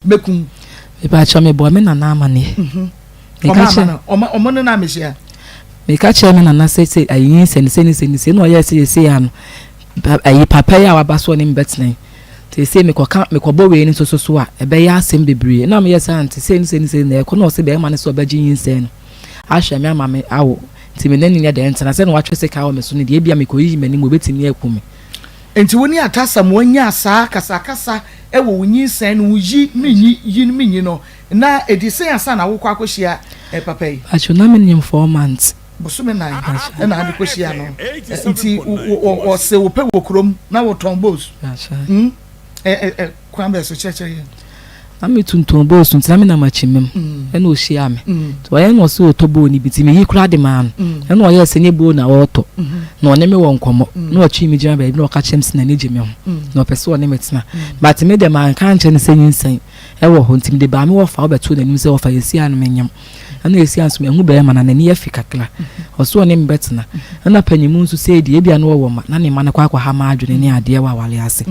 Mɛku wo. Mepakyɛw mebɔɔ me nana amaneɛ. Meka kyerɛ. Ɔma ɔmo ne no amehyia. Meka kyerɛ me nana sɛ sɛ ayi nyinsɛn no sei ne sei ne sei na ɔyɛɛ sɛ seesei ano ayi papa yi a waba so ɔne me bɛtena yi seesei mekɔka mekɔbɔ wei no nso so so a ɛbɛyɛ asɛm bebree na meyɛ sɛ ante sei ne sei ne sei na ɛkɔ na ɔsɛ bɛrima no sɛ ɔbɛgye nyinsɛn no ahwɛ me ama me awo nti me n'ani nyɛ dɛn ntena sɛ na watwe sika wɔ me so no deɛ ebia mekɔyiyi m'anim obɛtumi aku me. Enti wo ne Atta Asamoah nyaa saa akasakasa wɔ wo nyinsɛn no ho yi me nyi, yi me nyi no. Na ɛdi sɛn ansa na wokɔ akɔhyia papa yi? Pacho, na menim 4 months. Bosome 4 na ade kɔhyia no. Nti wɔse wo pɛ wɔ kurom na wotɔn bowls? Pacho. Kwan bɛn so? Kyerɛkyerɛ yɛn. Na metontɔn bowls nti na menam akyimam ɛna ɔhyiaa me. Nti ɔyɛ na ɔse ɔtɔ bowl no bi nti meyi koraa de maa no. Ɛna ɔyɛɛ sɛ nyɛ bowl na ɔretɔ. Na ɔne me wɔ nkɔmmɔ. Na ɔtwee me gyina baabi na ɔka kyerɛ me sɛ n'ani gye me ho. Na ɔpɛ sɛ ɔne me tena. But me deɛ manka ankyerɛ no sɛ nyinsɛn wɔ hɔ nti mede baa me wɔfa ɔbɛtoo n'anim sɛ wɔfa yɛsi a no menyam. Ɛna yɛsi a nso mahu bɛrima na n'ani afi kakra. Ɔse ɔne me bɛtena. Ɛna panyimu nso sei deɛ ebia na ɔwɔ mma na ne mma no kɔ akɔha m'adwene ne adeɛ wɔ aware ase.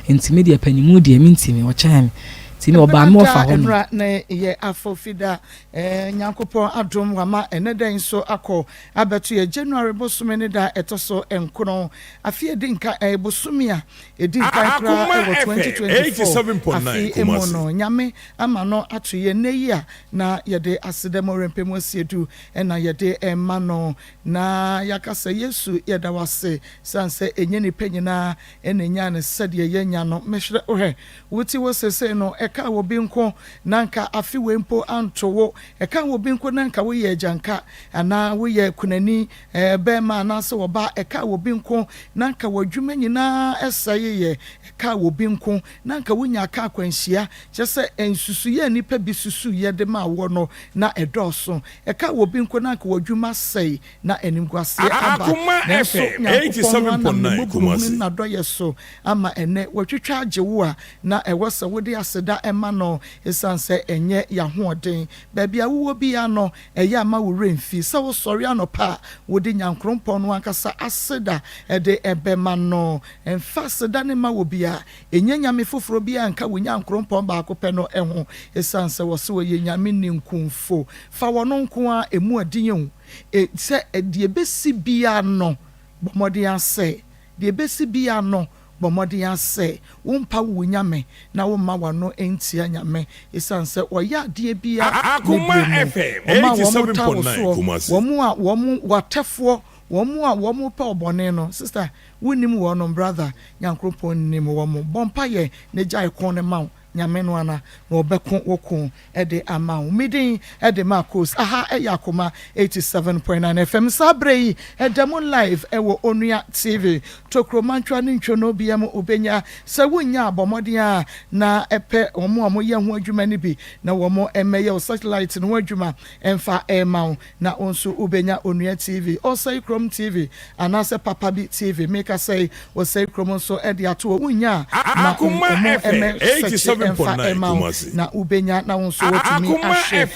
Nti me deɛ panyimu deɛ mentimi, ɔkyɛn me. Nti me ɔbaa me wɔfa hɔ nom. Ɛnora ne yɛ afɔfida Nyankopɔn adom wama ɛnɛ da yi nso akɔ abɛto yɛ January bosome ne da ɛtɔ so nkono afe edi nka bosome a edi nkan koraa ɛwɔ 2024 afe mu no. Nyame ama no ato yɛ nnɛ yi a na yɛde aseda mu ɔrempɛ mu asiedu na yɛde rema no na yɛaka sɛ Yesu yɛda wo ase sane sɛ ɛnyɛ nnipa nyinaa na ɛnyaa no sɛdeɛ yɛanya no. Mesrɛ wo hwɛ wo ti hɔ seesei no ɛkaa wɔ bi nko na anka afe wei mpo anto wo, ɛkaa wɔ bi nko na anka woyɛ agyanka anaa woyɛ kunani bɛrima anaasɛ ɔbaa, ɛkaa wɔ bi nko na anka w'adwuma nyinaa sɛeɛ, ɛkaa wɔ bi nko na anka wonya aka akwanhyia, kyerɛ sɛ nsusuiɛ a nnipa bi susuiɛ de maa woɔ no na ɛdɔɔso. Ɛkaa wɔ bi nko na anka w'adwuma asɛe na animguaseɛ aba. Nanso Nyankopɔn no anam ne mmɔborɔhunu ne n'adɔeɛ so ama ɛnnɛ watwitwa agye wo a na ɛwɔ sɛ wode aseda ma no esiane sɛ ɛnyɛ y'ahoɔden. Baabi a wowɔ biara no, ɛyɛ a ma wo werɛ mfi sɛ wosɔre anɔpa a, wode Nyankrompɔn no ankasa aseda de bɛma no. Mfa aseda no mma obiara. Ɛnyɛ nyame foforɔ biara nka wo Nyankrompɔn baako pɛ no ho, esiane sɛ wɔse ɔyɛ Nyame ninkunfo. Fa ɔno nko ara, ɛmu ɛden o, sɛ deɛ ɛbɛsi biara no, bɔ mmɔden ara sɛ, deɛ ɛbɛsi biara no, bɔ mmɔden ara sɛ wompa wo Nyame na womma w'ano ntia Nyame, esiane sɛ ɔyɛ adeɛ biara ne berɛ mu. Wɔn a wɔtaa wo soɔ, wɔn a wɔn w'atɛfoɔ, wɔn a wɔpɛ wo bɔne no, sister, wonnim wɔnom, brother, Nyankoropɔn nim wɔn. Bɔ mpaeɛ na gyae ko no ma wo Nyame no ana na ɔbɛko wo ko de ama wo. Me din de Marcos, aha yɛ Akoma 87.9 FM. Saa berɛ yi ɛda mu live wɔ Onua TV, Tokuro Mantwa ne Ntwonoo bia mu wobɛnya. Sɛ wonnya a bɔ mmɔden ara na pɛ wɔn a wɔyɛ ho adwuma no bi na wɔn mmɛyɛ wo satellite no ho adwuma mfa mma wo. Na wo nso wobɛnya Onua TV, Ɔsɛe Kurom TV, anaasɛ Papa Bi TV. Mekasa yi, Ɔsɛe Kurom nso de ato hɔ. Wonnya a, ma wɔn mmɛ sɛkye mfa mma wo, na wobɛnya na wo nso woatumi ahwɛ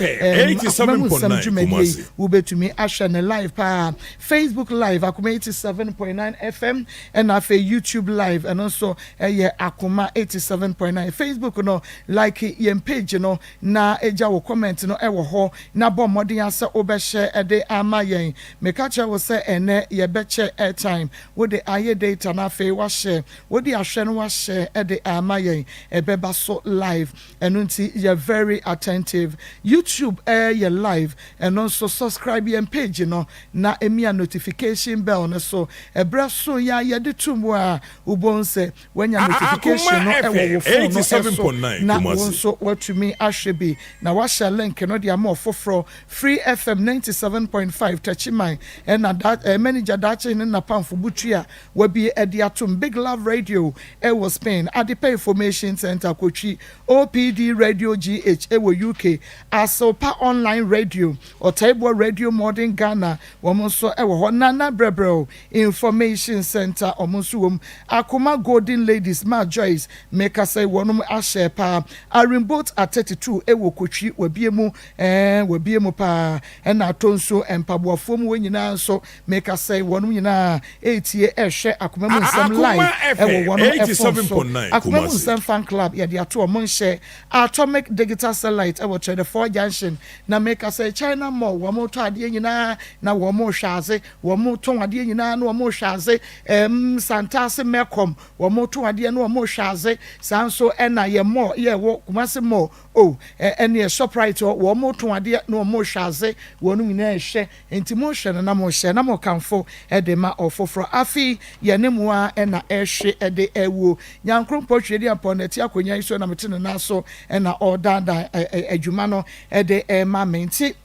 Akoma Mu Nsɛm dwumadie yi. Wobɛtumi ahwɛ no live paa, Facebook Live, Akoma 87.9 FM, ɛna afei YouTube Live, ɛno nso ɛyɛ Akoma 87.9. Facebook no, like yɛn page no, na gya wo comment no wɔ hɔ na bɔ mmɔden ara sɛ wobɛhyɛ de ama yɛn. Meka kyerɛ wo sɛ ɛnnɛ yɛbɛkyɛ airtime, wode ayɛ data na afei woahyɛ, wode ahwɛ na woahyɛ de ama yɛn. Ɛbɛba so live, ɛno nti yɛ very attentive. YouTube yɛ live, ɛno nso subscribe yɛn page no na mia notification bell no so. Ɛberɛ so yi a yɛde to mu a, wobɛhu sɛ Woanya notification no wɔ wo phone no so na wo nso woatumi ahwɛ bi na woahyɛ link no de ama ɔfoforɔ. Free FM 97.5 Techiman ɛna da eh, manager Daakye Hene Napamfo Butua wabue de atom. Big Love Radio wɔ Spain, Adepa Information Centre Kotwi, OPD Radio GH wɔ UK, Asepa Online Radio, Ɔtaiboɔ Radio Modern Ghana wɔn nso wɔ hɔ, Nana Brɛbrɛw Information Centre wɔn nso wɔ mu, Akoma Golden Ladies Ma Joyce mekasa yi wɔnom ahyɛ paa, Arimboat at 32 wɔ Kotwi wabie mu ɛɛ wabie mu paa, ɛna atɔ nsuo mpaboafoɔ mu wɔn nyinaa nso mekasa yi wɔnom nyinaa ɛretie ɛrehwɛ Akoma mu nsɛm live ɛwɔ wɔnom ɛfon so. Akoma mu nsɛm fan club yɛde ato. to wɔn nhyɛ Atomic Digital Satellite wɔ Kyerɛdɛfoɔ Junction na meka sɛ China Mall wɔn tɔ adeɛ nyinaa na wɔn hwɛ adze wɔn tɔn adeɛ nyinaa na wɔn hwɛ adze ɛɛm Santase Melcom wɔn tɔn adeɛ na wɔn hwɛ adze saa nso ɛna yɛ mall yɛ wɔ Kumasi Mall oh ɛneɛ Shoprite hɔ wɔn tɔn adeɛ na wɔn hwɛ adze wɔn nyinaa hwɛ Enti monhwɛ no na monhyɛ na mokamfo de ma ɔfoforɔ. Afei yɛne mo ara na ɛrehwe de awuo. Nyankoropɔn Tweaduampɔn na ɛte akonnwa yi so na mete ne nan so na ɔredaadaa adwuma no de rema me. Nti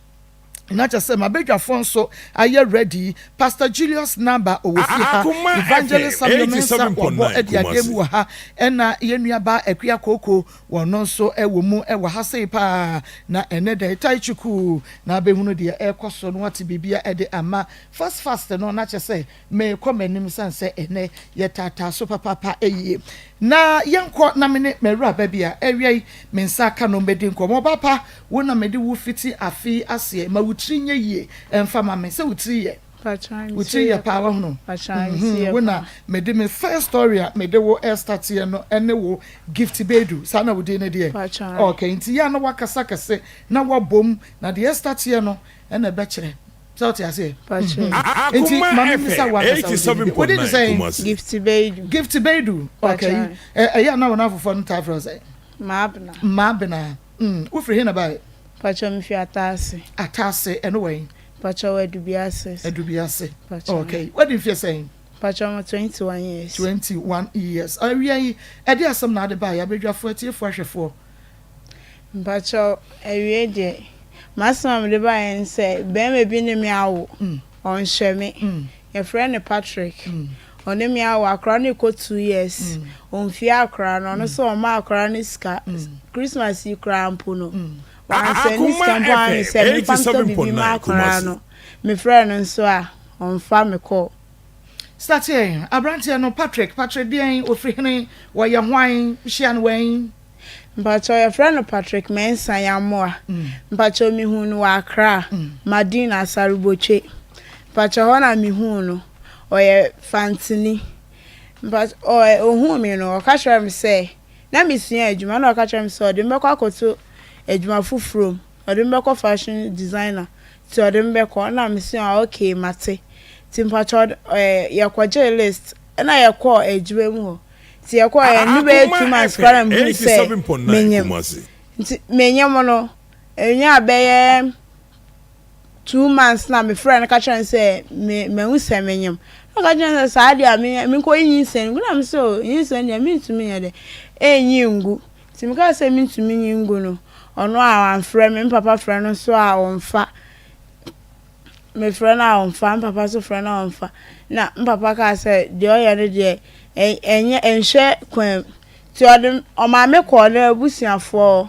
na kyerɛ sɛ m'abadwafoɔ nso ayɛ ready. Pastor Julius Naba ɔwɔ fie ha, Evangelist Samuel Mensah wabɔ de adeɛ mu wɔ ha, ɛna yɛn nuabaa Akua Kooko Wɔno nso wɔ mu wɔ ha sei paa na ɛnɛ da yi tai chukuu na abɛhunu deɛ ɛrekɔ so na wate biribia de ama fast fast no na kyerɛ sɛ merekɔ m'anim sane sɛ ɛnɛ yɛtaataa so papaapa yie na yɛnkɔ na me ne m'awuraba bi a awia yi me nsa aka no mmɛdi nkɔmmɔ. Ɔbaa pa wo na mede wo fiti afe yi aseɛ ma wo tiri nyɛ yie ɛmfa ma me sɛ wo tiri yɛ. Wo tiri yɛ paa wahunu mhm wo na mede me first story a mede wo ɛstarteɛ no ɛne wo Gift Bedu saa na wo din no deɛ okay nti yɛ a na wakasa kɛse na wabom na deɛ ɛstarteɛ no ɛna ɛbɛkyerɛ sɛ wote aseɛ mhm nti ma me misa wo ankasa wo din wo din de sɛn? Gift Bedu Gift Bedu okay ɛyɛ a na wɔn afoforɔ no taa frɛ wo sɛn? Maabena Maabena mm wofiri he na baeɛ? Pakyɛ mefiri Ataase. Ataase ɛno wɔ he? Mpakyɛw Adubiase. Adubiase. Mpakyɛw. Okay. Wadi mfeɛ sɛn? Mpakyɛw mo 21 years. 21 years. Awia yi, ɛde asɛm na ade baeɛ abadwafoɔ, atiefoɔ, ahwɛfoɔ? Mpakyɛw, awie deɛ, m'asɛm a mede baeɛ ne sɛ, barima bi ne me awo, ɔnhyɛ me. Yɛfrɛ no Patrick. Ɔne me awo, akwadaa no rekɔ 2 years. Ɔmfie akwadaa no, ɔno nso ɔmma akwadaa no sika. Christmas yi koraa mpo no, Wansɛnde sika mpo amma me sɛ memfa ntɔ biribi mma akwadaa no. Mefrɛɛ no nso a, ɔmfa me call. Starteɛ, aberanteɛ no, Patrick, Patrick deɛn, ɔfiri hene, ɔyɛ hwan, wohyia no wɛn? Mpakyɛw yɛfrɛ no Patrick Mensah Yamoah. Mpakyɛw mehuu no wɔ Accra, Madina, Asaribotwe. Mpakyɛw hɔ na mehuu no. Ɔyɛ Fantini. Mpakyɛw ɔhuu me no, ɔka kyerɛɛ me sɛ Na mesua adwuma na ɔka kyerɛɛ me sɛ ɔde me bɛkɔ akɔto adwuma foforɔ mu, ɔde me bɛkɔ fashion designer nti ɔde me bɛkɔ na me se ah okay mate. Nti mpakyɛ ɛɛ yɛkɔgyee list ɛna yɛkɔɔ adwuma mu hɔ nti yɛkɔɔ ɛno bɛyɛ 2 months koraa na mehuu sɛ menyem nti menyem no ɛnyaa bɛyɛ 2 months na mefrɛɛ no ka kyerɛɛ no sɛ me mahu sɛ menyem. Na ɔka kyerɛɛ me sɛ saa deɛ a me menkɔyi nyinsɛn ngu. Na me sɛ o nyinsɛn deɛ mentumi nyɛ dɛ ɛnyi ngu. Nti mekaa sɛ mentumi nyi ngu no, ɔno a wamfrɛ me, me papa frɛ no nso a ɔmfa. Mefrɛ no a ɔmfa, me papa nso frɛ no a ɔmfa. Na me papa kaa sɛ deɛ ɔyɛ no deɛ ɛnyɛ ɛnhwɛ kwan mu. Nti ɔde ɔmaa me kɔɔ n'abusuafoɔ hɔ.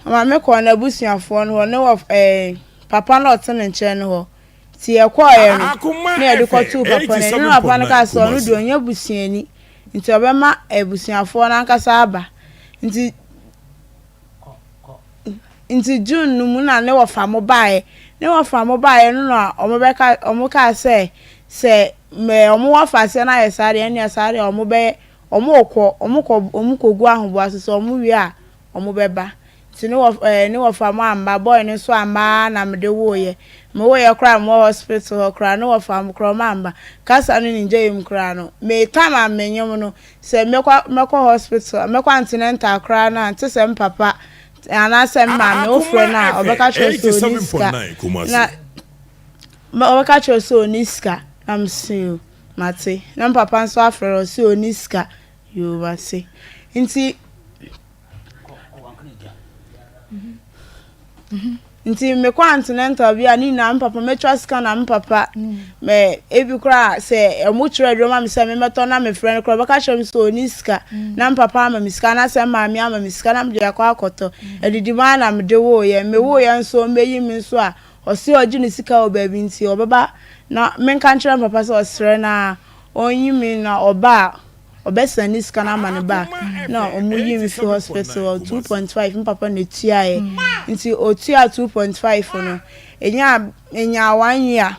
Ɔma me kɔɔ n'abusuafoɔ no hɔ, ne wɔ ɛɛ papa no a ɔte ne nkyɛn no hɔ. Nti yɛkɔeɛ no, na yɛde kɔtoo papa no anim. Na papa no kaa sɛ ɔno deɛ ɔnyɛ busuani, nti ɔbɛma abusuafoɔ no ankasa aba. Nti nti June no mu na ne wɔfa mo baeɛ. Ne wɔfa mo baeɛ no na wɔbɛka wɔkaa sɛ sɛ mɛ wɔn wɔfa sɛ no ayɛ saa deɛ ɛnneɛ saa deɛ wɔbɛyɛ wɔrekɔ wɔkɔ wɔkɔgu ahoboa so sɛ wɔwie a wɔbɛba. Nti ne wɔ ɛɛ ne wɔfa mo amma, boy no nso amma ara na mede woeɛ. Mewoeɛ koraa a mewɔ hospital hɔ koraa ne wɔfa mo koraa wɔn amma. Kasa no ne ngyaeɛ mu koraa no, me time a menyem no, sɛ mɛkɔ mɛkɔ hospital, mɛkɔ antenatal koraa no a, nte sɛ me papa anaasɛ me maame, wofrɛ no a, ɔbɛka kyerɛ wo sɛ ɔnni sika. Na ɔbɛka kyerɛ wo sɛ ɔnni sika. Na mese o, mate. Na me papa nso afrɛ no, ɔse ɔnni sika. Yoo, mate. Nti. Nti mekɔ antenatal bi a ne nyinaa me papa mɛtwa sika na me papa mɛ ebi koraa sɛ ɔmo kyerɛ aduro ma me sɛ memmɛtɔ na mefrɛ no koraa ɔbɛka kyerɛ me sɛ ɔnni sika na me papa ama me sika anaasɛ me maame ama me sika na mede akɔ akɔtɔ adidi mu ara na mede woeɛ mewoeɛ nso ɔmmɛyi me nso a ɔse ɔgye ne sika wɔ baabi nti ɔbɛba na menka nkyerɛ me papa sɛ ɔsrɛ no a ɔnyi me na ɔba a ɔbɛsan ne sika no ama ne ba na ɔmo yii me fi hospital hɔ 2.5 me papa na etuaeɛ nti otua 2.5 no enyaa enyaa one year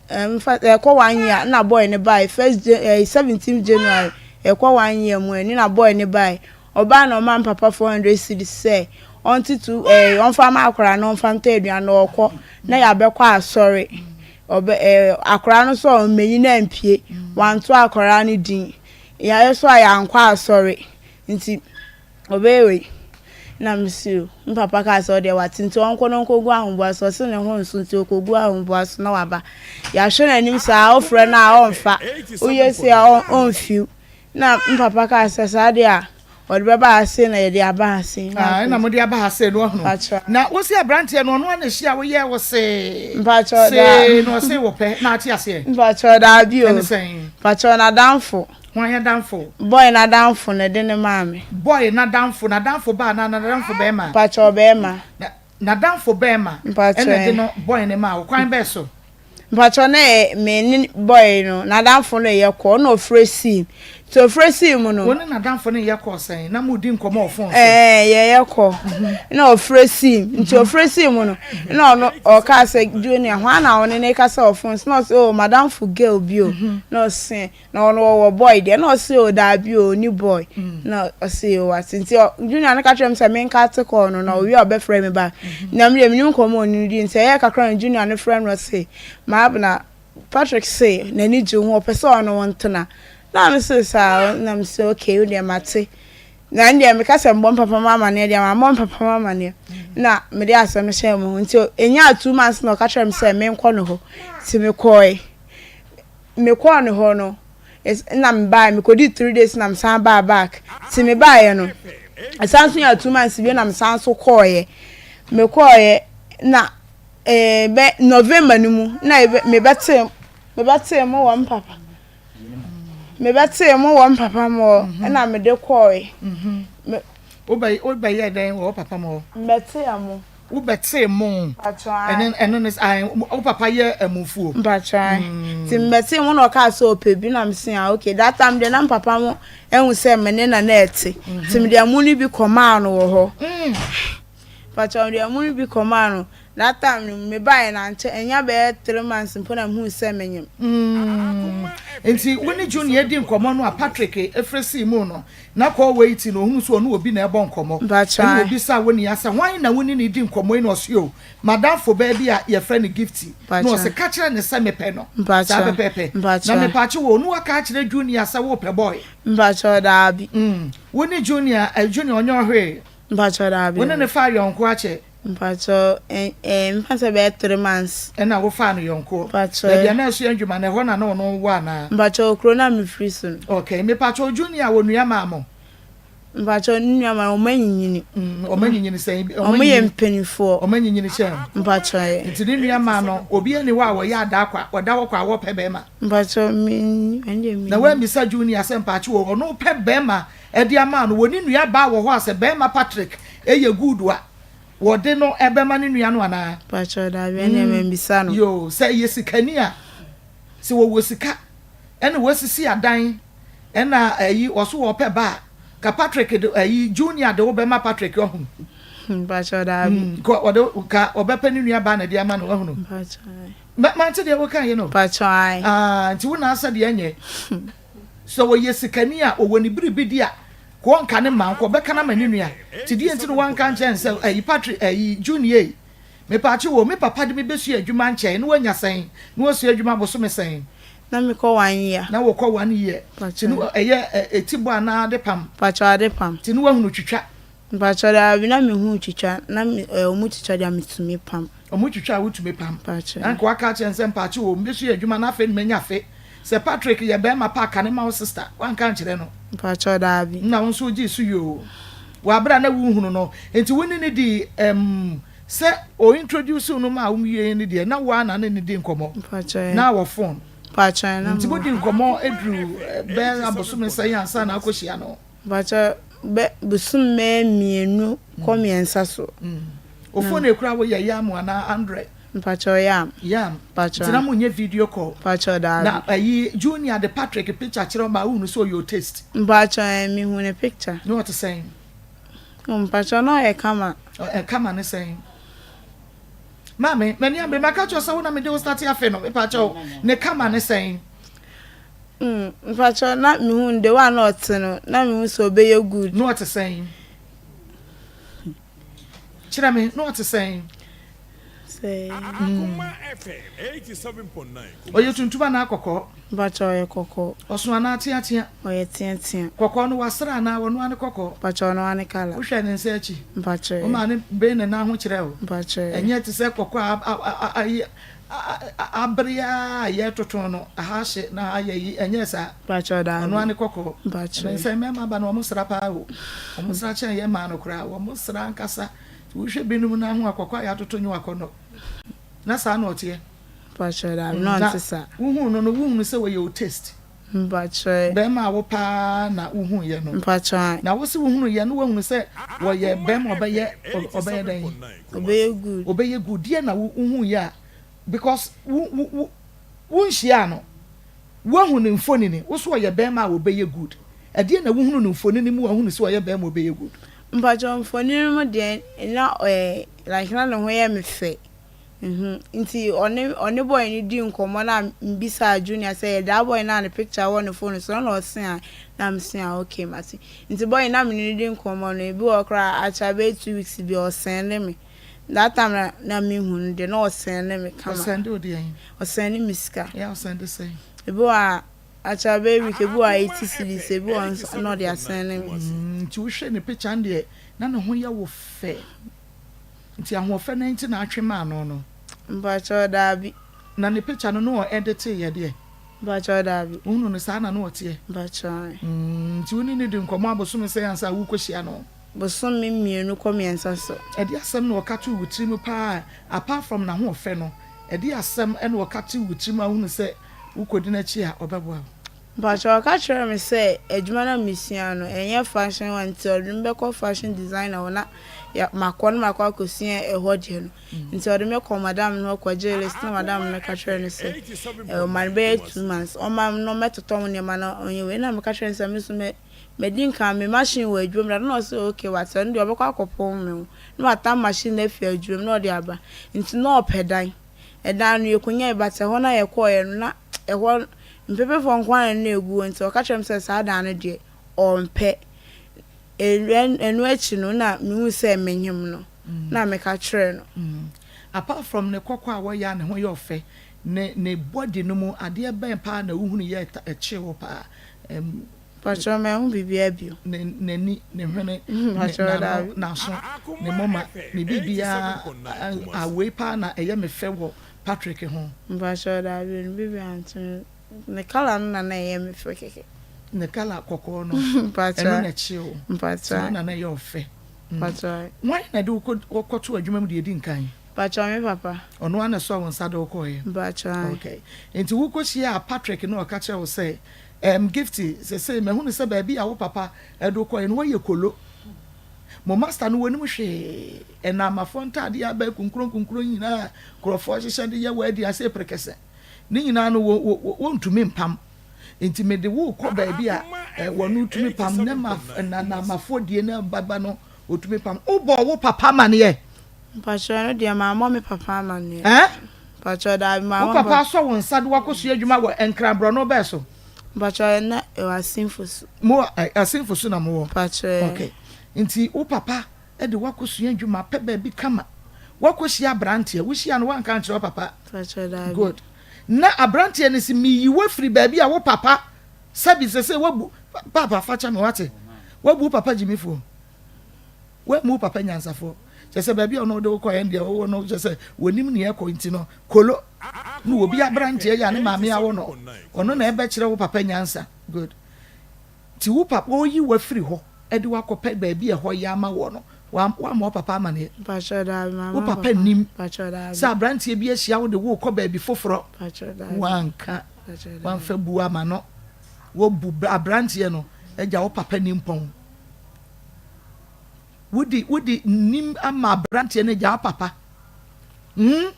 ɛnfa ɛkɔ one year na boy ne bae first Jan ɛɛ 17 January ɛkɔ one year mu ɛni na boy ne bae. Ɔbaa na ɔmaa me papa 400 cedis sɛ ɔnte tu ɛɛ ɔmfa ma akwadaa no ɔmfa ntɔ aduane na ɔkɔ na yɛabɛkɔ asɔre. Ɔbɛ ɛɛ akwadaa no nso ɔmmenyi no ampue. Wanto akwadaa no din. Yɛayɛ nso a yɛankɔ asɔre nti ɔbɛyɛ wei. Na mese o, me papa kaa sɛ ɔdeɛ wate nti ɔnkɔ na ɔnkɔgu ahoboa so. Ɔse ne ho nso nti ɔkɔgu ahoboa so na waba. Yɛahwɛ n'anim saa wofrɛ no a ɔmfa, woyɛ sei a ɔmfiw. Na me papa kaa sɛ saa deɛ a ɔde bɛba ha sei na yɛde aba ha sei. Ah, ɛna mode aba ha sei no ɔhunu. Mpakyɛ. Na wosi aberanteɛ no ɔno ana hyia woyɛ wo see. Mpakyɛ See na ɔse wɔ pɛ na ate aseɛ. Mpakyɛ daabi o. Ɛne sɛn? Mpakyɛ n'adamfo. Hwan adamfo? Boy n'adamfo na ɛde no maa me. Boy n'adamfo, n'adamfo baa anaa n'adamfo bɛɛma? Mpakyɛ ɔbɛɛma. Na n'adamfo bɛɛma Mpakyɛ ɛna ɛde no boy no maa wo, kwan bɛɛ so? Mpakyɛ na ɛyɛ me ne boy no n'adamfo no yɛ kɔ ɛna ɔfrɛ sii mu, nti ɔfrɛ sii mu no. Wo ne n'adamfo no yɛ kɔɔ sɛn? Na mo redi nkɔmɔ wɔ phone so? Ɛɛ yɛyɛ kɔ, ɛna ɔfrɛ sii mu, nti ɔfrɛ sii mu no ɛna ɔno ɔkaa sɛ Junior hwan na wo ne no rekasa wɔ phone so? Na ɔse oh m'adamfo girl bi o, na ɔse Na ɔno ɔwɔ boy deɛ na ɔse o daabi o ɔni boy na ɔse o wate nti junior no ka kyerɛ me sɛ menka ate call no na ɔwie a ɔbɛfrɛ me back na me deɛ menim nkɔmmɔ ɔne no di nti ɛyɛɛ kakra na junior no frɛ me na ɔse Maabena Patrick se n'ani gye wo ho ɔpɛ sɛ ɔne wo ntena na me se saa na me se okay wo deɛ mate na ɛno deɛ meka sɛ mbɔ mpapa ma amaneɛ deɛ mammɔ mpapa ma amaneɛ na mede asɛm no hyɛɛ mo ho nti ɛnyaa 2 months na ɔka kyerɛ me sɛ menkɔ ne hɔ nti mekɔe. Mekɔɔ ne hɔ no, nna mebae, mekodii 3 days na mesan baa back. Ntsi mebaeɛ no, ɛsan so nyaa 2 months bio na mesan so kɔɔeɛ. Mekɔɔeɛ na eh, bɛ November no mu na mebɛtee mebɛtee mo wɔ me papa mebɛtee mo wɔ me papa mo hɔ ɛna mede kɔɔe. Me Wobɛyɛɛ dɛn wɔ wo papa mo hɔ? Mebɛtee mo. Wobɛtee mo. Mpakyɛw. Ɛno ne sɛ wo papa yɛ amufuo. Mpakyɛw. Nti mebɛtee mo na ɔkaa sɛ ɔpɛ bi na mese ah okay. That time deɛ na me papa mo ahu sɛ me ne na na ɛte. Nti mede amu no bi kɔmaa no wɔ hɔ. Mpakyɛw mede amu no bi kɔmaa no. That time no mebaeɛ no ankyɛ ɛnya bɛyɛ 3 months mpo na mehuu sɛ menyem. Nti wo ne Junior di nkɔmmɔ no a Patrick frɛ sii mu no Na kɔɔ wei ti no ohunu sɛ ɔne obi na ɛbɔ nkɔmmɔ. Ɛna obisaa onua sɛ, Hwan na wo ne no redi nkɔmmɔ yi? Na ɔse, O, m'adamfo baa bi a yɛfrɛ no Gifty. Na ɔse, Ka kyerɛ no sɛ mepɛ no. Saa pɛpɛɛpɛ. Na mepakye wo, ne woaka akyerɛ Junior sɛ wopɛ boy? Mpakyɛw, daabi. Wo ne Junior, Junior ɔnyɛ ɔhwee? Mpakyɛw, daabi. Wo ne no faa yɔnko akyɛ? Mpakyɛw, eh, eh, mfa sɛ bɛyɛ 3 months. Ɛna wo faa no yɔnkoɔ? Mpakyɛw. Baabi a na ɛsoɛ ndwuma no, ɛhɔ na na ɔno wɔ anaa? Mpakyɛw, kuro no a mefiri so no. Okay, mepakyɛw Junior wɔ nua maa mo? Mpakyɛw, ne nua maa no, wɔn anyinyini. Mm, wɔn anyinyini sɛn? Wɔn yɛ mpanimfoɔ. Wɔn anyinyini kyɛn? Mpakyɛw, ɛ. Nti ne nua maa no, obi ani hɔ a wɔyɛ adaakwa, wɔda hɔ kwa a wɔpɛ bɛrima? Mpakyɛw, me, ɛno deɛ mennim. Na woammisa Junior sɛ mpakyɛw ɔno pɛ bɛrima Ɛde ama no, wɔne nua baa wɔ hɔ a sɛ bɛɛma Patrick yɛ good a wɔde no bɛma ne nua no anaa? Pakyɛw daabi ɛneɛ mambisa no. Yoo sɛ yɛ sikani a sɛ wɔwɔ sika ɛna wɔasisi adan ɛna ayi wɔso wɔpɛ ba a ka Patrick de ayi Junior de wo bɛma Patrick wahunu. Mpakyɛw daabi. Ka ɔde ka ɔbɛpɛ ne nua baa na ɛde ama no wahunu. Mpakyɛw. Mante deɛ woka yi no. Mpakyɛw ae. Ah nti wo na asɛ deɛ nyɛ. Sɛ ɔyɛ sikani a, ɔwɔ ne biribi di a, ka ɔnka ne mma nko, ɔbɛka no ama ne nua. Nti deɛ nti na wanka ankyerɛ no sɛ, ayi Patrick, ayi Junior ei, mepaakyɛw o, me papa de me bɛsua adwuma nkyɛe, na wanya sɛn? Na wasua adwuma bosome sɛn? Na mekɔ one year. Na wokɔ one year. Nti no ɛyɛ etibɔ anaa adepam? Mpakyɛw adepam. Nti no wahunu twitwa? Mpakyɛw daabi na me hu twitwa na me ɛ ɔmo twitwa deɛ me tumi pam. Ɔmo twitwa a wo tumi pam. Mpakyɛw. Na nka waka akyerɛ no sɛ mpakyɛw o mebɛsua adwuma na afei na manya afe sɛ Patrick yɛ bɛɛma pa a ka ne ma wo sister wanka ankyerɛ no. Mpakyɛw daabi. Nna wo nso wo gyee so yoo wɔ abere a na wo nhunu no nti wo ne no dii ɛmm sɛ o introduce wo no maa wo wiee no deɛ na wo ara na ne no di nkɔmɔ Mpakyɛw. na wɔ phone. Mpakyɛw na Nti mo mo di nkɔmɔ duru bɛɛ abosome sɛn ansa na akɔ hyia no. Mpakyɛ bɛ bosom bɛyɛ mienu kɔ miɛnsa so. Wo phone ekura wo yɛ yam anaa android? Mpakyɛ yam. Yam. Mpakyɛ. Nti na mo nyɛ video call? Mpakyɛ daabi. Na ayi Junior de Patrick picture kyerɛ wo ma wo hunu sɛ ɔyɛ o taste? Mpakyɛ ɛɛ me hu ne picture. Na ɔte sɛn? Oh mpakyɛ na ɔyɛ kama. Ɛ kama ne sɛn? Maame, m'ani abere maka kyerɛ wo sɛ wo na mede wo starte afe no, mepakyɛ wo ne kama ne sɛn? Mm, mpakyɛw na mehu no the way a na ɔte no, na mehu sɛ ɔbɛyɛ good. Na ɔte sɛn? Kyerɛ me, na ɔte sɛn? Sɛ. Ɔyɛ tuntum anaa kɔkɔɔ? Mpakyɛw ɔyɛ kɔkɔɔ. Ɔso anaa teatea? Ɔyɛ teatea. Kɔkɔɔ no wasra anaa ɔno ara ne kɔkɔɔ? Mpakyɛw ɔno ara ne colour. Wohwɛɛ ne nsa akyi? Mpakyɛw. Womaa ne bee ne nan ho kyerɛɛ wo? Mpakyɛw. Ɛnyɛ te sɛ kɔkɔɔ a ayi abere ara a yɛretoto no aha ahye na ha ayɛ yi, ɛnyɛɛ saa? Mpakyɛw daabi. Ɔno ara ne kɔkɔɔ. Mpakyɛw. Ɛnɛ sɛ mmarima ba no wɔn sra paa o. Wɔn sra kyɛn yɛn mmaa no koraa. Wɔn sra ankasa. Nti wohwɛ binom nan ho a kɔkɔɔ a yɛatoto nyo akɔnnɔ. Na saa na ɔteɛ. Mpakyɛw daabi na ɔnte saa. Na wohuu no no wohunu sɛ ɔyɛ wo taste. Mpakyɛw. Bɛrima a wo paa na wohuu yɛ no. Mpakyɛw ae. Na wose wohunu yɛ no woahunu sɛ wɔyɛ bɛrima ɔbɛyɛ ɔbɛyɛ dɛn? Ɔbɛyɛ good. Ɔbɛyɛ good deɛ na wohuu yɛ a because wo wo wo wonhyiaa no woahu ne mfonini wo so ɔyɛ bɛrima a ɔbɛyɛ good ɛdeɛ na wohunu no mfonini mu a wohunu sɛ ɔyɛ bɛrima a ɔbɛyɛ good. Mpakyɛw mfonini no mu deɛ na ɔyɛ like na ne ho yɛ me fɛ. Mhm nti ɔne ɔne boy no dii nkɔmmɔ na mebisaa Junior sɛ yɛ daa boy no a ne picture wɔ ne phone so no na ɔse ae na mese ah okay mate nti boy no na mene no di nkɔmmɔ no ebi wɔ hɔ koraa akyɛ bɛyɛ 2 weeks bi ɔsɛnde me that time na na mehu no deɛ na ɔsɛnde me kama. Ɔsɛnde wo deɛn? Ɔsɛnde me sika. Ɛyɛ a ɔsɛnde sɛn? Ebi wɔ a akyɛ bɛyɛ week ebi wɔ a 80 cedis ebi wɔ nso na ɔde asɛnde me. Nti wohwɛ ne picture no deɛ na ne ho yɛ wo fɛ. Nti ahoɔfɛ no nti na atwe maa no no? Mpakyɛw daabi. Na ne picture no na ɔ editee yɛ deɛ? Mpakyɛw daabi. Wohunu no saa na na ɔteɛ? Mpakyɛw ae. Mm, nti wo ne no di nkɔmmɔ abosome sɛn ansa a worekɔhyia no? Bosome mmienu kɔ mmiɛnsa so. Ɛdeɛ asɛm na ɔka too wo tirim paa a, apart from n'ahoɔfɛ no, ɛdeɛ asɛm na ɔka too wo tirim a wohunu sɛ wokɔdi n'akyi a ɔbɛboa wo? Mpakyɛw ɔka kyerɛɛ me sɛ adwuma no a mesua no ɛnyɛ fashion one nti ɔde me bɛkɔ fashion designer hɔ na makɔ na makɔ akɔsua ɛhɔ deɛ no nti ɔde me kɔɔ madam no hɔ kɔgyee list na madam no ka kyerɛɛ no sɛ ɔma no bɛyɛ 2 months ɔma no mɛtotɔ ho nneɛma na ɔnyɛ wei na meka kyerɛɛ no sɛ me nso mɛ madi nkan me machine wɔ adwuma mu dada na ɔsɛ okay wate ɔno deɛ ɔbɛkɔ akɔpɔn me ho na watam machine no afi adwuma mu na ɔde aba nti na ɔpɛ dan ɛdan no yɛkɔnyae but ɛhɔ no a yɛkɔɔeɛ no na ɛhɔ mpepefoɔ nko ara na na ɛgu hɔ nti ɔka kyerɛɛ me sɛ saa dan no deɛ ɔmpɛ. Ɛno akyi no na mehu sɛ menyem no na meka kyerɛɛ no. Apart from ne kɔkɔ a wɔyɛ a ne ho yɛ ɔfɛ, ne ne body no mu adeɛ bɛn paa na wohunu yɛ ɛkyee wo paa? Mpakyɛw manhu biribiara bio. Ne n'ani, ne hwene, ne n'ano, n'aso, ne moma, ne biribiara a wei paa na ɛyɛ me fɛ wɔ Patrick ho. Mpakyɛw daabi no biribiara nto me ne colour no na na ɛyɛ me fɛ kɛkɛ. Ne colour kɔkɔɔ no ɛno na ɛkye wo Mpakyɛw ɛno na na ɛyɛ ɔfɛ. Mpakyɛw. Hwan na ɛde wo kɔto adwuma mu deɛ ɛdi nkan? Mpakyɛw me papa. Ɔno ara na ɛsɔɔ wo nsa de wo kɔeɛ? Mpakyɛw. Okay. Nti wokɔhyiaa Patrick na ɔka kyerɛɛ wo sɛ Erm Gifty, sesei mahunu sɛ baabi a wo papa de wo kɔeɛ no woayɛ kolo. Mo master no wɔnim hwee. Ɛnamafoɔ ntaadeɛ abɛɛ kunkuronkunkuron nyinaa a nkurɔfoɔ hyehyɛ de yɛ wedding ase prekɛsɛ. Ne nyinaa no wɔ wɔntumi mpam. Nti mede wo rekɔ baabi a wɔn tumi pam ne ma nanamafoɔ die no baba no wɔtumi pam. Wobɔɔ wo papa amaneɛ? Mpakyɛw ɛno deɛ mammɔ me papa amaneɛ. Ɛn? Mpakyɛw daabi mammɔ Wo papa asɔ wo nsa de woakɔsua adwuma wɔ Nkran borɔno bɛɛ so? Mpakyɛw na ɛwɔ Asinfo so. Mo Asinfo so na mowɔ? Mpakyɛw. Okay. Nti wo papa de wo akɔsua adwuma pɛ baabi kama. Woakɔhyia aberanteɛ, wohyia no woanka ankyerɛ wo papa? Mpakyɛw daabi. Good. Na aberanteɛ no se meyi wo afiri baabi a wo papa sɛbi sesei woabu, paapa fakyɛ me wate, woabu wo papa gyimifoɔ. Woammu wo papa nyansafoɔ. Kyerɛ sɛ baabi a ɔno ɔde wo kɔeɛ no deɛ wowɔ no kyerɛ sɛ wɔnim nea ɛkɔ nti no kolo ne obi aberanteɛ yɛ a ne maame awo no ɔno na ɛbɛkyerɛ wo papa nyansa. Good. Nti wo papa ɔyi wo afiri hɔ de wo akɔpɛ baabi a ɛhɔ yɛ ama woɔ no woammɔ wo papa amaneɛ? Mpakyɛw daabi mamma Wo papa nnim sɛ aberanteɛ bi ahyia wo de wo rekɔ baabi foforɔ? Mpakyɛw daabi. Woanka, woamfa bu ama no. Woabu aberanteɛ no agya wo papa nimpɔn. Wode wode nim ama aberanteɛ no agya papa. Hmm?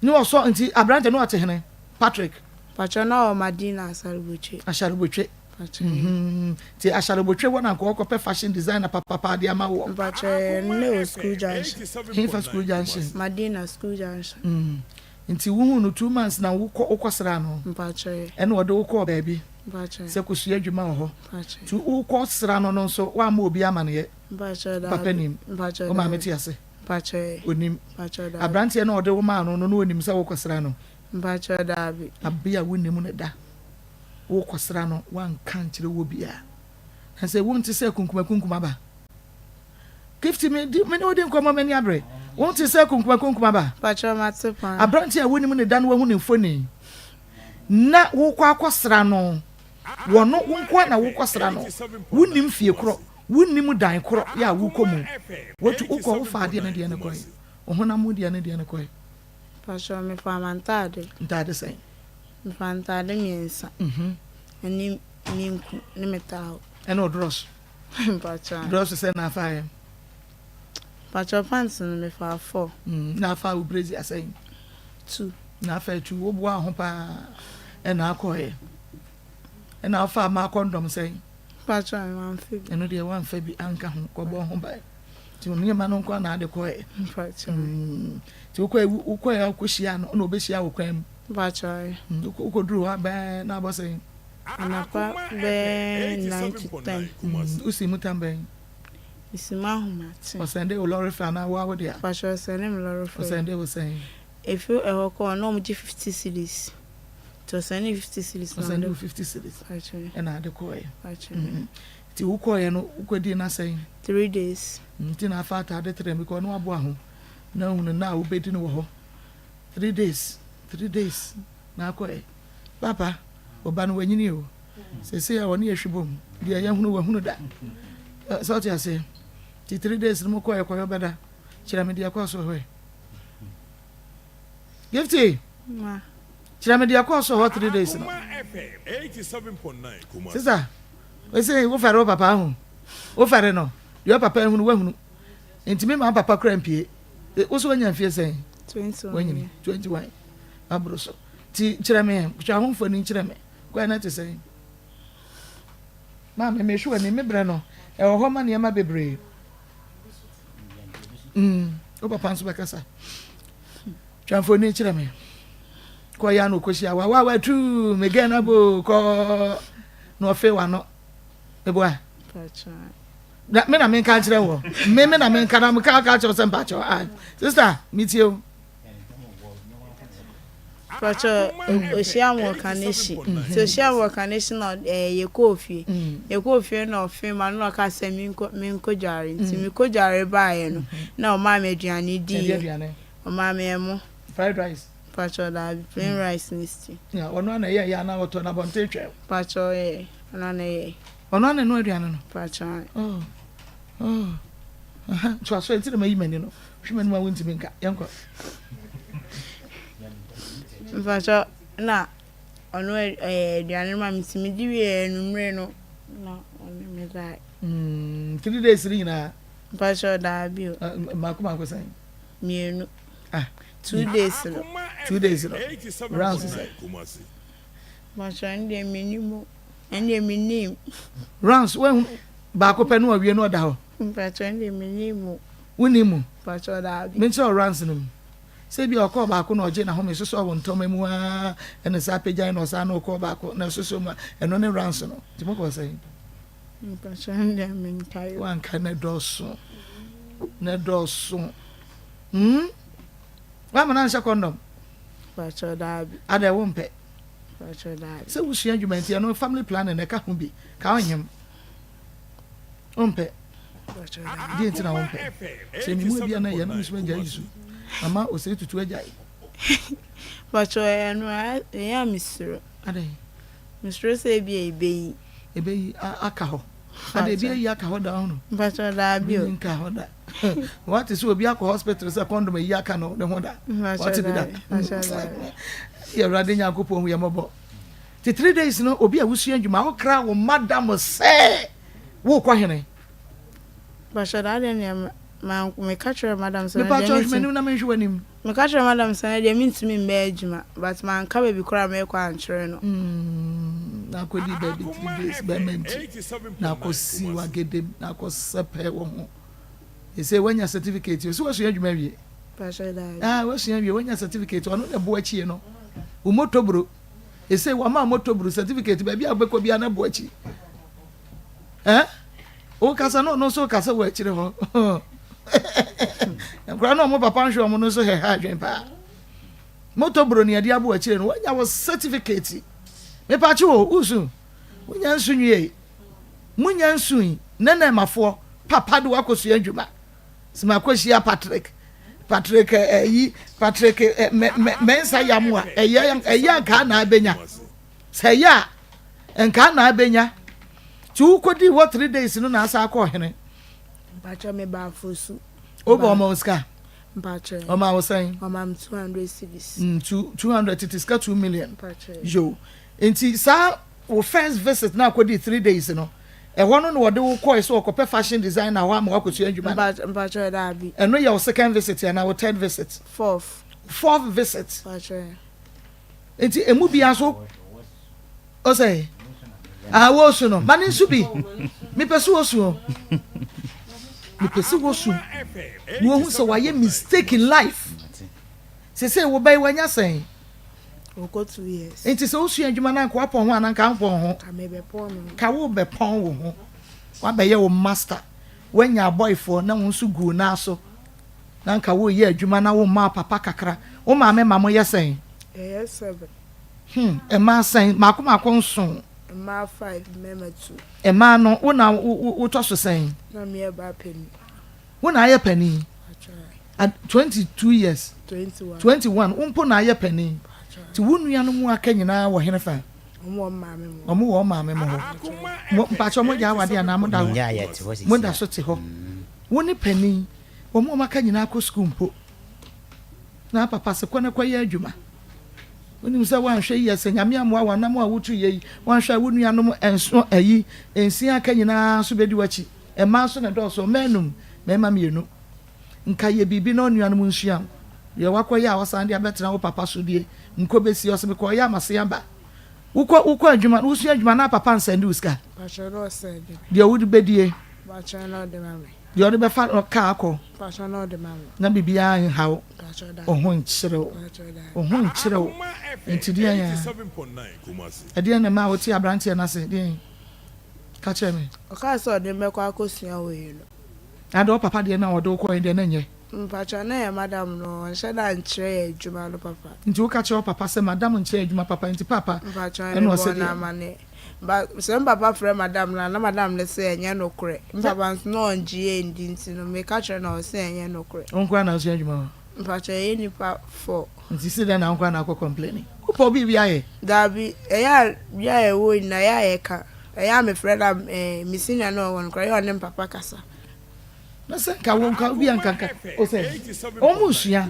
Ne ɔsɔ nti aberanteɛ no ɔte hene Patrick. Patrɔ na ɔwɔ Madina Asaribotwe. Asaribotwe. Mhm. Nti Asaribotwe hɔ na nka ɔkɔpɛ fashion designer papapa de ama wɔ. Mpatrɔ ne wɔ school junction. Hefa school junction. Madina school junction. Mm. Nti wohuu no 2 months na wokɔ wokɔsraa no? Mpakyɛw. Ɛna ɔde wo kɔɔ baabi Mpakyɛw. sɛ kɔsua adwuma wɔ hɔ. Mpakyɛw. Nti wokɔ sra no nso woamma obi amaneɛ? Mpakyɛw, Wo papa daabi. nim? Mpakyɛw, Wo maame daabi. te ase? Mpakyɛw. Onim? Mpakyɛw, daabi. Aberanteɛ no a ɔde wo maa no no na onim sɛ wokɔsra no? Mpakyɛw, daabi. Abe a wonnim no da, wokɔsra no woanka ankyerɛ wɔ biara. Na sɛ wonte sɛ kunkumakunkum aba. Gifty me di me ne wo di nkɔmmɔ m'ani abere. Wonte sɛ kunkumakunkum aba. Mpakyɛw mate paa. Aberante a wonim ne da no wahu ne mfoni na wokɔ akɔsra no wɔ no wo nko na wokɔsra no wonnim fie korɔ wonnim dan korɔ yɛ a wokɔ mu wotu wokɔ wofa adeɛ ne deɛ ne kɔe wo honam mu deɛ ne deɛ ne kɔe. Mpakyɛw mefa m'ntaade. Ntaade sɛn? Mefa ntaade 3. Ɛne me nku ne me towel. Ɛne wo drɔs? Mpakyɛw. Drɔs sɛn na afa yɛ? Mpakyɛw pants no mefa 4. Na afa wo brazier sɛn? 2. Na afa 2 woboa ho paa ɛna akɔɛ. Ɛna afa ma condom sɛn? Mpakyɛw mamfa bi. Ɛno deɛ wamfa bi anka ho kɔbɔ ho ban. Nti nneɛma no nko na ade kɔɛ. Mpakyɛw. Nti wokɔɛ wokɔɛ wokɔhyia no na obɛhyia wo kwan mu. Mpakyɛw. Wokɔduru hɔ abɛn na abɔ sɛn? Anapa bɛyɛ 9 to 10. Wosi mu tam bɛn? Mesi mu ahomakye. Ɔsɛnde wo lorry fare anaa wo a wode a? Mpakyɛw ɔsɛnde me lorry fare. Ɔsɛnde wo sɛn? Efi ɛhɔ kɔ na ɔmo gye 50 cedis. Nti ɔsɛnde 50 cedis na Ɔsɛnde wo 50 cedis. Mpakyɛw. Ɛna ade kɔɛ. Mpakyɛw. Nti wokɔɛ no wokɔdii na sɛn? 3 days. Nti na afa ataade trɛ mi kɔ na waboa ho na ohunu na a wobɛdi no wɔ hɔ 3 days 3 days na akɔɛ. Papa, ɔba no wanyini o. Sɛsɛ a ɔne yɛhwe bom deɛ yɛhunu wahunu da. Sɛ ɔte aseɛ. Nti 3 days no mo kɔɛ kɔyɛ ɔbɛda. Kyerɛ me deɛ kɔɔ so hɔ. Gifty. Ma. Kyerɛ me deɛ kɔɔ so hɔ 3 days no. Sister, ɔsɛ wofɛre wo papa ho. Wofɛre no. Deɛ papa ehunu wahunu. Nti me ma papa kura mpie. Wo so wanya mfie sɛn? 21. Wanyini 21. Aboro so. Ti kyerɛ me, twa ho mfoni kyerɛ me. Kwan na te sɛn? Maame, mehwɛ w'ani, me brɛ no. Ɛwɔ hɔ ma nneɛma bebree. Wo papa nso bɛkasa. Twa mfoni kyerɛ me. Kɔ ya no kɔhyia wa wa wa tu me gɛ na bo kɔ na ɔfe w'ano. Eboa. Mpakyɛw. Na me na menka nkyerɛ wɔ. Me na menka na meka ka kyerɛ sɛ mpakyɛw. Ah, sister, metie o. Mpakyɛw ohyia me wɔ Kaneshie. Nti ohyia me wɔ Kaneshie na ɛɛ yɛkɔɔ fie. Yɛkɔɔ fie na ɔfe ma no na ɔka sɛ menkɔ menkɔ dware. Nti mekɔ dware baeɛ no na ɔmaa me aduane Ɛdeɛ diiɛ. aduane? Ɔmaa me ɛmo. Fried rice. Mpakyɛw daabi, plain rice ne stew. Ya, ɔno ana ɛyɛ yɛ ana ɔtɔ na abɔnten twɛ. Mpakyɛw yɛ ɔno ana ɛyɛ. Ɔno ana ɛno aduane no. Mpakyɛw. Oh. Aha, to aso nti na mayi m'ani no. Hwɛ m'anim a wontumi nka. Yɛnkɔ. Mpakyɛw na ɔno ɛyɛ aduane no ma me nti medi wie anwummere no na ɔne me dae. 3 days ni nyinaa. Mpakyɛw daabi o. Mako mako sɛn? 2. Ah. 2 days no. 2 days no. Rounds sɛ. Mpakyɛw ɛno deɛ mennim o. Ɛno deɛ mennim. Rounds wahu baako pɛ no awie no ɔda hɔ. Mpakyɛw ɛno deɛ mennim o. Wonni mu. Mpakyɛw daabi. Menkyerɛ wo rounds no mu. Sɛ bi a ɔkɔɔ baako na ɔgye n'ahome sosɔ wɔ ntɔma mu aa ɛna saa apagyan na ɔsan na ɔkɔɔ baako na ɛsosɔ mu a ɛno ne rounds no. Nti mokɔɔ sɛn? Mpakyɛw ɛno deɛ menkae o. Wanka na ɛdɔɔso. Na ɛdɔɔso. Wama no anhyɛ condom. Mpakyɛw daabi. Ada ɛwo mpɛ. Mpakyɛw daabi. Sɛ wosua adwuma nti ɛno family planning na ɛka ho bi. Ka ɔnyem. Wompɛ. Mpakyɛw daabi. Deɛ nti na wompɛ. Sɛ mimu ebia na yɛ na mesoma agya yi so. Mama osei tutu agya yi. Mpakyɛw ɛno ɛyɛ a mesuro. Adɛn? Mesuro sɛ ebi a ebeyi. Ebeyi aka hɔ. Ada ebi ayi aka hɔ da ɔno. Mpakyɛw daabi o. Ebi nka hɔ da. Wate sɛ obi akɔ hospital sɛ condom ayi aka no ne ho da. Wate bi da. Mpakyɛw daabi. Yɛ Awurade Nyankopɔn hu yɛ mmɔbɔ. Ti 3 days no obi a wosua adwuma wokra wo madam sɛ wokɔ hene. Mpakyɛw daa deɛ nea ma meka kyerɛ madam sɛ Mepa kyɛw hwɛ m'anim na menhwɛ w'anim. Meka kyerɛ madam sɛ deɛ mentumi mmɛ adwuma but manka baabi koraa mɛkɔ ankyerɛ no. Na akɔdi baabi 3 days bɛrima nti na akɔsi wagedem na akɔsɛpɛ wɔ ho. Ɛsɛ woanya certificate o sɛ woasua adwuma awie. Mpakyɛw daabi. Ah wasua awie wanya certificate ɔno na ɛbo akyie no. Wo moto bro. Ese wama moto bro certificate baabi a wobɛkɔ biara na bo akyi. Eh? Wokasa na ɔno nso kasa wɔ akyire hɔ. Nkora na ɔmo papa nhwɛ ɔmo no nso hɛhɛ adwen paa. Moto bro ne ɛde abo akyire no wanya wɔ certificate. Mepakye o, wusu. Wonya nsu nwie. Munya nsu yi, nɛnɛ mafoɔ papa de wakɔsua adwuma. Sɛ makɔhyia Patrick Patrick ɛyi eh, Patrick eh, Mensah Yamoa ɛyɛ ɛyɛ nkaa na abɛnya sɛ ɛyɛ a nkaa na abɛnya nti wokɔdii hɔ 3 days no na asa akɔ ɔhene. Mpakyɛ me ba afosu. Wobɔ ɔma wo sika? Mpakyɛ. Ɔma wo sɛn? Ɔma me 200 cedis. 200 tete sika 2 million. Mpakyɛ. Yo. Nti saa wo first visit na akɔdi 3 days no, ɛhɔ no na wɔde wo kɔɛ sɛ wɔkɔpɛ fashion designer hɔ ama wakɔsua adwuma no? Mpakyɛ daabi. Ɛno yɛ wo second visit anaa wo third visit? Fourth. Fourth visit. Mpakyɛ. Nti emu bia so ɔsɛ ah wɔsu no ma ne nso bi mepɛ sɛ wɔsu o, mepɛ sɛ wɔsu na wɔhu sɛ wɔayɛ mistake in life. Sese wo bɛyi wanya sɛn? Ɔkɔ 2 years. Nti sɛ wosua adwuma na nka wapɔn ho anaa nka mpɔn ho? Ka mebɛpɔn me ho. Ka wo bɛpɔn wo ho, wabɛyɛ wo master, wanya abɔifoɔ na wo nso gu naa so na nka woyɛ adwuma na wo mmaa papa kakra. Wo maame ma mo yɛ sɛn? Ɛyɛ seven. Mmaa sɛn? Maako maako nson? Mmaa five, mmarima two. Mmaa no, wo na wotɔ so sɛn? Na meyɛ baa panin. Wo na ayɛ panin at 22 years? 21. 21, wo mpo na ayɛ panin, nti wo nuanom mu aka nyinaa wɔ hene fa? Ɔmo wɔ maame mu. Ɔmo wɔ maame mu hɔ. Mo mpakyɛ, mo gya awade anaa mo da hɔ? Mo da so te hɔ. Wo ne panin, wɔn a wɔn aka nyinaa kɔ sukuu mpo na papa sɛ kɔ na kɔyɛ adwuma. Wonim sɛ woanhwɛ yie, sɛ Nyame amoa wo anam a wotu yɛ yi, woanhwɛ a wo nuanom nso ayi nsia aka nyinaa nso bɛdi w'akyi. Mmaa nso na ɛdɔɔso, mmaa num, mmarima mmienu. Nka yɛ biribi na ɔnuanom nsua wo deɛ wakɔyɛ a wasan de abɛtena wo papa so die nkɔ bɛsi ɔsɛ mekɔyɛ amase aba. Wokɔ adwuma, wosua adwuma na papa nsɛnde wo sika? Mpakyɛ na ɔsɛnde me. Deɛ wode bɛdie? Mpakyɛ na ɔde ma me. Deɛ ɔde bɛfa kaa akɔ? Mpakyɛ na ɔde ma me. Na biribiara nha wo? Mpakyɛ da. Wo ho nkyerɛ wo? Mpakyɛ da. Wo ho nkyerɛ wo, nti deɛ yɛ ɛdeɛ na ma wote aberanteɛ no ase deɛ ka kyerɛ me. Ɔkaa sɛ ɔde me bɛkɔ akɔsua wɔ yi no. Na deɛ ɔpapa deɛ na ɔde wo kɔɛ deɛ na nyɛ? Mpakyɛ, na yɛ madam no ɔnhyɛ da nkyerɛ yɛ adwuma no papa. Nti woka kyerɛ wo papa sɛ madam nkyerɛ adwuma papa, nti papa Mpakyɛ ɛna ne ɔsɛ bɔ no deɛ amane ba sɛ mpapa frɛ madam no a, na madam no sɛ ɛnyɛ nokorɛ. Mpapa nso na ɔngye yɛ ndi, nti no meka kyerɛ no a, ɔsɛ ɛnyɛ nokorɛ. Wo nkoa na wosua adwuma hɔ? Mpakyɛ, ɛyɛ nipa four. Nti si dɛn na wo nkoa na akɔ complain? Wopɛ obi bi ayɛ? Daabi, ɛyɛ a bia a ɛwɔ nyinaa ɛyɛ a yɛka, ɛyɛ a mefrɛ na me senior no a ɔwɔ no koraa, ɛyɛ a ɔne mpapa kasa. Na sɛ nka wo nka obi a nka o sɛ wɔn mu nsua,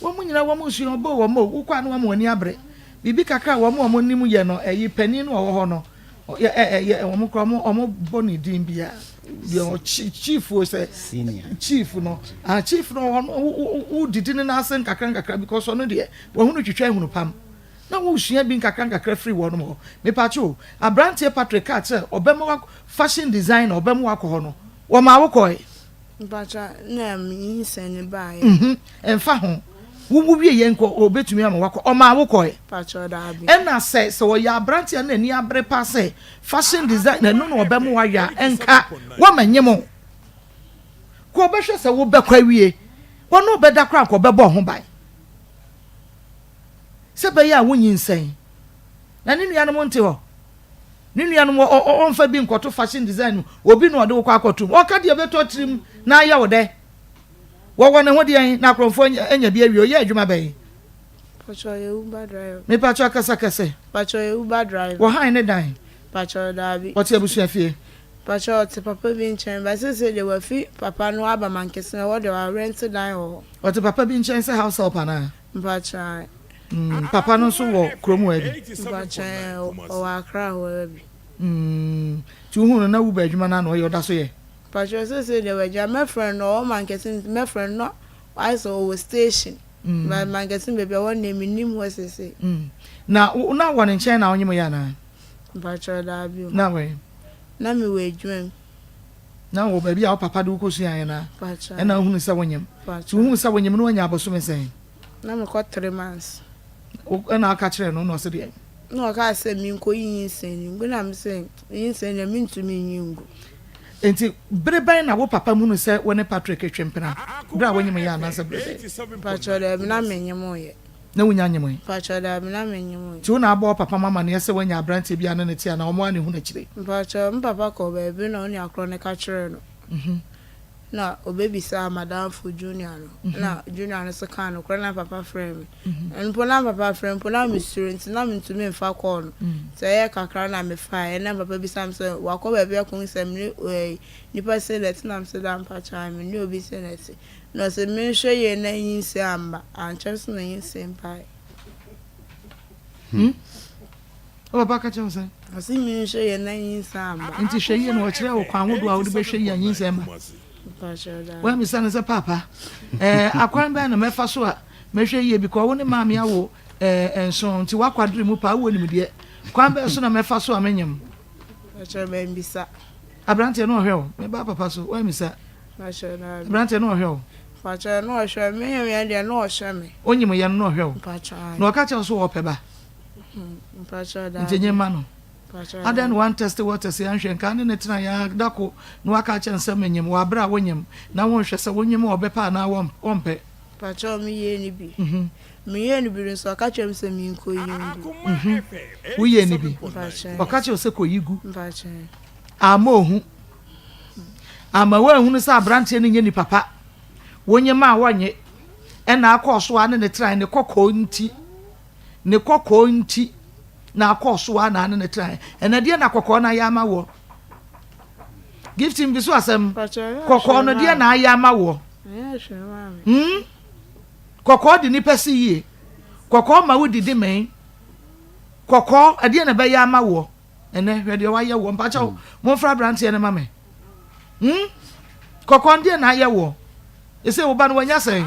wɔn mu nyinaa wɔn mu nsua ɔbɔ wɔn o, wokɔ a na wɔn ani abere biribi kakra a wɔn a wɔn nim yɛ no. Ɛyi panin no ɔwɔ hɔ no yɛ ɛ ɛ wɔn kora wɔn bɔ ne din bia deɛ ɔkyi chief o, sɛ chief no, ah, chief no ɔno wo wo didi ne n'ase nkakra nkakra because ɔno deɛ wɔn ho twitwa ehunu pam na wosua bi nkakra nkakra firi wɔn hɔ. Mipatwo o, aberanteɛ Patrick kaa kyerɛ ɔbɛma wa fashion designer, ɔbɛma wakɔ hɔ no, wɔn a wokɔɛ? Mpakyɛ, na menyinsɛn ne baeɛ. Ɛmfa ho, wowu wie yɛn nkɔ, obetumi ama wakɔ, ɔma wokɔɛ? Mpakyɛ daabi. Ɛna sɛ ɔyɛ aberanteɛ na ani abere pa sɛ fashion design ɛno na ɔbɛma wayɛ a, ɛnka wɔma nyem o kɔ ɔbɛhwɛ sɛ wobɛkɔ awie, wɔne ɔbɛda koraa nka ɔbɛbɔ ho ban sɛ bɛyɛ a wonyinsɛn. Na ne nuanom nte hɔ, ne nuanom ɔmfa bi nkɔto fashion design mu, obi na ɔde wokɔ akɔto mu, ɔka deɛ bɛtɔ tirim na ayɛ wo dɛ. Wɔwɔ ne ho deɛn na akorɔmfoɔ anya bi awie? Ɔyɛ adwuma bɛn? Mpakyɛ, ɔyɛ Uber driver. Mepakyɛ, akasa kɛsɛ. Mpakyɛ, ɔyɛ Uber driver. Wɔhan ne dan? Mpakyɛ daabi. Ɔte abusua fie? Mpakyɛ, ɔte papa bi nkyɛn ba sese deɛ wafi papa no aba Mankessim, ɛhɔ deɛ warɛnte dan wɔ hɔ. Ɔte papa bi nkyɛn sɛ house help anaa? Mpakyɛ. Papa no nso wɔ kurom hɔ bi? Mpakyɛ, ɔwɔ Accra hɔ bi. Nti wohu no na Uber adwuma no ano ɔyɛ, ɔda so yɛ? Mpakyɛ, sese deɛ wagya. Mɛfrɛ no, ɔwɔ Mankessim, nti mɛfrɛ no na wayɛ sɛ ɔwɔ station. But Mankessim baabi a ɔwɔ no deɛ mennim hɔ sese. Na na wɔ ne nkyɛn na wonyem yɛ anaa? Mpakyɛ daabi o. Na wɛn? Na mewɔ adwuma mu. Na wɔ baabi a wo papa de wo kɔsuaeɛ no a, ɛna wohunu sɛ wonyem. Nti wohuu sɛ wonyem no woanya abosome sɛn? Na mekɔ 3 months. Ɛna woka kyerɛɛ no na ɔse deɛn? Na ɔkaa sɛ menkɔyi nyinsɛn no ngu na mese nyinsɛn deɛ mentumi nyi ngu. Nti bere bɛn na wo papa hunu sɛ wo ne Patrick retwe mpena? Bere a wonyem yɛ anaasɛ bere bɛn? Mpakyɛw daabi na mennyem yɛ. Na wunya nyemee? Mpakyɛw daabi na mennyemee. Nti wo na abɔ wo papa mo amaneɛ sɛ woanya abranteɛ bi a ne ne te anaa ɔmo ara na ehunu akyire? Mpakyɛw me papa kɔɔ baabi na onua korɔ no ka kyerɛɛ no na obebisaa madamfo Junior no na Junior no nso kaa nokorɛ na papa frɛɛ me mpo na papa frɛ mpo na mesuro nti na mentumi mfa call no nti ɛyɛɛ kakra na mefaeɛ na papa bisa me sɛ wakɔ baabi akɔhu sɛ mene ɛɛ nipa sei na ɛte na mese daa mpakyɛw ae mene obi sei na ɛte. Na ɔse menhwɛ yie na nyinsɛn amma, ankyɛ nso na nyinsɛn baeɛ. Hmm? Wo papa ka kyerɛ wo sɛn? Ɔse menhwɛ yie na nyinsɛn amma. Nti hwɛ yie na ɔkyerɛ wo kwan ahodoɔ a wode bɛhwɛ yie a nyinsɛn mma. Woammisa no sɛ paapa, eh, akwan bɛn na mɛfa so a mɛhwɛ yie because wo ne maame awo eh, nson nti woakwadere mu paa wowɔ nimdeɛ. Kwan bɛn so na mɛfa so a menyem? Mammisa. Aberanteɛ no ɔhwɛ wo, meba papa so, woammisa. Aberanteɛ no ɔhwɛ wo. Mpakyɛ na ɔhwɛ me nyim yɛn deɛ na ɔhwɛ me. Onyim yɛn no na ɔhwɛ wo. Mpakyɛ ae. Na ɔka kyerɛ wo so ɔpɛ ba. Mpakyɛ daabi. Nti nye mma no. Mpakyɛ Adɛn na wan test waters anhwɛ nka ne ne tena yɛ ara da ko na waka akyerɛ no sɛ menyim wɔ aber a wonyim na wonhwɛ sɛ wonyim a ɔbɛpɛ anaa wɔmpɛ. Mpakyɛ me yɛɛ no bi. Me yɛɛ no bi no nso ɔka kyerɛ me sɛ me nkɔ yi ngu. Wo yɛɛ no bi. Mpakyɛ. Ɔka kyerɛ wo sɛ kɔ yi gu. Mpakyɛ. Amma ohu. Amma wanhunu sɛ aberanteɛ no nyɛ nipa pa. Wonye ma a wɔnnye. Ɛna akɔɔ so ara ne ne tenae, ne kɔkɔɔ nti. Ne kɔkɔɔ nti na akɔɔ so ara na ne ne tenae. Ɛna deɛ na kɔkɔɔ no ayɛ ama woɔ? Gift mbi so asɛm. Kɔkɔɔ no deɛ na ayɛ ama woɔ? Hmm? Kɔkɔɔ de nipa si yie. Kɔkɔɔ ma wo didi mee. Kɔkɔɔ, ɛdeɛ na ɛbɛyɛ ama woɔ? Ɛnɛ hwɛ deɛ wayɛ woɔ mpakyɛw hmm. momfra aberanteɛ no ma me hmm? Kɔkɔɔ deɛ na ayɛ woɔ ɛsɛ wo ba no wanya sɛn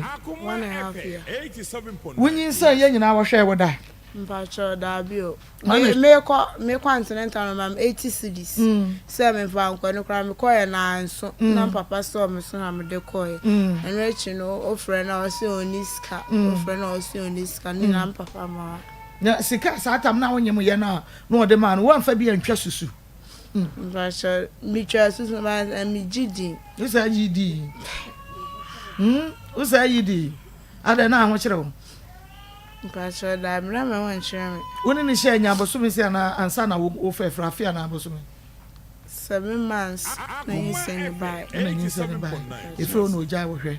wonyinsɛn yɛ nyinaa wɔhwɛɛ wo da mpakyɛw daabi o mekɔ mekɔ antenatal no mam 80 cedis mm. sɛ memfa nkɔ no koraa mekɔɛ nanso mm. na papa sɔɔ me so na mede kɔɛ mm. ɛno akyi no ofrɛ na ɔsɛ ɔni sika ofrɛ na ɔsɛ ɔni sika ne nyinaa papa ma na sika saa tam na wonyem yɛ no a na ɔde maa no woamfa bi antwa susu. Mpakyɛ metwa susu ma megye di. Wo saa gye di. Hmm wo saa yi di. Adɛn na ahokyerɛ wo. Mpakyɛ daabi na me ho nkyerɛ me. Wo ne ne hyɛ anya abosome sɛ anaa ansa na wo fɛ fra afe anaa abosome. 7 months na nyinsɛn no bae. Ɛna nyinsɛn no bae. Efiri hɔ na ogyae wo hwɛ.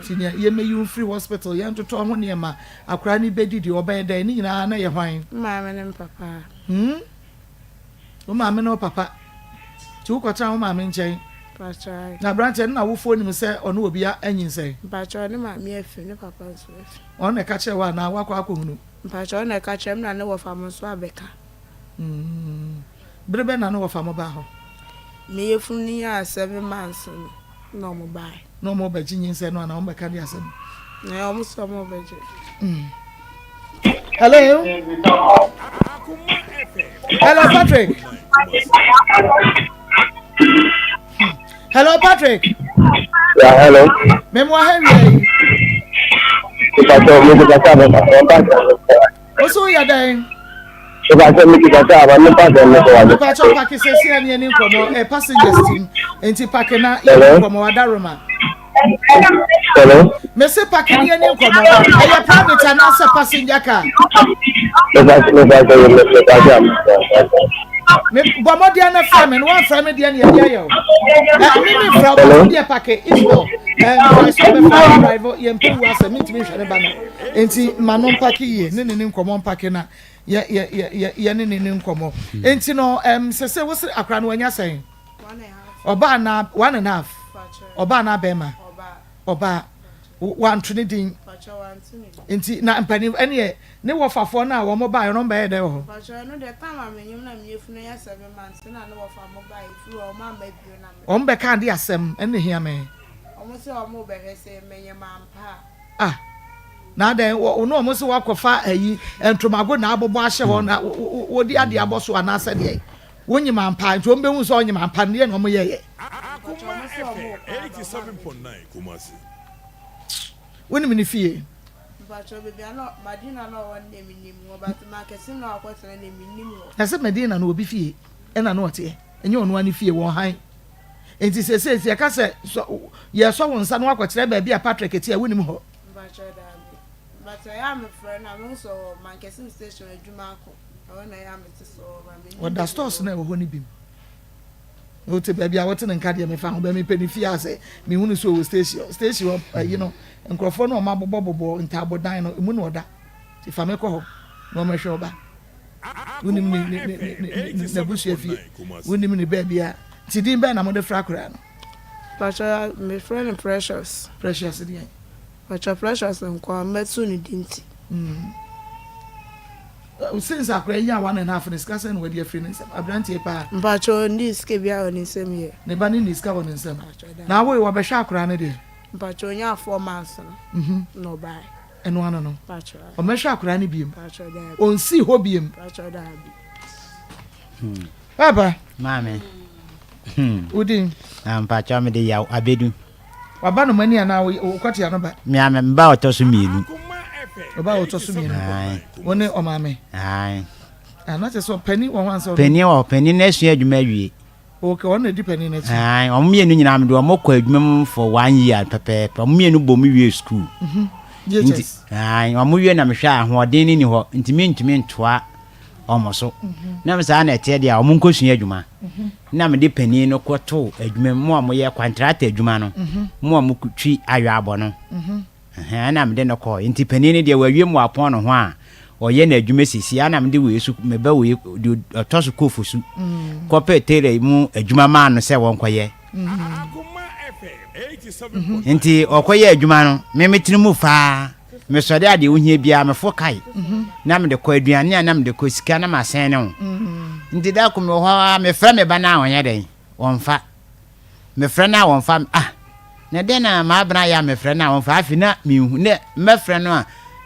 Nti nea yɛmmɛyi wo mfiri hospital, yɛntotɔ ho nneɛma, akwadaa no bɛdi deɛ ɔbɛyɛ dɛn, ne nyinaa na ɛyɛ hwan? Me maame ne me papa. Hmm? Wo maame ne wo papa. Nti wokɔtena wo maame nkyɛn. Mpakyɛ. Na aberanteɛ no na awofoɔ nim sɛ ɔne obi anyinsɛn? Mpakyɛ ne maame afi, ne papa nso afi. Ɔno na ɛka kyerɛ wo anaa woakɔ akɔhunu? Mpakyɛ ɔno na ɛka kyerɛ me na ne wɔfa mo nso abɛka. Hmm. Bere bɛn na ne wɔfa mo baa hɔ? Me yafunu no nyaa 7 months no. Na ɔmo bae. Na ɔmo bɛgye nyinsɛn no anaa ɔmo bɛka de asɛm? Na ɔmo sɛ ɔmo bɛgye. Mm. Hello. Hello Patrick. Hello Patrick. Yeah, hello. Memo ha wia yi. Ìpàtọ́ mi ti kàtà àbọ̀ bàbá Wo so woyɛ dɛn? Mepakyɛ me kita kaa ba mepa sɛ me kɔ Mepakyɛ pake sɛsi a ne ani nkɔmɔ eh, passengers team nti pake na yɛ nkɔmɔ wadaroma. Hello. Mese pake ne yɛ ni nkɔmɔ ɛyɛ private anaasɛ passenger car. Mepakyɛ mepakyɛ Me bɔ mmɔden na frɛ me no wɔmfrɛ me deɛ ne yɛde ayɛ o. Ɛ me me frɛ wo deɛ pake Ismail ɛ mekae sɛ ɔbɛfrɛ me drive yɛn mpɛ wu asɛ mentumi nhwɛ ne ba no. Nti ma no mpake yie ne ne ne nkɔmmɔ mpake na yɛ yɛ yɛ yɛ yɛ ne ne ne nkɔmmɔ. Nti no ɛm sese wo se akora no wanya sɛn? Ɔbaa na one and half. Ɔbaa na bɛrima. Ɔbaa wanto ne din. Nti na mpanin ɛneɛ ne wɔfafoɔ no a wɔn baeɛ no wɔn bɛyɛ dɛ wɔ hɔ? Wɔn bɛka ade asɛm ɛne hia me. Ah na adɛn wɔ ne wɔn sɛ wɔakɔfa ayi ntomago na abobɔ ahyɛ hɔ na wɔde adeɛ abɔ so anaasɛ deɛ wonyim ampa nti wɔn bɛhu sɛ ɔnyim ampa no deɛ na wɔn yɛyɛ. Mpakyɛ ɔmo se ɔmo rekɔ aba ɔmo ammɛduru. Wonim ne fie? Mpakyɛ baabi a na Madina na ɔwɔ no deɛ menim hɔ but Mankɛse na wakɔtena deɛ mennim hɔ. Na sɛ Madina no obi fie ɛna na ɔteɛ ɛnyɛ ɔno ara ne fie wɔ hann nti seesei sɛ yɛka sɛ sɔ yɛsɔ wo nsa na wakɔkyerɛ baabi a Patrick te a wonim hɔ. Mpakyɛ daabi but ɛyɛ a mefrɛ no a mehu sɛ ɔwɔ Mankɛse station adwuma ako ɛhɔ na ɛyɛ a mete sɛ ɔwɔ but mennim Ɔda baabi a stores ɔwɔ. no a ɛwɔ hɔ no bi mu. Wote baabi a wote no nka deɛ mefa ho bɛ mepɛ ne fie a sɛ mehunu sɛ ɔwɔ station hɔ station hɔ ayi no nkurɔfoɔ no ɔma bobɔbobɔ ntaabodan no emu na ɔda nti fa me kɔ hɔ na ɔmɛhwɛ ɔba wonim ne ne ne ne ne n'abusua fie wonim ne baabi a nti din bɛn na mode fra koraa no. Pakyɛ mefrɛ no Precious. Precious deɛn? Pakyɛ Precious nkoa mɛto ne din ti. Mm. Since akora yi nyaa one and half no sika sɛn na wadi afiri ne nsam? Abranteɛ paa. Mpakyɛw ɔnnii sika biara wɔ ne nsam yɛ. Ne ba no nnii sika wɔ ne nsam. Na awoe wabɛhwɛ akora no deɛ? Mpakyɛw onyaa 4 months no na ɔbae. Ɛno ano no Mpakyɛw. Ɔmmɛhwɛ akora no biem? Mpakyɛw daabi. Ɔnsii hɔ biem? Mpakyɛw daabi. Papa. Maame. Wo din? Ah, mpakyɛw mede Yaw Abedu. Waba no mani anaa wokɔtea no ba? Me a me ba ɔtɔ so mmienu. Ɔba a ɔtɔ so mmienu. Wo ne ɔmaame? Ae. Ah, na kyerɛ sɛ panin wɔ hɔ ansa ɔno? Panin wɔ hɔ, panin no asua adwuma awie. Okay, ɔno na edi panin no akyi. Ae, wɔn mmienu nyinaa mede wɔn kɔ adwuma mu for one year pɛpɛɛpɛ. Wɔn mmienu bɔ mu wie school. Mhm. JHS. Nti, ae, wɔn wie na mehwɛ a ahoɔden no ni hɔ, nti mentumi ntoa wɔn so. Na me saa na ɛteɛ deɛ a, wɔn nkɔsua adwuma. Na mede panin no kɔtoo adwuma mu, mo a moyɛ kwantrata adwuma no, mo a motwi ayɔabɔ no. Ɛhɛn, ɛna mede no kɔɔ. Nti panin no deɛ wawie mu wapɔn ne ho a, ɔyɛ n'adwuma sisi. Ɛna mede wei so, me ba wei, deɛ ɔtɔ so kɔɔ Fosu, kɔpɛɛ tailor mu adwuma maa no sɛ wɔnkɔyɛ. Nti ɔkɔyɛ adwuma no, me metene mu faa. Mesɔre a deɛ wohia biara mefo kae na mede kɔ aduane a na mede kɔ sika na masɛn ne ho. Nti da ko mewɔ hɔ a mefrɛ me ba no a ɔnyɛ dɛn wɔmfa. Mefrɛ no a wɔmfa ah na dɛn na m'abena ayɛ a mefrɛ no a wɔmfa afei na menhu ne mɛfrɛ no a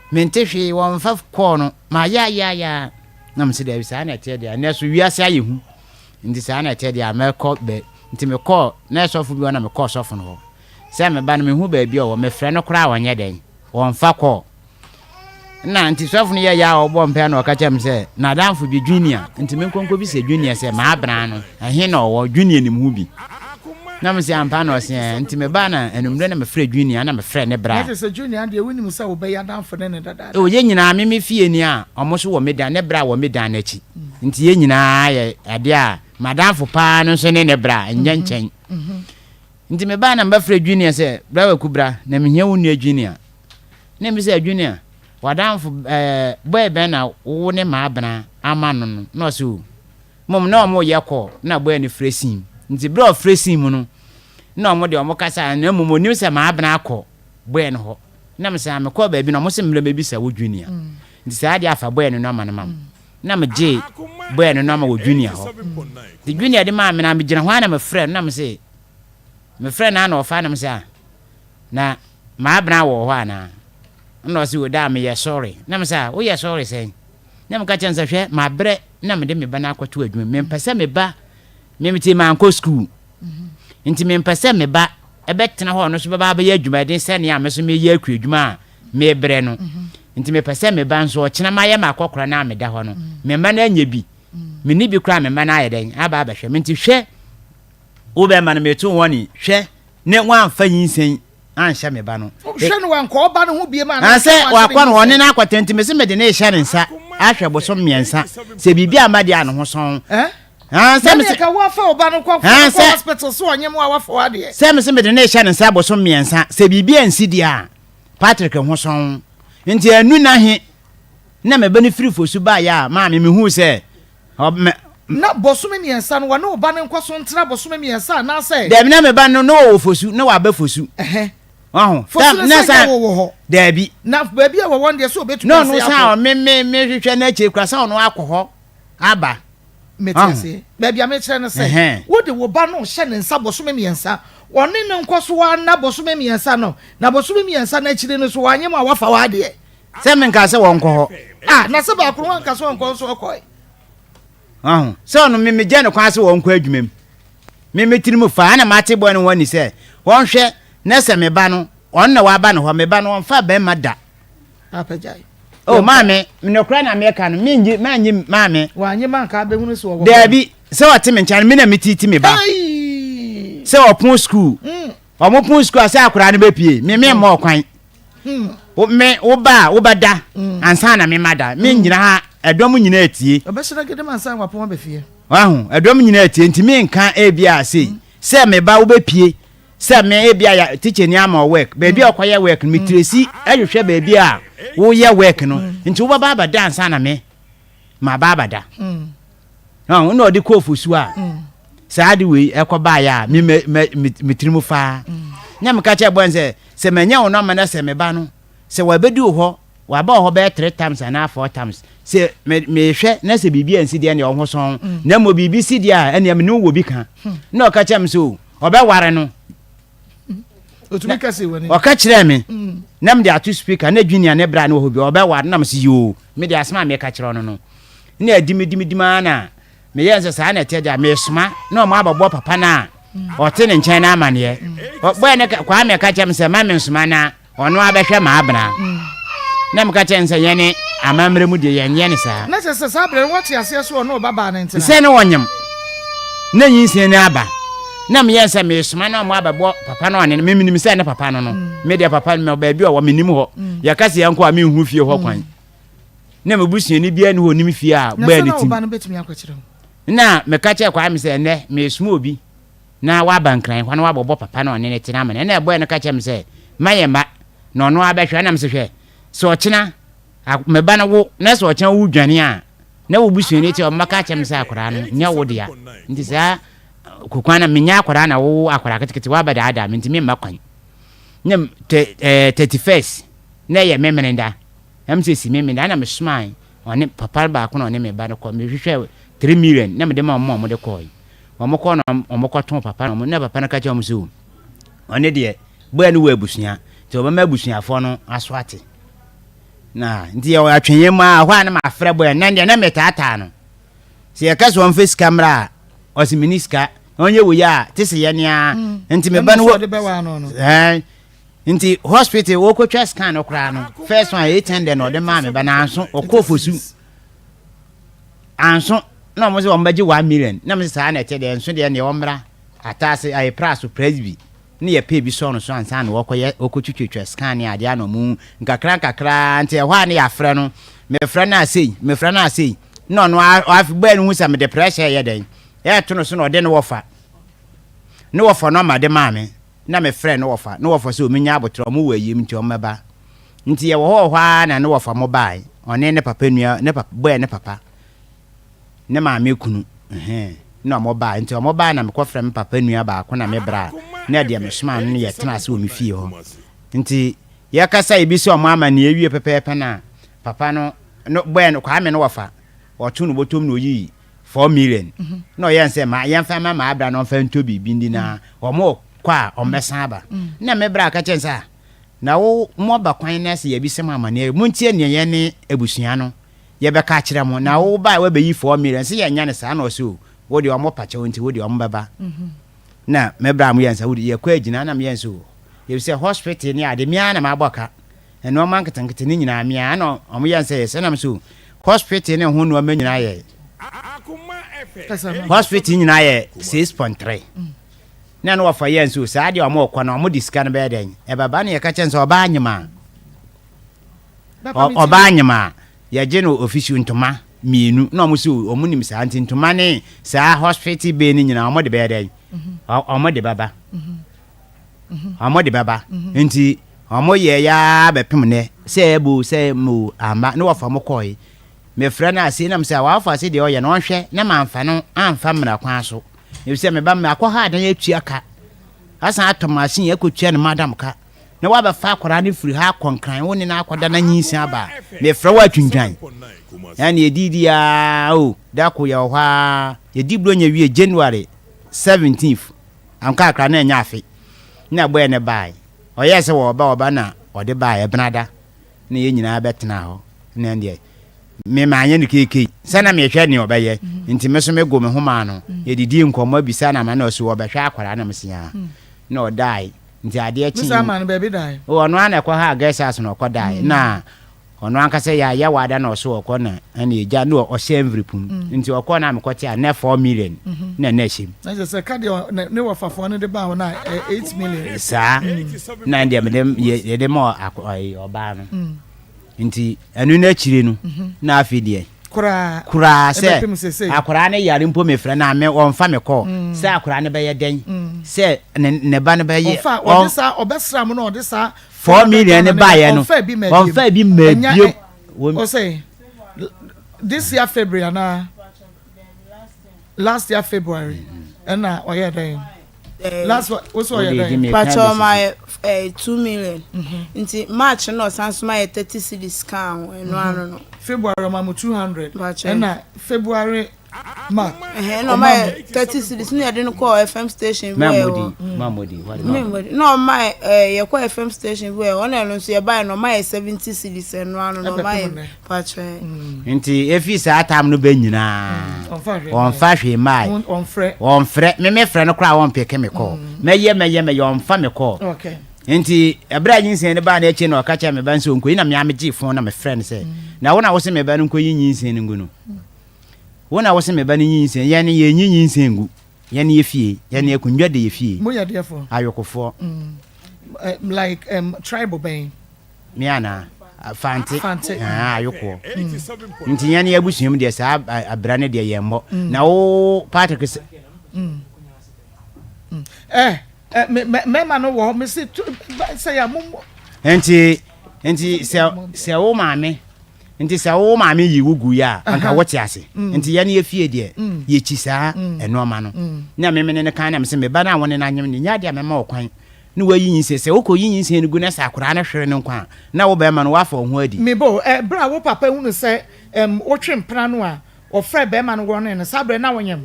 mente hwee wɔmfa kɔɔ no mayɛ ayɛ ayɛ na mese daabi saa na ɛteɛ deɛ ɛnɛ so wiase ayɛ hu nti saa na ɛteɛ deɛ a mɛkɔ bɛ nti mekɔɔ na ɛsɔfo bi hɔ na mekɔɔ sɔfo no hɔ Sɛ me ba no mehu baabi a ɔwɔ, mefrɛ no koraa a ɔnyɛ dɛn, ɔmfa kɔɔ. Nna nti sɔfo no yɛyɛ a ɔbɔ mpae na ɔka kyerɛ me sɛ n'adamfo bi Junior, nti menkɔ nkɔbisa Junior sɛ m'abena no, ɛhe na ɔwɔ, Junior nim ho bi. Na mese ampa na ɔse ɛɛ, nti mebaa na anwummerɛ na mefrɛ Junior na mefrɛ ne bra. Na kyerɛ sɛ Junior deɛ wonim sɛ wobɛyɛ adamfo ne no dadaada. Oh, yɛn nyinaa, me me fie ni a, ɔmo nso wɔ me dan, ne bra wɔ me dan no akyi. Nti yɛn nyinaa yɛ adeɛ a, m'adamfo paa no nso ne ne bra, nyɛ nkyɛn. Nti mebae na mebɛfrɛɛ Junior sɛ, Bra Kwaku bra, na mehia wo nua Junior. Na mebisa Junior, W'adamfo ɛɛ boy bɛn na wo ne Maabena ama no no? Na ɔse o, mmom na wɔn reyɛ call na boy no frɛ sim. Nti berɛ a ɔfrɛ sim no, na wɔn deɛ wɔn kasa na mmom ɔnim sɛ Maabena akɔ boy no hɔ. Na mese ah mekɔɔ baabi na wɔn se mmra mɛbisa wo Junior. Nti saa deɛ afa boy no nɔma no ma me. Na megyee boy no nɔma wɔ Junior hɔ. Nti Junior de maa me na megyina hɔ ara na mefrɛ no na mese, Mefrɛɛ no a na ɔfa na mese ah na m'abena wɔ hɔ anaa? Ɛna ɔse o daa meyɛ sɔre. Na mese ah woyɛ sɔre sɛn? Na meka kyerɛ no sɛ hwɛ mabrɛ na mede me ba no akɔto adwuma mu. Mempɛ sɛ me ba me mete mankɔ sukuu nti mempɛ sɛ me ba ɛbɛtena hɔ ɔno nso bɛba abɛyɛ adwumaden sɛnea me nso meyɛ akuadwuma a mebrɛ no. Nti mepɛ sɛ me ba nso ɔkyena mayɛ m'akɔkora no a meda hɔ no me mma no anya bi. Menni bi koraa me mma no ayɛ dɛn aba abɛhwɛ me nti hwɛ Wo bɛrima no meto wɔn ni, hwɛ, ne woamfa nyinsɛn anhyɛ me ba no. Hwɛ no wankɔ ɔba no ho biem anaa sɛ wakɔ no ɔne no akɔtena nti mese mede ne rehyɛ ne nsa ahwɛ bosom mmiɛnsa sɛ biribi amma deɛ a ne ho sɔn. Sɛ mese ka woafa ɔba no kɔ kɔ hospital so ɔnyɛ mu a wafa wadeɛ. Sɛ mese mede ne rehyɛ ne nsa bosom mmiɛnsa sɛ biribi ansi deɛ a Patrick ho sɔn nti anu na he na meba no firi fosu baeɛ a maame mehuu sɛ Ɔ, Na bosome mmiɛnsa no, wɔne wo ba no nkɔ so ntena bosome mmiɛnsa anaasɛ. Dabi, na me ba no, na ɔwɔ Fosu, na waba Fosu. Ɛhɛ. Waho? Fosu no na sɛ nyɛ wo wɔ hɔ. Dabi. Na baabi a wɔwɔ no deɛ, sɛ ɔbɛtumi Na ɔno ase san akɔ. a me, me, mehwehwɛ no akyire koraa, sɛ ɔno akɔ hɔ aba. Mete Waho? aseɛ. Baabi a mekyerɛ no sɛ, Ɛhɛn. wode wo ba no rehyɛ ne nsa bosome mmiɛnsa, ɔne no nkɔ so ara nna bosome mmiɛnsa no, na bosome mmiɛnsa no akyiri no, so wanyem a, wafa w'adeɛ. Sɛ menkaa sɛ wɔnkɔ hɔ. Ah, na sɛ baako no wanka sɛ ɔnkɔ nso ɔkɔe. Waho? Sɛ ɔno me megya no kwan sɛ wɔnkɔ adwuma mu. Me me tiri mu faa na mate bɔne ho ani sɛ wɔnhwɛ na sɛ me ba no ɔno na waba ne hɔ me ba no ɔmfa bɛrima da. Papa gyae. Oh maame, nokorɛ na meka no, mennye mannye maame. Wannye ma anka abɛhunu sɛ ɔwɔ hɔ. Daabi, sɛ ɔte me nkyɛn no, me na metiti me ba. Sɛ ɔpon sukuu, mm. ɔmo pon sukuu a sɛ akwadaa no bɛpie, me me mmɔ ɔkwan. Mm. Me wo ba a wobɛda mm. ansa na me ma da. Me nyina ha ɛdɔm nyinaa atie. Ɔbɛhyɛ gede ma ansa wapɔn abɛ fie. Wahu, ɛdɔm nyinaa atie nti menka ebi a sei sɛ me ba wobɛpie Sɛ me ebia ya teacher ni ama wo work baabi a ɔkɔyɛ work no me tracy hwehwɛ baabi a woyɛ work no nti wobɛba abɛda ansa na me maba abɛda ɔn na ɔde kɔɔ fosuo a saa ade wei ɛkɔ baayɛ a me me me me tiri mu faa na meka kyerɛ bɔn sɛ sɛ manya wo nɔma na sɛ meba no sɛ wabɛdi wo hɔ waba wɔ hɔ bɛyɛ three times anaa four times sɛ me mehwɛ na sɛ biribi ansi deɛ ɛnea ɔho sɔn na mmom biribi si deɛ a ɛnea me ne wo wɔ bi ka na ɔka kyerɛ me sɛ o ɔbɛware no. Otumi ka si wɔ ne. Ɔka kyerɛɛ me mm. na mede ato speaker na junior ne bra ne wɔ hɔ bi ɔbɛware na mese yoo mede asɛm a meka kyerɛ no no na adi me di me di maa na meyɛ sɛ saa na ɛteɛ deɛ mesoma na ɔmo abɛbɔ papa no a ɔte ne nkyɛn no amaneɛ bɔɛ ne kwame ka kyerɛ me sɛ ma mensoma na Ɔno ara bɛhwɛ m'abena. Na meka kyerɛɛ no sɛ, Yɛne amammerɛ mu deɛ, yɛnyɛ no saa. Na kyerɛ sɛ saa berɛ no woate aseɛ sɛ ɔne ɔbabaa no ntena. Sɛ na ɔnyem, na nyinsɛn no aba. Na meyɛɛ sɛ meresoma na wɔabɛbɔ papa no ɔne no. Me menim sɛ ne papa no no. Me deɛ papa no, baabi a ɔwɔ, mennim hɔ. Yɛka sɛ yɛnkɔ a, menhu fie hɔ kwan. Na me busuani biara nni hɔ a ɔnim fie a Na bɛɛ sɛ ne na wo tim. ba no bɛtumi akɔkyerɛ wo. Na meka kyerɛɛ Kwame sɛ, Ɛnnɛ, meresoma obi na waba Nkran hɔ na wabɔbɔ papa na ɔne no tena amane. Ɛna ɛbɔɛ no ka kyerɛ me sɛ, Ma yɛn mma, na ɔno ara bɛhwɛ. Ɛna mese, Hwɛ, sɛ ɔkyena me ba no wo, na sɛ ɔkyena wo dwane a, na wo busuani te ɔmmɛka akyerɛ me sɛ akwadaa no nyɛ wo dea. Nti saa kokwan na menyɛ akwadaa na wowo akwadaa ketekete woabɛdaadaa me nti memma kwan. Na 31st na ɛyɛ Memeneda. Ɛm sɛ si Memeneda ɛna mesomae ɔne papa baako na ɔne me ba no kɔ mehwehwɛ 3 million na mede ma wɔn a wɔde kɔe. Wɔn kɔ na wɔn kɔ tɔn papa na na papa no ka kyerɛ wɔn sɛ o ɔne deɛ bɔɛ no wɔ abusua nti ɔbɛma abusuafoɔ no aso ate na nti yɛ atwenyɛ mu a hɔ a na mafrɛ bɔɛ na deɛ na metaataa no sɛ yɛka sɛ ɔmfa sika mmra a ɔsɛ meni sika ɔnyɛ wei a te sɛ yɛne a mm. nti meba no wɔ nti hospital wɔkɔtwa scan no koraa no first one 800 na ɔde maa me ba nanso ɔkɔɔ fosu Anso na wɔn sɛ wɔn bɛgye 1 million na mo sɛ saa na ɛte deɛ nso deɛ neɛ wɔmmra ataase ayɛ pra so presby ne yɛ pay bi sɔɔ no so ansa na wɔkɔyɛ wɔkɔtwitwatwa scan ne adeɛ ana ɔmo nkakra nkakra nti ɛhɔ a ne yɛafrɛ no mefrɛ no asei mefrɛ no asei na ɔno afi bɔɛ no hu sɛ mede pressure yɛ dɛn ɛɛto no so na ɔde ne wɔfa ne wɔfa no ama de maa me na mefrɛ ne wɔfa ne wɔfa sɛ ɔmenya abotrɛ ɔmo wɔ ayiem nti ɔmmɛba Nti yɛwɔ hɔ wɔ hɔ ara na ne wɔfa mo bae, ɔne ne papa nua, ne papa, bɔɛ ne papa, ne maame kunu, ɛhɛn, na ɔmo bae. Nti ɔmo bae na mekɔ frɛ me papa nua baako na me bra, na deɛ me somaa no no yɛ tena ase wɔ me fie hɔ. Nti yɛkasa ebi sɛ ɔmo amaneɛ wie pɛpɛɛpɛ na papa no, no, bɔɛ no, Kwame no wɔfa, ɔto no bɔtɔm na ɔyii 4 million, na ɔyɛ no sɛ ma yɛmfa ma m'abra na ɔmfa ntɔ biribi ndi na ɔmo kɔ a ɔmmɛsan aba. Na me bra ka kyerɛ no sɛ ah, Na wo, moaba kwan no ase yɛabisa mo amaneɛ, montie neɛ yɛne abusua no yɛbɛka akyerɛ mo, na wo ba a woabɛyi 4 million, sɛ yɛnyɛ no saa, na ɔse o, wo deɛ ɔmo pa kyɛw nti wo deɛ ɔmo bɛba. Na me bra mo yɛ nsa, wo deɛ yɛkɔ agyina, na meyɛ nso o, efisɛ hospital ne ade, me ara na mabɔ ka, nnoɔma nketenkete ne nyinaa me ara, na ɔmo yɛ nsa yɛ sɛ, na me so o, hospital ne ho nnoɔma nyinaa yɛ, hospital nyinaa yɛ 6.3. Na ɛno wɔfa yɛn nso saa deɛ wɔn rekɔ no wɔn de sika no bɛyɛ dɛn ɛbɛba na yɛka kyɛn sɛ ɔbaa nyem a ɔbaa nyem a yɛgye no ofisi ntoma mmienu na wɔn so wɔn nim saa nti ntoma ne saa hospital bɛn no nyinaa wɔn de bɛyɛ dɛn wɔn de bɛba wɔn de bɛba nti wɔn yɛ yaa bɛpem nɛ sɛ ɛbo sɛ mo ama na wɔfa mo kɔɛ mefrɛ no ase nam sɛ wɔafa ase deɛ ɔyɛ no ɔnhwɛ na manfa no amfa mmara kwan so. Efisɛ me ba, makɔ ha adan atua ka, asan atɔ machine akɔtua ne madam ka, na woabɛfa akwadaa no firi ha akɔ Nkran, wo ne no akɔda na nyinsɛn aba a, mefrɛ wo atwintwan. Ɛne yɛdidi ara o, da ko yɛwɔ hɔ ara, yɛdi Buronya wie January 17th, ankakra na ɛnyɛ afe, na bɔɛ no bae. Ɔyɛɛ sɛ wɔba wɔba na ɔde bae, Ɛbenada, na yɛn nyinaa bɛtenaa hɔ, na ɛndeɛ. Me manyɛ no keekei sɛ na mehwɛ nea ɔbɛyɛ nti me so mego me ho maa no. Yɛdidii nkɔmmɔ bisa no ama na ɔse ɔbɛhwɛ akwadaa na mese aa na ɔdae nti adeɛ Me saa kyee maa no baabi dae. Oh ɔno ara na ɛkɔ haa guest house na ɔkɔ dae na ɔno ankasa yɛ ayɛ wada na ɔse ɔkɔ na ɛna egya na ɔhyɛ envelope mu nti ɔkɔ na mekɔ te a na 4 million na na ɛhyɛ mu. Na kyerɛ sɛ ka deɛ ne wɔfafoɔ no de baa hɔ no a ɛyɛ 8 million. Saa na deɛ mede yɛde ma ɔbaa no. Nti ɛno no akyire no na afei deɛ koraa koraa sɛ ɛbɛpem sesei. Akwaraa no yare mpo mefrɛ no a me ɔmfa me kɔɔ sɛ akwaraa no bɛyɛ dɛn sɛ ne ne ba no bɛyɛ Ɔfa ɔde saa ɔbɛsra mo na ɔde saa 4 million no baeɛ no ɔmfa bi ma bio. Ɔmfa bi ma Ɛnya bio. Ɔsɛ this year February anaa last year February ɛna ɔyɛ dɛn last one wo sɛ ɔyɛ Wode di dɛn? me ka Pakyɛ bɛsisi. ɔma yɛ 2 million nti March na ɔsan so ma yɛ 30 cedis kaa ho ɛno ano no. February ɔma mo 200 Pakyɛ. Ɛna February March Ɛhɛn na ɔma yɛ 30 cedis na yɛde no kɔɔ FM station bi wɔ Mammodi ɛhɔ. mammodi what Mmemmodi na ɔma yɛ yɛkɔ FM station bi wɔ ɛhɔ na ɛno nso yɛbaeɛ no ɔma yɛ 70 cedis ɛno ano no ɔma Ɛbɛpem yɛ nnɛ. Pakyɛ. Nti efi saa tam no bɛ nyinaa Ɔmfa hwee ɔmfa hwee mmae. Ɔmfrɛ. Ɔmfrɛ me mefrɛ no koraa ɔmpeke me kɔɔ mɛyɛ mɛyɛ mɛyɛ ɔmfa me kɔɔ. Nti ɛberɛ a nyinsɛn no baa no akyi na ɔka kyerɛ me ba no sɛ ɔnkɔyi na mea megyee fon na mefrɛ no sɛ na wo na wo se me ba no nkɔyi nyinsɛn no ngu no wo na wo se me ba no nyi nyinsɛn yɛn no yɛnyi nyinsɛn ngu yɛn yɛ fie yɛn akonnwa de yɛ fie. Moyɛ deɛfoɔ? Ayokofoɔ. Like tribe bɛn? Me anaa? Fante. Fante. Ah, ayokoɔ. Nti yɛn yɛ abusua mu deɛ saa abira no deɛ yɛn mmɔ. Na wo Patrick sɛ. Eh, eh, me mɛma no wɔ hɔ, me se sɛ ya mo. Nti nti sɛ sɛ wo maame nti sɛ wo maame yi wo gu yɛ a anka wote ase. Nti yɛn yɛ fie deɛ yɛkyi saa ɛnoɔma no. Na me mene ne kan na me sɛ me ba no a wo ne no anyem no nyɛ adeɛ a mɛma wo kwan ne wayi nyinsɛn. Sɛ wokɔyi nyinsɛn no gu na sɛ akwadaa no hwere no nkwa a, na wo barima no woafa wo ho adi. Me bo, ɛ, berɛ a wo papa hunu sɛ, ɛm, wotwe mpena no a, ɔfrɛɛ barima no wɔnee no. Saa berɛ no na wonyem?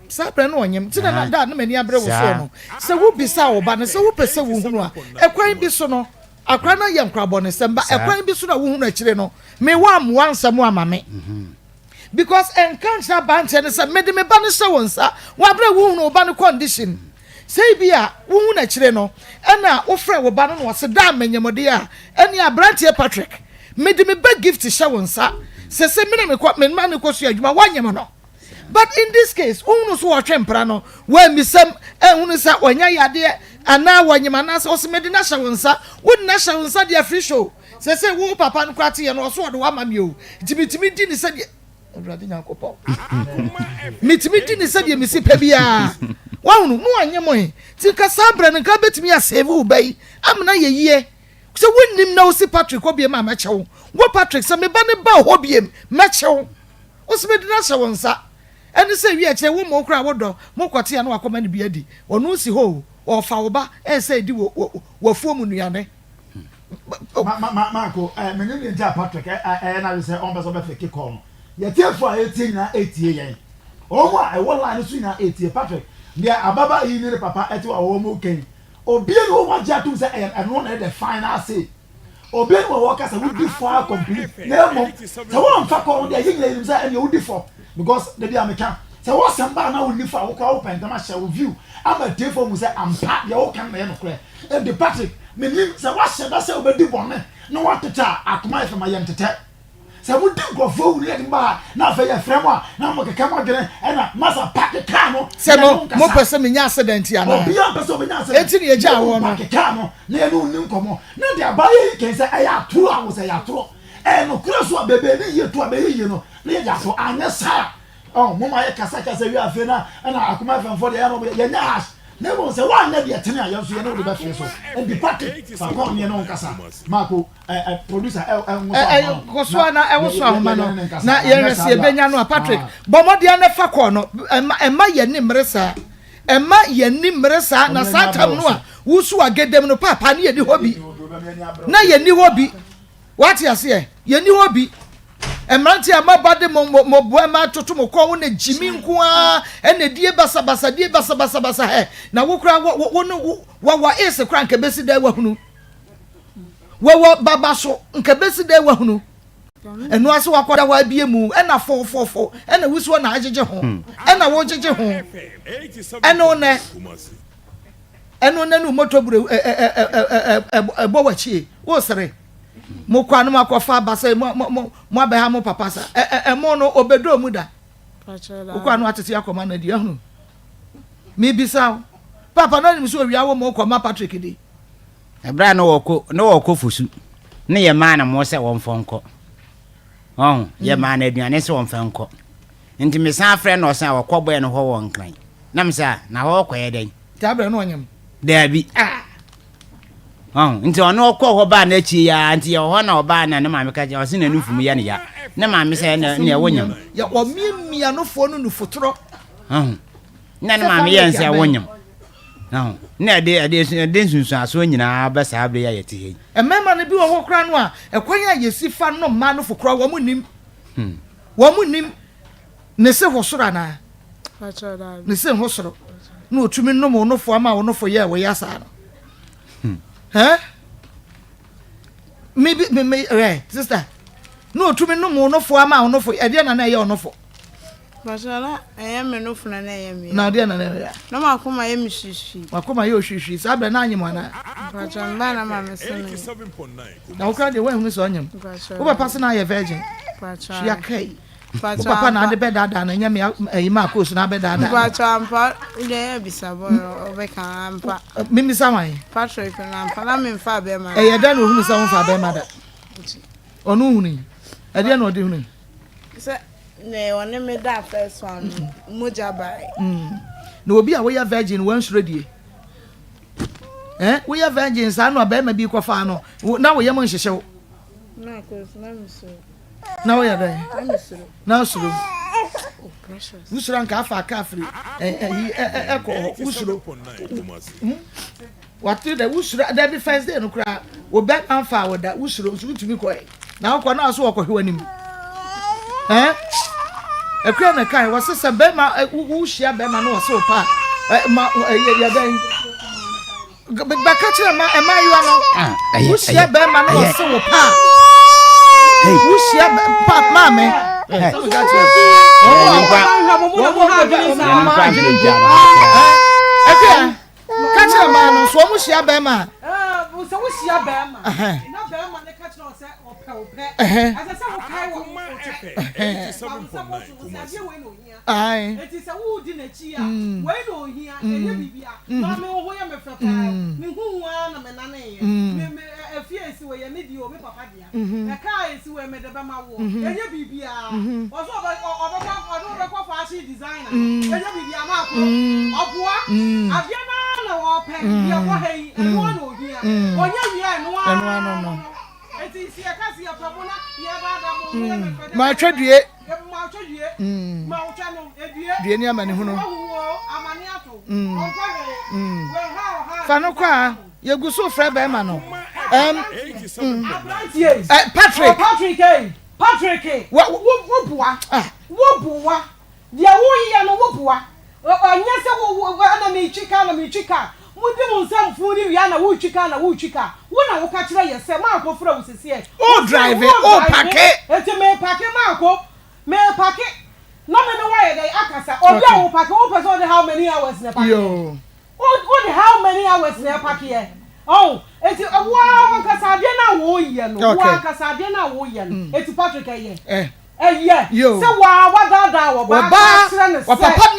Saa berɛ no ɔnyem. Nti na na da a na m'ani abere wo soɔ no, sɛ wobisaa wo ba no sɛ wopɛ sɛ wohunu a, ɛkwan bi so no, akwadaa no ayɛ nkorabɔnesɛm, ba ɛkwan bi so na wohunu akyire no, me woammoa nsɛm amma me. Because ɛnka nkyerɛ aberanteɛ no sɛ mede me ba no hyɛ wo nsa wɔ aberɛ a wohunu wo ba no condition. Sɛ ebi a wohu no akyire no ɛna wofrɛ wo ba no na ɔse daa menyem deɛ a, ɛneɛ aberanteɛ Patrick mede me ba Gift hyɛ wo nsa sese me na mekɔ me ma no kɔsua adwuma woanyem no. But in this case wohunu so ɔtwe mpra no woammisam anhunu sɛ ɔnya yadeɛ anaa wɔnyem anaasɛ ɔse mede no ahyɛ wo nsa, wode no ahyɛ wo nsa deɛ free show. Sesei wo papa no koraa te yɛ no ɔso ɔde wo ama me o nti metumi di ne sɛdeɛ Awurade Nyankopɔn metumi di ne sɛdeɛ mesi pɛ biara wahunu no anye mo he nti nka saa berɛ no nka bɛtumi asave wo ba yi amena yɛ yie sɛ wonnim na wosi Patrick hɔ biem a mɛkyɛ wo wo Patrick sɛ meba ne ba hɔ biem mɛkyɛ wo wo sɛ mɛdi no ahyɛ wo nsa ɛne sɛ wie akyerɛ wo mo koraa wodɔ mokɔte a na wakɔma no bi adi ɔno si hɔ o ɔfa wo ba ɛsɛ ɛdi wɔ wafuo mu nnuane. Ma ma ma Marco, eh, menim deɛ nti a Patrick eh, eh, ɛyɛ n'adwene sɛ ɔmpɛ sɛ ɔbɛfeke call no. Yɛtiefo a ɛretie nyinaa ɛretie yɛn. Wɔn a ɛwɔ line no so nyinaa ɛretie. Patrick, deɛ ababaa yi ne ne papa ɛte hɔ a wɔn reka yi, obiara ni hɔ a wagye atom sɛ ɛyɛ ɛno na ɛyɛ the final say. Obiara ni hɔ a wɔka sɛ wodi fɔ ara complete. Na mmom, sɛ wɔamfa call no deɛ, yɛn nyinaa yɛnim sɛ ɛnneɛ wodi fɔ. Because da bi a meka, sɛ w'asɛm ba a na wonni fɔ a, wo koraa wopɛ ntɛm ahyɛ wo view ama atiefoɔ ahu sɛ ampa deɛ woka no na ɛyɛ nokorɛ. Enti Patrick, menim sɛ woahyɛ da sɛ wobɛdi bɔne na woatetɛ a, akoma yɛ fɛ ma yɛntetɛ. Sɛ modi nkurɔfoɔ awu na yɛde mo ba ha na afei yɛfrɛ mo a, na mokeka mo adwene ɛna masa pake kaa no na Sɛ yɛne mo, wo nkasa. mopɛ sɛ menya accident anaa? Obiara mpɛ sɛ ɔbɛnya accident. Enti na yɛgyaa Na mmom wɔn no. pake kaa no na yɛne wo nni nkɔmmɔ. Na deɛ abaayewa yi kae sɛ ɛyɛ atorɔ a, wo sɛ ɛyɛ atorɔ. Ɛyɛ nokorɛ so a, baabi a ɛne yie to a bɛyɛ yie no na yɛde ato. Anyɛ saa a, ɔn, moma yɛkasa kasa wie afei na ɛna Akoma FM foɔ deɛ ɛyɛ na wɔyɛ, yɛnyɛ harsh. Na mmom sɛ woanyɛ deɛ ɛtene a, yɛn nso yɛne wo de bɛfee so. Enti Patrick, fa kɔ ne yɛne wo nkasa. Marco, ɛ, ɛ, producer, ɛ, ɛ, nwoso Ɛ, ɛ, ahoma no, kɔ so na ara na yɛ, ɛwoso yɛ, ahoma yɛ, no, yɛne no nkasa. na Anyɛ yɛnhwɛ saa sɛ deɛ a, yɛbɛnya no a. Patrick, ah. bɔ mmɔden ara na fa kɔɔ no. Ɛmma, ɛmma yɛn ani mmere saa. Ɛmma yɛn ani mmere saa. Na Ɔno saa ani tam abere no wo a so. wosu agedem no, paapa, ne yɛnni hɔ bi. Na yɛnni hɔ bi. Wate aseɛ? Yɛnni hɔ bi. Mmeranteɛ a moaba de mo mo mo boa ma atoto mo kɔn ho na gyimi nko ara ɛna die basabasa die basabasabasa hɛ na wo koraa wo wo wo ne wo wɔwɔ ese koraa nka besi dɛn wahunu wɔwɔ baba so nka besi dɛn wahunu. Ɛno ara sɛ wakɔda hɔ abie mu ɛna fofofo ɛna wusuo na agyegye ho ɛna wogyegye ho ɛno nɛ ɛno nɛ no motobure ɛbɔ w'akyie wosere mo kɔ ano mo akɔfa aba sɛ mo mo mo abɛha mo papa sa ɛmo no obedoo mu da wokɔ ano atete akɔma no adi ahunu mebisa wo papa no anim sɛ owia wo mo kɔma Patrick di Ɛberɛ a na wɔkɔ na wɔkɔ Fosu ne yɛmaa no mo sɛ wɔmfa nkɔ. Ɔho, yɛmaa no aduane sɛ wɔmfa nkɔ. Nti mesan frɛ no ɔsan wɔkɔ bɔɛ no hɔ wɔ Nkran. Na me sɛ ah, na hɔ ɔkɔyɛ dɛn? Saa berɛ no ɔnyem? Daabi. Ah. Ɔho, nti ɔno ɔkɔ hɔ baa n'akyi yi ara, nti yɛwɔ hɔ na ɔbaa na ne maame ka kyerɛ, ɔse n'anufu mu yɛ no ya. Ne maame sɛ ɛna ɛna ɛwɔ nyem. Yɛ ɔmiamia nofoɔ no nufotorɔ. Ɔho, na ne maame yɛ nsɛ ɛwɔ nyem. Na ɛde ɛde ɛde nsunsuansoɔ nyinaa ba saa bere yi a yɛte ha yi. Mmarima no bi wɔ hɔ koraa no a, ɛkwan a yɛsi fa nom mmaa no fo koraa wɔn nnim. Wɔn nnim. Ne se ho soro anaa? Ne se ho soro. Na otumi nom wo nofo ama wo nofo yɛ wo ya saa no. Hɛ? Me bi me me ɛ sister. Na otumi nom wo nofo ama wo nofo ɛdeɛ na na ɛyɛ wo nofo. Mpakyɛw na ɛnyɛ me nofo na na ɛyɛ me ya. Na ɔdeɛ na na ɛyɛ ya. Na m'akoma yɛ me hwihwi. W'akoma yɛ ohwihwi saa berɛ na anyem anaa? Mpakyɛw mebaa na maame se me. Na wo koraa deɛ woanhunu sɛ ɔnyem. Mpakyɛw. Wo papa se na ayɛ virgin. Mpakyɛw. Hwia kai. Mpakyɛw Wo papa na ampa. ade bɛdaadaa no ɛnyɛ me ɛyi maa course na abɛdaadaa no. Mpakyɛw ampa deɛ ɛyɛ bisa bɔ no ɔbɛka ampa. Mimisa hwan? Patrick no ampa na memfaa bɛrima da. Ɛyɛ dɛn na ohunu sɛ womfaa bɛrima da? Ɔno hunui. Ɛdeɛ na ɔde hunui? Sɛ ne ɔne me da first one no mogya bae. Mm. Na obi a woyɛ virgin wansuro die. Eh, woyɛ virgin saa na ɔbarima bi kɔfaa no na wo yam nhyehye wo. Na kos na mesuro. Na woyɛ dɛn? Na mesuro. Na asuro. Oh, precious. Wosuro anka afa aka afiri ɛyi ɛkɔ hɔ wosuro. Hmm? Wate dɛ wosuro dabi first day no koraa wo bɛrima nfaa wo da wosuro nso wotumi kɔɛ na wokɔ na ɔso wɔkɔhwe w'anim ɛn akura na kan wɔse sɛ bɛrima wohyia bɛrima no wɔse wo pa ma yɛ dɛn bɛka kyerɛ ma mmaayewa no ah, wohyia bɛrima no wɔse wo pa wohyia pa maame ɛkura Ka kyerɛ mmaa no, so wɔn hyia bɛrima a. Sɛ wohyia bɛrima na bɛrima no ka kyerɛ wo sɛ ɔpɛ wo pɛ, ɛsɛ sɛ wokae wɔ wo kyɛ. Fa wo nsa bɔ so no sɛ adeɛ wei na ohia. Enti sɛ woredi n'akyi a, wei na ohia, ɛnyɛ biribia. Maame wo ho yɛ me fɛ paa, mehu wo ara na menaneeɛ. Me me efie a esi wei yɛ me deɛ o, me papa dea. Ɛka a esi wei mede bɛma woɔ, ɛnyɛ biribiara. Ɔsɛ ɔbɛ ɔbɛkɔ ɔde wo bɛkɔ fashion designer, ɛnyɛ biribiara. Maako, ɔboa, adeɛ no ara na ɔpɛ, deɛ ɛwɔ ha yi, ɛno ara na ohia. Ɔnya wie a, ɛno ara no no. Enti sɛ yɛka sɛ yɛpɛ mo na yɛdaadaa mo, mo yɛ me fɛ dɛ. Matwa due. Matwa due. Matwa no, edue. Due ne amanehunu. Wahu o, amane ato. Ɔmpɛ hwee. Wɛha ɔha. Fa no kɔ a. Yɛgu so frɛ bɛrima no. Um, mm. Aberanteɛ yi. Eh, Patrick. Oh, Patrick ei. Patrick. Wa, wo, wo boa. Ah. Wo boa. Deɛ woyɛ no wo boa. Ɛnyɛ sɛ wo, wo, ɛna metwi kaa na metwi kaa. Modi mo nsam fuu ne wia na wotwi kaa na wotwi kaa. Wo na woka kyerɛ yɛ sɛ maako frɛ wo sesiɛ. Wo drive, wo pake. Enti mepake maako. Mepake. Na me ne wo ayɛ dɛn akasa. Obi a wo pake, wopɛ sɛ wode how many hours na ɛpake? Yo. Wo wode how many hours na ɛpakeɛ? Ɔho, enti wo ara wankasa adeɛ no a woyɛ no, wo ankasa adeɛ no a woyɛ no, enti Patrick ɛyɛ? Ɛyɛ sɛ wo ara wadaadaa ɔbaa ka akyerɛ no sɛ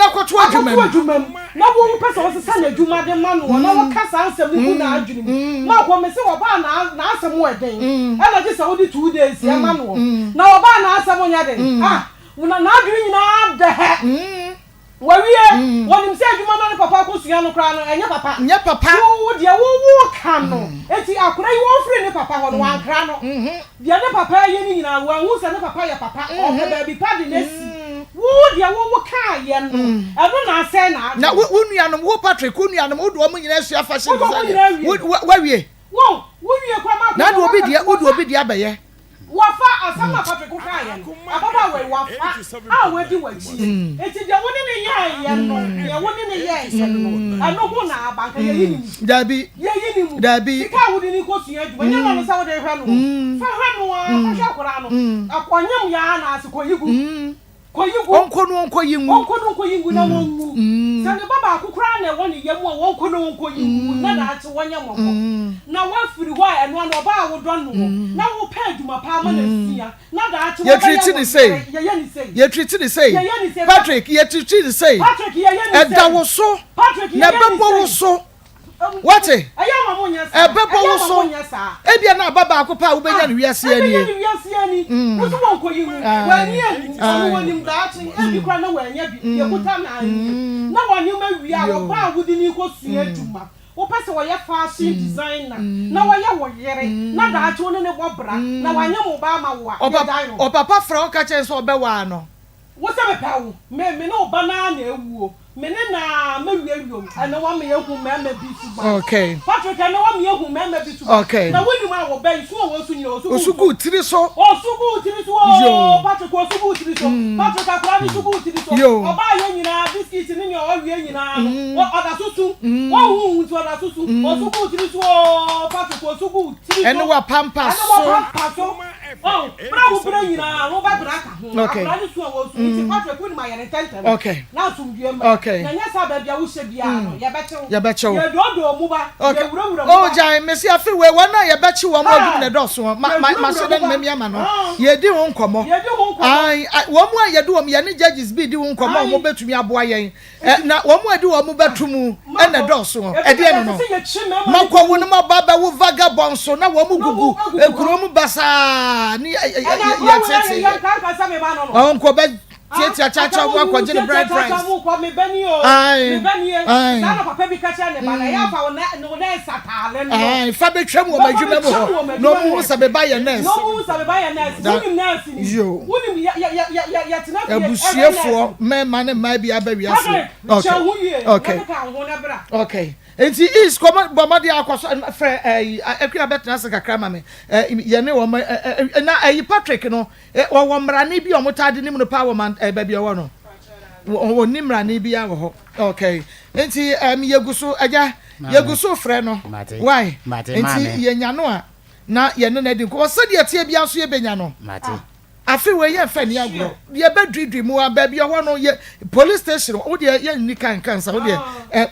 akɔto adwuma mu, na wo wopɛ sɛ wosesa n'adwuma de ma noɔ, na woka saa nsɛm no gu n'adwene mu. Marco, mese ɔbaa n'asɛm ɛden, ɛna gye sɛ wode 2 days ɛma noɔ, na ɔbaa n'asɛm nyɛ den, ah, n'adwene nyinaa dɛhɛ. Wawie, wɔnim sɛ adwuma no a ne papa akɔsua no koraa no, ɛnyɛ papa. Nyɛ papa. Wo, wo deɛ wo, woka no. Enti akwadaa yi wɔfiri ne papa hɔ no, wankra no. Deɛ ne papa reyɛ no nyinaa, wanhu sɛ ne papa yɛ papa. Ɔpɛ baabi pa de no asi. Wo deɛ wo, wokaeɛ no, ɛno na asɛe n'adwene. Na wo, wo nuanom, wo Patrick, wo nuanom, wode wɔn nyinaa asua fashion Wode wɔn design. nyinaa awie. Wo, wo, wawie. Wo, wowie koraa ma Na akwadaa wode obi no deɛ, wode wɔfa. obi deɛ abɛyɛ. Wɔfa. asɛm a Patrick wokaeɛ no, ababaawa yi wafa a wadi w'akyi. Enti deɛ wo ne no yɛeɛ no, deɛ wo ne no yɛeɛ no, ɛno ho na aba. Anka yɛyi ne mu. Dabi. Yɛyi ne mu. Dabi. Sika a wode no kɔsua adwuma, nyɛ ma no sɛ wode rehwɛ no o. Fa hwɛ no ara, fa hwɛ akwadaa no. Ɔnyem yɛ ara na ase kɔyi gu. Kɔyi gu. Ɔnkɔ no ɔnkɔyi ngu. Ɔnkɔ no ɔnkɔyi ngu na wɔnwu. Sɛ ne ba baako koraa na ɛwɔ ne yam a, wɔnkɔ no ɔnkɔyi ngu na daakye wɔnyɛ mmɔbɔ. Na woafiri hɔ a, ɛno ano ɔbaa a wodɔ noɔ na wopɛ adwuma pa ama no asua na daakye wabɛyɛ Yɛtreati wo no sei. yere. Yɛyɛ no sei. Yɛtreati no sei. Yɛyɛ no sei. Patrick, yɛtreati no sei. Patrick, yɛyɛ no sei. Ɛda wo so Patrick, na yɛyɛ no ɛbɛbɔ wo sei. so. Woate? Ɛbɛbɔ wo so. Ebia na aba baako pɛ a wobɛnya no wiase ani. Wopɛ sɛ wɔyɛ fashion designer na wɔyɛ wo yere na daakye wo ne no bɔ bra na wanyem wo ba ama wo a, yɛgyae no. Ɔpapa frɛ wo ka kyerɛ no sɛ ɔbɛwaa no. Wo sɛ mepɛ wo, me me ne wo ba no ara na awuo, me ne no ara mɛwie wiem, ɛnɛ woama yɛahu mmarima bi suban. Okay. Patrick, ɛnɛ woama yɛahu mmarima bi suban. Okay. Na wonim a wɔba yi, su a wɔsu nyina, wɔsu gu Osu gu tiri so. Ɔsu gu tiri so oo, Yo. Patrick, ɔsu gu tiri so. Patrick, akwadaa no su gu tiri so. Yo. Ɔbaa yɛ nyinaa, biscuit ne nea ɔweɛ nyinaa no, ɔ- ɔda so su. Wɔnhu wo nti ɔda so su. Ɔsu gu tiri so oo, Patrick, ɔsu gu tiri so. Ɛne wapampa Ɛne so. wapampa so. Oh, bere a wobrɛ nyinaa no, wobɛbrɛ aka ho. Okay. Akwadaa no su a wɔsu nti, Patrick, wonim ayɛ no ntɛmntɛm. Okay. Na asomdwoe mma. Okay. Na ɛnyɛ saa baabi a wohyɛ biara no, yɛbɛkye wo. Yɛbɛkye wo. Yɛdɔɔdɔɔ mu ba. Okay. Yɛwurawura mu Oh, ba. gyae, mesi afe wei, wɔn a yɛbɛkye wɔn adum na ɛdɔɔso. Ma, ma, ma hyɛ dɛ no mami ama no. Ah. Yɛdi ho nkɔmmɔ. Yɛdi ho nkɔmmɔ. Ae, wɔn a yɛde wɔn, yɛne judges bi di ho nkɔmmɔ a Ae. wɔn bɛtumi aboa yɛn. Ɛ, na wɔn a ɛde wɔn bɛto mu na ɛdɔɔso. Ɛdeɛ no no, makɔ wo no maba bɛwo vagabond so na wɔn gugu ekuro mu basaa ne yɛtete wɔn kɔ bɛ tiatia kyakyɛ wɔn akɔgye ne bride price. Ayi ayi ayi fa bɛtwam wɔ m'adwuma mu hɔ na wɔn hu sɛ meba yɛ nurse. Da yo. Abusuafoɔ mmarima ne mmaa bi aba wiase. Okay. Okay. Okay. Nti is kɔmɔ bɔ mmɔden akɔ so frɛ ɛyi akua bɛtena ase kakra ma me yɛne wɔn na ɛyi Patrick no wɔwɔ mmarane bi a wɔn taa de nim no paa wɔ man baabi ɔwɔ no wɔn ni mmarane bi wɔ hɔ. Okay. Nti ɛm yɛgu so agya yɛgu so frɛ no. Why? Nti yɛnya no a na yɛne no adi nkɔmmɔ. Sɛdeɛ ɛteɛ biara nso yɛbɛnya no. Afe wei yɛmfa nni agorɔ. Yɛbɛduidui mu a baabi ɛhɔ no yɛ police station wo deɛ yɛnni kan nka nsa wo deɛ ɛ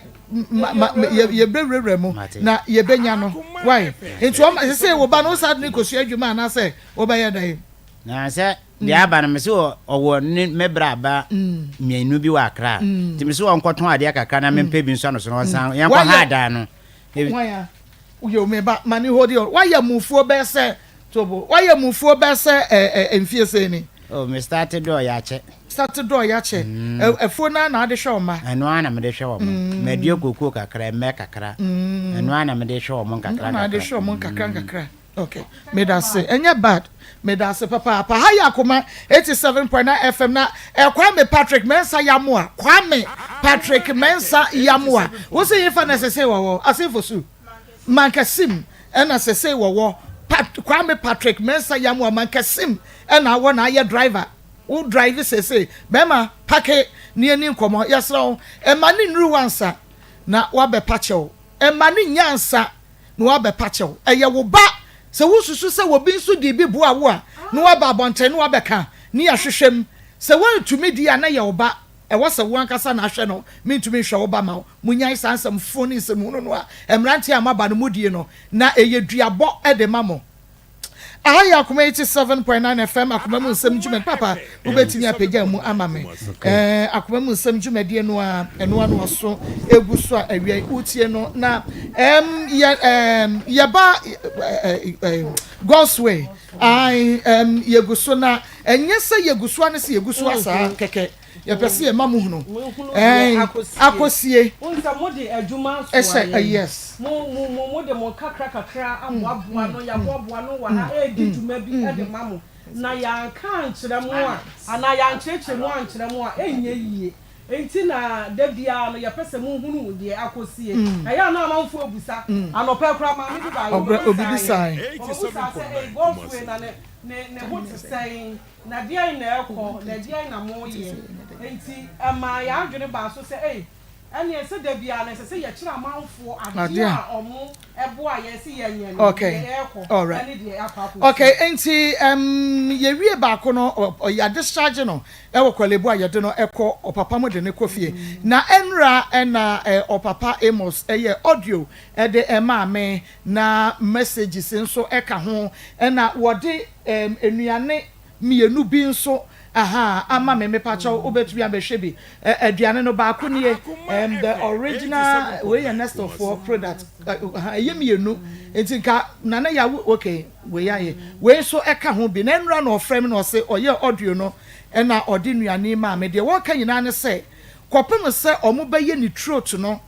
ma ma yɛbɛwurawura mu na yɛbɛnya no. Why? Nti wɔn sɛ wo ba no wo saa de no kɔsua adwuma anaasɛ wobɛyɛ dɛn? Na sɛ deɛ aba no mese ɔwɔ ne me bra ba mmienu bi wɔ Accra nti mese ɔnkɔtɔn adeɛ kakra na mempɛ bi nsɔ no so na ɔnsan yɛnkɔ ha dan no. Yo, me ba, ma ne hold on. Wayɛ mufuo bɛyɛ sɛ tobo. Wayɛ mufuo bɛyɛ sɛ ɛ ɛ mfie sɛn ni? Oh, me start dɔɔ yɛ akyɛ. Start dɔɔ yɛ akyɛ. Mm. Afuo no ara na ade hwɛ wɔn ma. Ɛno ara na mede hwɛ wɔn. Mm. Madua kokoo kakra, mmɛ kakra. Mm. Ɛno ara na mede hwɛ wɔn nkakra nkakra. Na ade hwɛ wɔn nkakra nkakra. Okay, medase. Ɛnyɛ bad. Medase papaapa. Ha yɛ Akoma 87.9 FM na eh, Kwame Patrick Mensah Yamoa. Kwame Patrick Mensah Yamoa. Wo se yefa na sese wɔwɔ asenfo su. Mankasim ɛna sese wɔwɔ. Pat, Kwame Patrick Mensah Yamoa Mankasim ɛna awɔ na ayɛ driver. Wo drive sese. Bɛma pake ne ani nkɔmɔ. Yɛsrɛ wo. Ɛma ne nnuru wansa na wabɛpa kyɛw. Ɛma ne nya ansa na wabɛpa kyɛw. Ɛyɛ wo ba. Sɛ wususu sɛ obi nso dii bi boaa wo a, na waba abɔnten na wabɛka ne yɛahwehwɛ mu. Sɛ woantumi di a, na ɛyɛ wo ba. Ɛwɔ sɛ wo ankasa na ahwɛ no. Mintumi nhwɛ wo ba mma wo. Munnyae saa nsɛm fo ne nsɛm hunu no a mmerante a moaba no mudie no, na ɛyɛ duabɔ de ma mo. Aha yɛ Akoma 87.9 FM Akoma mu nsɛm dwumadi. Papa, wobɛtumi apagya mu ama me. Ɛɛ Akoma mu nsɛm dwumadie no a ɛno ano ɔso egu so a awia yi wotie no na ɛm yɛ ɛm yɛba ɛɛ God's way. Ae ɛm yɛgu so na ɛnyɛ sɛ yɛgu so ano sɛ yɛgu so asaa kɛkɛ. Yɛpɛ sɛ yɛma mo hunu. Mohunu Ɛɛn, deɛ akosie. akosie. Wohu sɛ mode adwuma asoa Ɛsɛ, yɛn. yes. Mo, mo, mo, mode mo kakra kakra aboaboa ano, yɛaboaboa ano wɔ ha redi dwuma bi de ma mo, na yɛanka ankyerɛ mo a, anaa yɛankyerɛkyerɛ mu ankyerɛ mo a, ɛnyɛ yie. Enti na da biara no yɛpɛ sɛ mohunu deɛ akosie. Ɛyɛ a na amanfoɔ abusa. Anɔpa yi koraa maame bi baeɛ, Ɔbrɛ, obi ɔbɛbisaa yɛn. bisae. Ɔbɛbisaa sɛ, Ei, God's way na ne. Ne ne ho te sɛn, na deɛn na ɛrekɔ, na ɛdeɛn na moreyɛ? Enti ɛmaa yɛn adwene baa so sɛ, Ei, ɛnneɛ sɛ da biara no ɛsɛ sɛ yɛkyerɛ amanfoɔ adeɛ a wɔboa yɛn sɛ yɛnyɛ no, deɛ ɛrekɔ ne deɛ akɔ akɔsi. Okay, enti um, yɛwie baako no, yɛadischarge no wɔ Korle Bu a yɛde no kɔ ɔpapa mu de no kɔ fie. Na ɛnora na ɔpapa Amos yɛɛ audio de maa me Na messages nso ka ho ɛna wɔde ɛɛm nnuane mmienu bi nso ahaa ama me mepakyɛw wobɛtumi abɛhwɛ bi ɛ aduane no baako nie ɛɛm the original wei yɛ Nestle foɔ product ahaa ɛyɛ mmienu nti nka Nana Yaw okay wei ayɛ wei nso ɛka ho bi na ɛnora na ɔfrɛ me na ɔse ɔyɛ audio no ɛna ɔde nnuane yi maa me deɛ wɔka nyinaa ne sɛ kɔpem sɛ ɔmo bɛyɛ ne throat no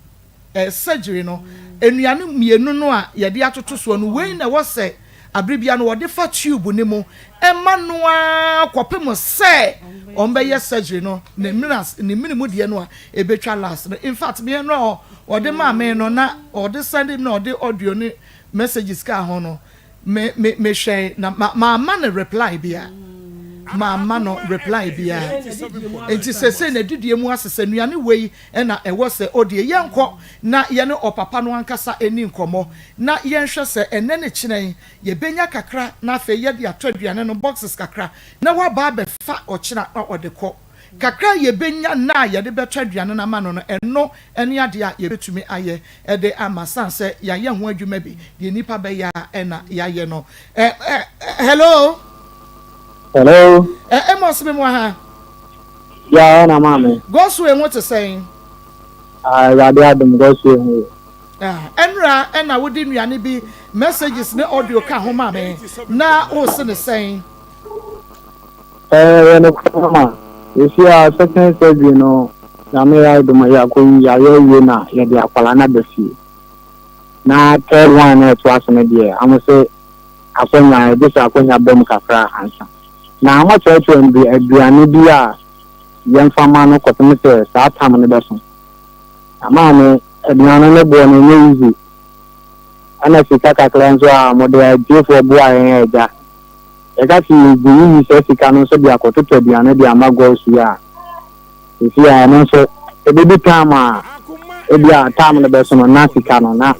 surgery no, nnuane mmienu no a yɛde atoto soɔ no, wei na ɛwɔ sɛ abere biara no wɔde fa tube no mu ma no ara kɔpem sɛ wɔbɛyɛ surgery no, ne mena ne mene mu deɛ no a ɛbɛtwa last no. In fact, me no a ɔde maa me no na ɔde send na ɔde audio ne messages kaa ho no, Me me mehwɛe na ma mamma no reply bia mamma no reply bia nti sesei n'adidie mu asesa nnuane wei na ɛwɔ sɛ ɔdie yɛnkɔ na yɛne ɔpapa no ankasa ɛni nkɔmmɔ na yɛnhwɛ sɛ ɛnɛ ne kyena yi yɛbɛnya kakra na afei yɛde atɔ aduane no boxes kakra na waba abɛfa ɔkyena na ɔde kɔ. Kakra a yɛbɛnya nnɛ a yɛde bɛtɔ aduane no ama no no, ɛno ne adeɛ a yɛbɛtumi ayɛ de ama sane sɛ yɛayɛ ho adwuma bi, deɛ nnipa bɛyɛ a na yɛayɛ no. Ɛ, ɛ, hello? Hello? Ɛ, Amos me mo ha? Ya, na maame. Godsway ho te sɛn? Ah, Awurade adom, Godsway ho yɛ. Ah, ɛnora ɛna wode nnuane bi, messages ne audio ka ho ma me, na wose ne sɛn? Ɛyɛ nokorɛ mama yɛsi a second surgery no Nyame adom a yɛakɔyi yɛayɛ awie na yɛde akwadaa no aba fie na third one no a ɛtoa so no deɛ ɔmo se akwanya gye sɛ akwanya ba mu kakra ansa na ɔmo akyerɛkyerɛ aduane bi a yɛmfa ma no kɔpem sɛ saa tam no bɛso na maame aduane no boɔ no ɛnyɛ easy ɛna sika kakra nso a mode atiefoɔ boa yɛn agya Yɛka se yɛreyi saa sika no nso de akɔtotɔ aduane de ama Gosu a, seesei a ɛno nso ɛbɛdu time a ebia time no bɛso no na sika no na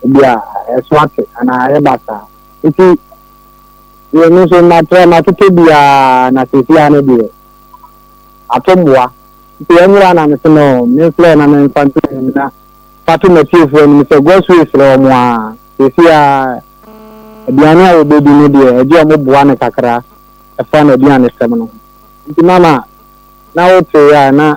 ebia ɛso ate anaa ayɛ basaa. Nti yɛn nso matrɛ matotɔ biara na seesei a no deɛ ato mmoa. Nti ɛnwera na mese no memfrɛ na memfa nto anim na fa to m'atiefoɔ anim sɛ Gosu resrɛ wɔn a seesei a Aduane a wɔbɛdi no deɛ, ɛgye wɔn boa no kakra ɛfa n'aduanesɛm no ho. Nti mama na wotee a na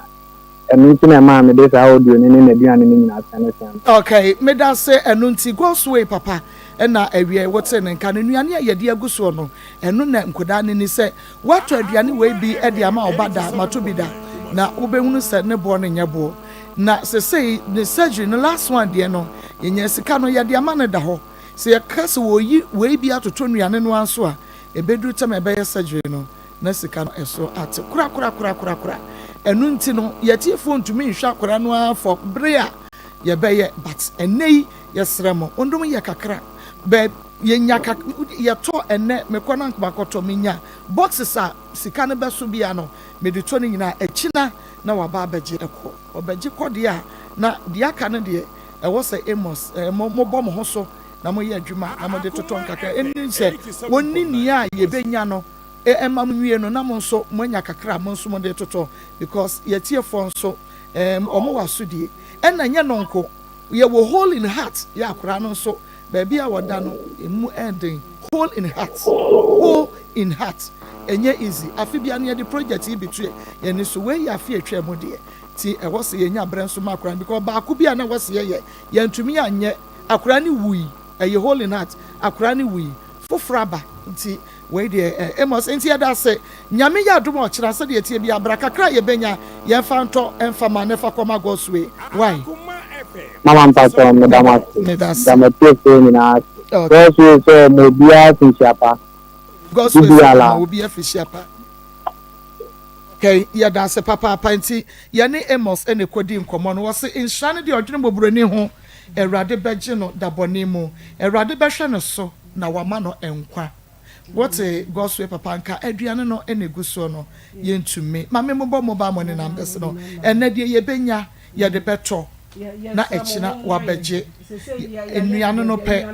ɛno nti na ɛmaa mede saa audio no ne n'aduane no nyinaa sɛnesɛn no. Okay, medase ɛno nti God's way papa ɛna awiei wotee ne nka no nnuane a yɛde agu soɔ no ɛno na nkodaa no ni sɛ woatɔ aduane wei bi de ama wo ba da mato bi da na wobɛhunu sɛ ne boɔ no nyɛ boɔ na sesei ne surgery no last one deɛ no yɛnya sika no yɛde ama no da hɔ Sɛ yɛka sɛ wɔreyi wei bi atoto nnuane no ara nso a, ɛbɛduru tam a ɛbɛyɛ surgery no, na sika no ɛso ate korakorakorakorakora. Ɛno nti no, yɛn atiefoɔ ntumi nhwɛ akwadaa no ara for bere a yɛbɛyɛ but ɛnnɛ yi yɛsrɛ mo, mondom yɛ kakra. Bɛ yɛnya kak yɛtɔ ɛnnɛ, mekɔ na anka makɔtɔ, menya boxes a sika no bɛso biara no, mede tɔ ne nyinaa, akyina na waba abɛgye kɔ. Ɔbɛgye kɔ deɛ a, na deɛ aka no deɛ, Ɛwɔ sɛ Amos, mo, mobɔ mo ho so na moyɛ adwuma na mode totɔ nkakra. Ɛnni sɛ wɔnni nea yɛbɛnya no mma mo nwie no na mo nso moanya kakra a mo nso mode totɔ because yɛatiefoɔ nso wɔn wɔ asodie. Ɛna nyɛ no nko, yɛwɔ hole in heart, yɛ akoraa no nso baabi a wɔda no ɛmu ɛden, hole in heart, hole in heart, ɛnyɛ easy. Afe biara no yɛde project yi bi to yɛn ani so, wei yɛ afe a ɛtwaa mu deɛ. Nti ɛwɔ sɛ yɛnya berɛ nso ma akwadaa no because baako bi a na ɛwɔ sɛ yɛyɛ yɛntumi anyɛ akwadaa no wui ɛyɛ hole in heart akwadaa no wui foforɔ aba nti wei deɛ ɛ Amos nti yɛda ase Nyame yɛ adom a ɔkyena sɛdeɛ ɛteɛ biara bra kakra a yɛbɛnya yɛmfa ntɔ mfa ma na ɛfa kɔma Godsway wai. Mama mpakyɛw meda mo ase Meda ase. meda m'atiefoɔ nyinaa ase Okay. Godsway sɛ ɔma obiara afinhyia pa Godsway sɛ ɔma Bibiala. obiara afinhyia pa. Okay, yɛda ase papaapa. Nti yɛne Amos na ɛkɔdii nkɔmmɔ no. Ɔse, Nhyira ne deɛ ɔdwene mmɔborɔni ho, Awurade bɛgye no da bɔne mu. Awurade bɛhwɛ no so na wama no nkwa. Wote Godswill papa nka aduane no na egu soɔ no yɛntumi. Ma me mobɔ mobile money numbers no ɛnɛ deɛ yɛbɛnya yɛde bɛtɔ na ɛkyena wabɛgye nnuane no pɛ.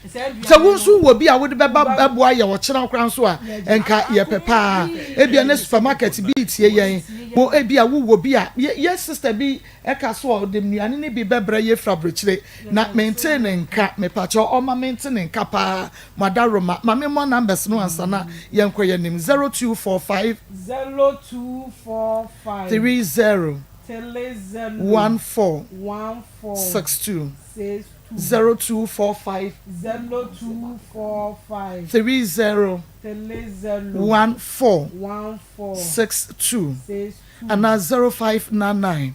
Sɛ wo nso wowɔ bi a wode bɛba bɛboa yɛ ɔkyena koraa nso a nka yɛpɛ paa. Ebia ne supermarket bi retie yɛn mo ebia wowɔ bi a yɛ sister bi ɛka so ɔde nnuane no bi bɛbrɛ yɛ firi aburokyire na mentee ne nka mepakyɛw ɔma mente ne nka paa mo adaworoma ma me mmɔ numbers no ansa na yɛnkɔ yɛn anim 0245 0245 30 30 14 14 62 62 0245 0245 30 30 14 14 62 62 anaa 0599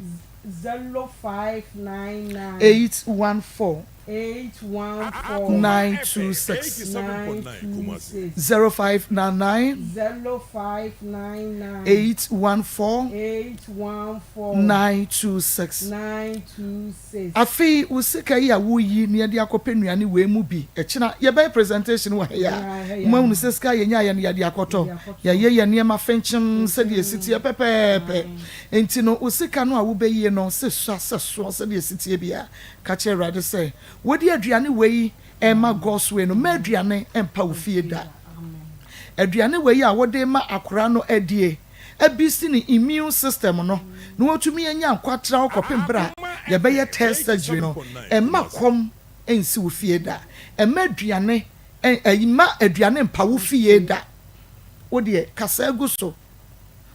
0599 814 814 926 926 0599 0599 814 814 926 926. Afei wo sika yi a woyi na yɛde akɔpɛ nnuane wei mu bi, ɛkyena yɛbɛyɛ presentation wɔ ha yi a, moahunu sɛ sika a yɛnyaeɛ no yɛde akɔtɔ, yɛayɛ yɛn nneɛma fenkyem sɛdeɛ ɛsi teɛ pɛpɛɛpɛ. Enti no wo sika no a wobɛyie no, sɛ sua sɛ soɔ sɛdeɛ ɛsi teɛ biara, ka kyerɛ Awurade sɛ wode aduane wei rema God's way no, mma aduane mpa wo fie da. Aduane wei a wode rema akwadaa no adie, abisi ne immune system no na watumi anya nkwa tra hɔ kɔpem berɛ a yɛbɛyɛ test surgery no. Mma kɔm nsi wo fie da. Mma aduane mma aduane mpa wo fie da. Wo deɛ kasa gu so.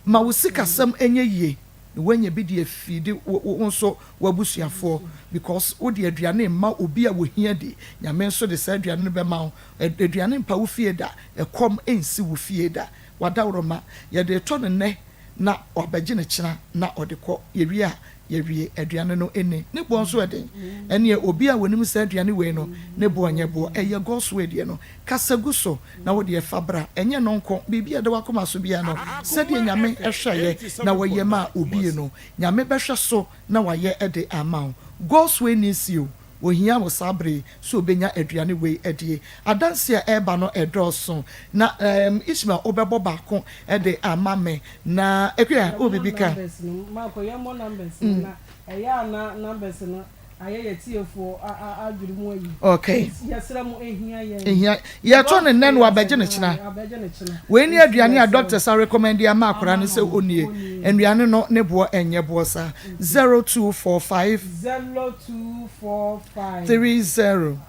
Ma wo sikasɛm nyɛ yie na woanya bi de afiidi wo wo nso w'abusuafoɔ because wode aduane rema obi a ohia di. Nyame nso de saa aduane no bɛma wo. Aduane mpa wo fie da. Ɛkɔm nsi wo fie da. W'adaworoma, yɛde retɔ no nnɛ na wabɛgye no kyena na ɔde kɔ. Yɛwie a, yɛawie. Aduane no nni. Ne boɔ nso ɛden. Ɛnneɛ obi a ɔnim saa aduane wei no, ne boɔ nyɛ boɔ. Ɛyɛ God's way deɛ no. Kasa gu so na wo deɛ fa bra. Ɛnyɛ ɛno nko, biribi a ɛda w'akoma so biara no, sɛdeɛ Nyame hwɛeɛ na wɔyɛ maa obie no, Nyame bɛhwɛ so na wayɛ de ama wo. God's way needs you. Ohia wo saa bere yi sɛ obenya aduane wei adie. Adanse a ɛreba no ɛdɔɔso. Na ɛɛm Ishmael wobɛbɔ baako de ama me. Na Akua wowɔ Yɛmmɔ biribi ka? numbers no. Marco yɛmmɔ numbers no na ɛyɛ a na numbers no ayɛ yɛ tiefoɔ a a adwene mu ayi. Okay. Nti yɛsrɛ mo ɛhia yɛn. Ehia. Yɛtɔ no nnɛ na wabɛgye no kyena. Abɛgye no kyena. Wei ne Nti aduane a yɛsrɛ mo. doctors arecommend ama akwadaa Ama no sɛ no no ɔnnie. ɔnnie. Nnuane no ne boɔ nyɛ boɔ saa. 0245. 0245. 30.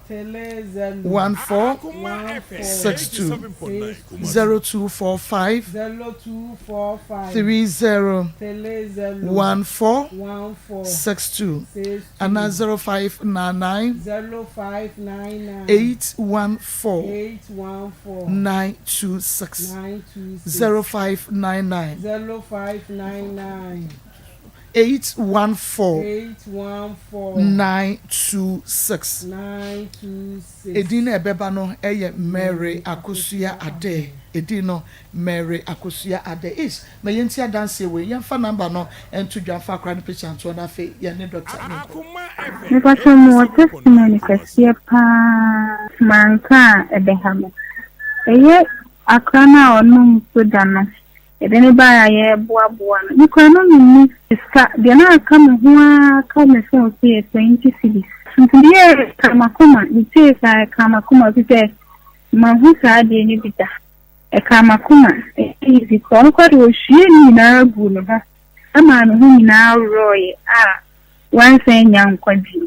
30. 14. 14. 62. 62. 0245. 0245. 30. 30. 14. 14. 62. 62. Anaa 0599. 0599. 814. 814. 926. 926. 0599. 0599. 814. 814. 926. 926. Edin no a ɛbɛba no yɛ Mary Akosua Adeh. Edin no, Mary Akosua Adeh. Ish, ma yɛntie adanseɛ wei. Yɛmfa number no nto dwa mfa akora no picture ntoɔ na afei yɛne Doctor no nkɔ. Mepakyɛw mewɔ testimony kɛseɛ paa manka a ɛbɛha me. Ɛyɛ akora no a ɔnom soda no Yɛde no baeɛ a yɛreboaboa no, me koraa na menni sika, deɛ na aka me ho ara ka me phone so yɛ 20 cedis. Nti deɛ ɛkaa m'akoma, metiee saa ɛkaa m'akoma ɛfiri sɛ manhu saa adeɛ no bi da. Ɛkaa m'akoma, ɛnyɛ easy koraa. Ɔno koraa deɛ ɔhwiee ne nyinaa guu me ho maa me ho nyinaa worɔeɛ a wansan annya nkwa bio.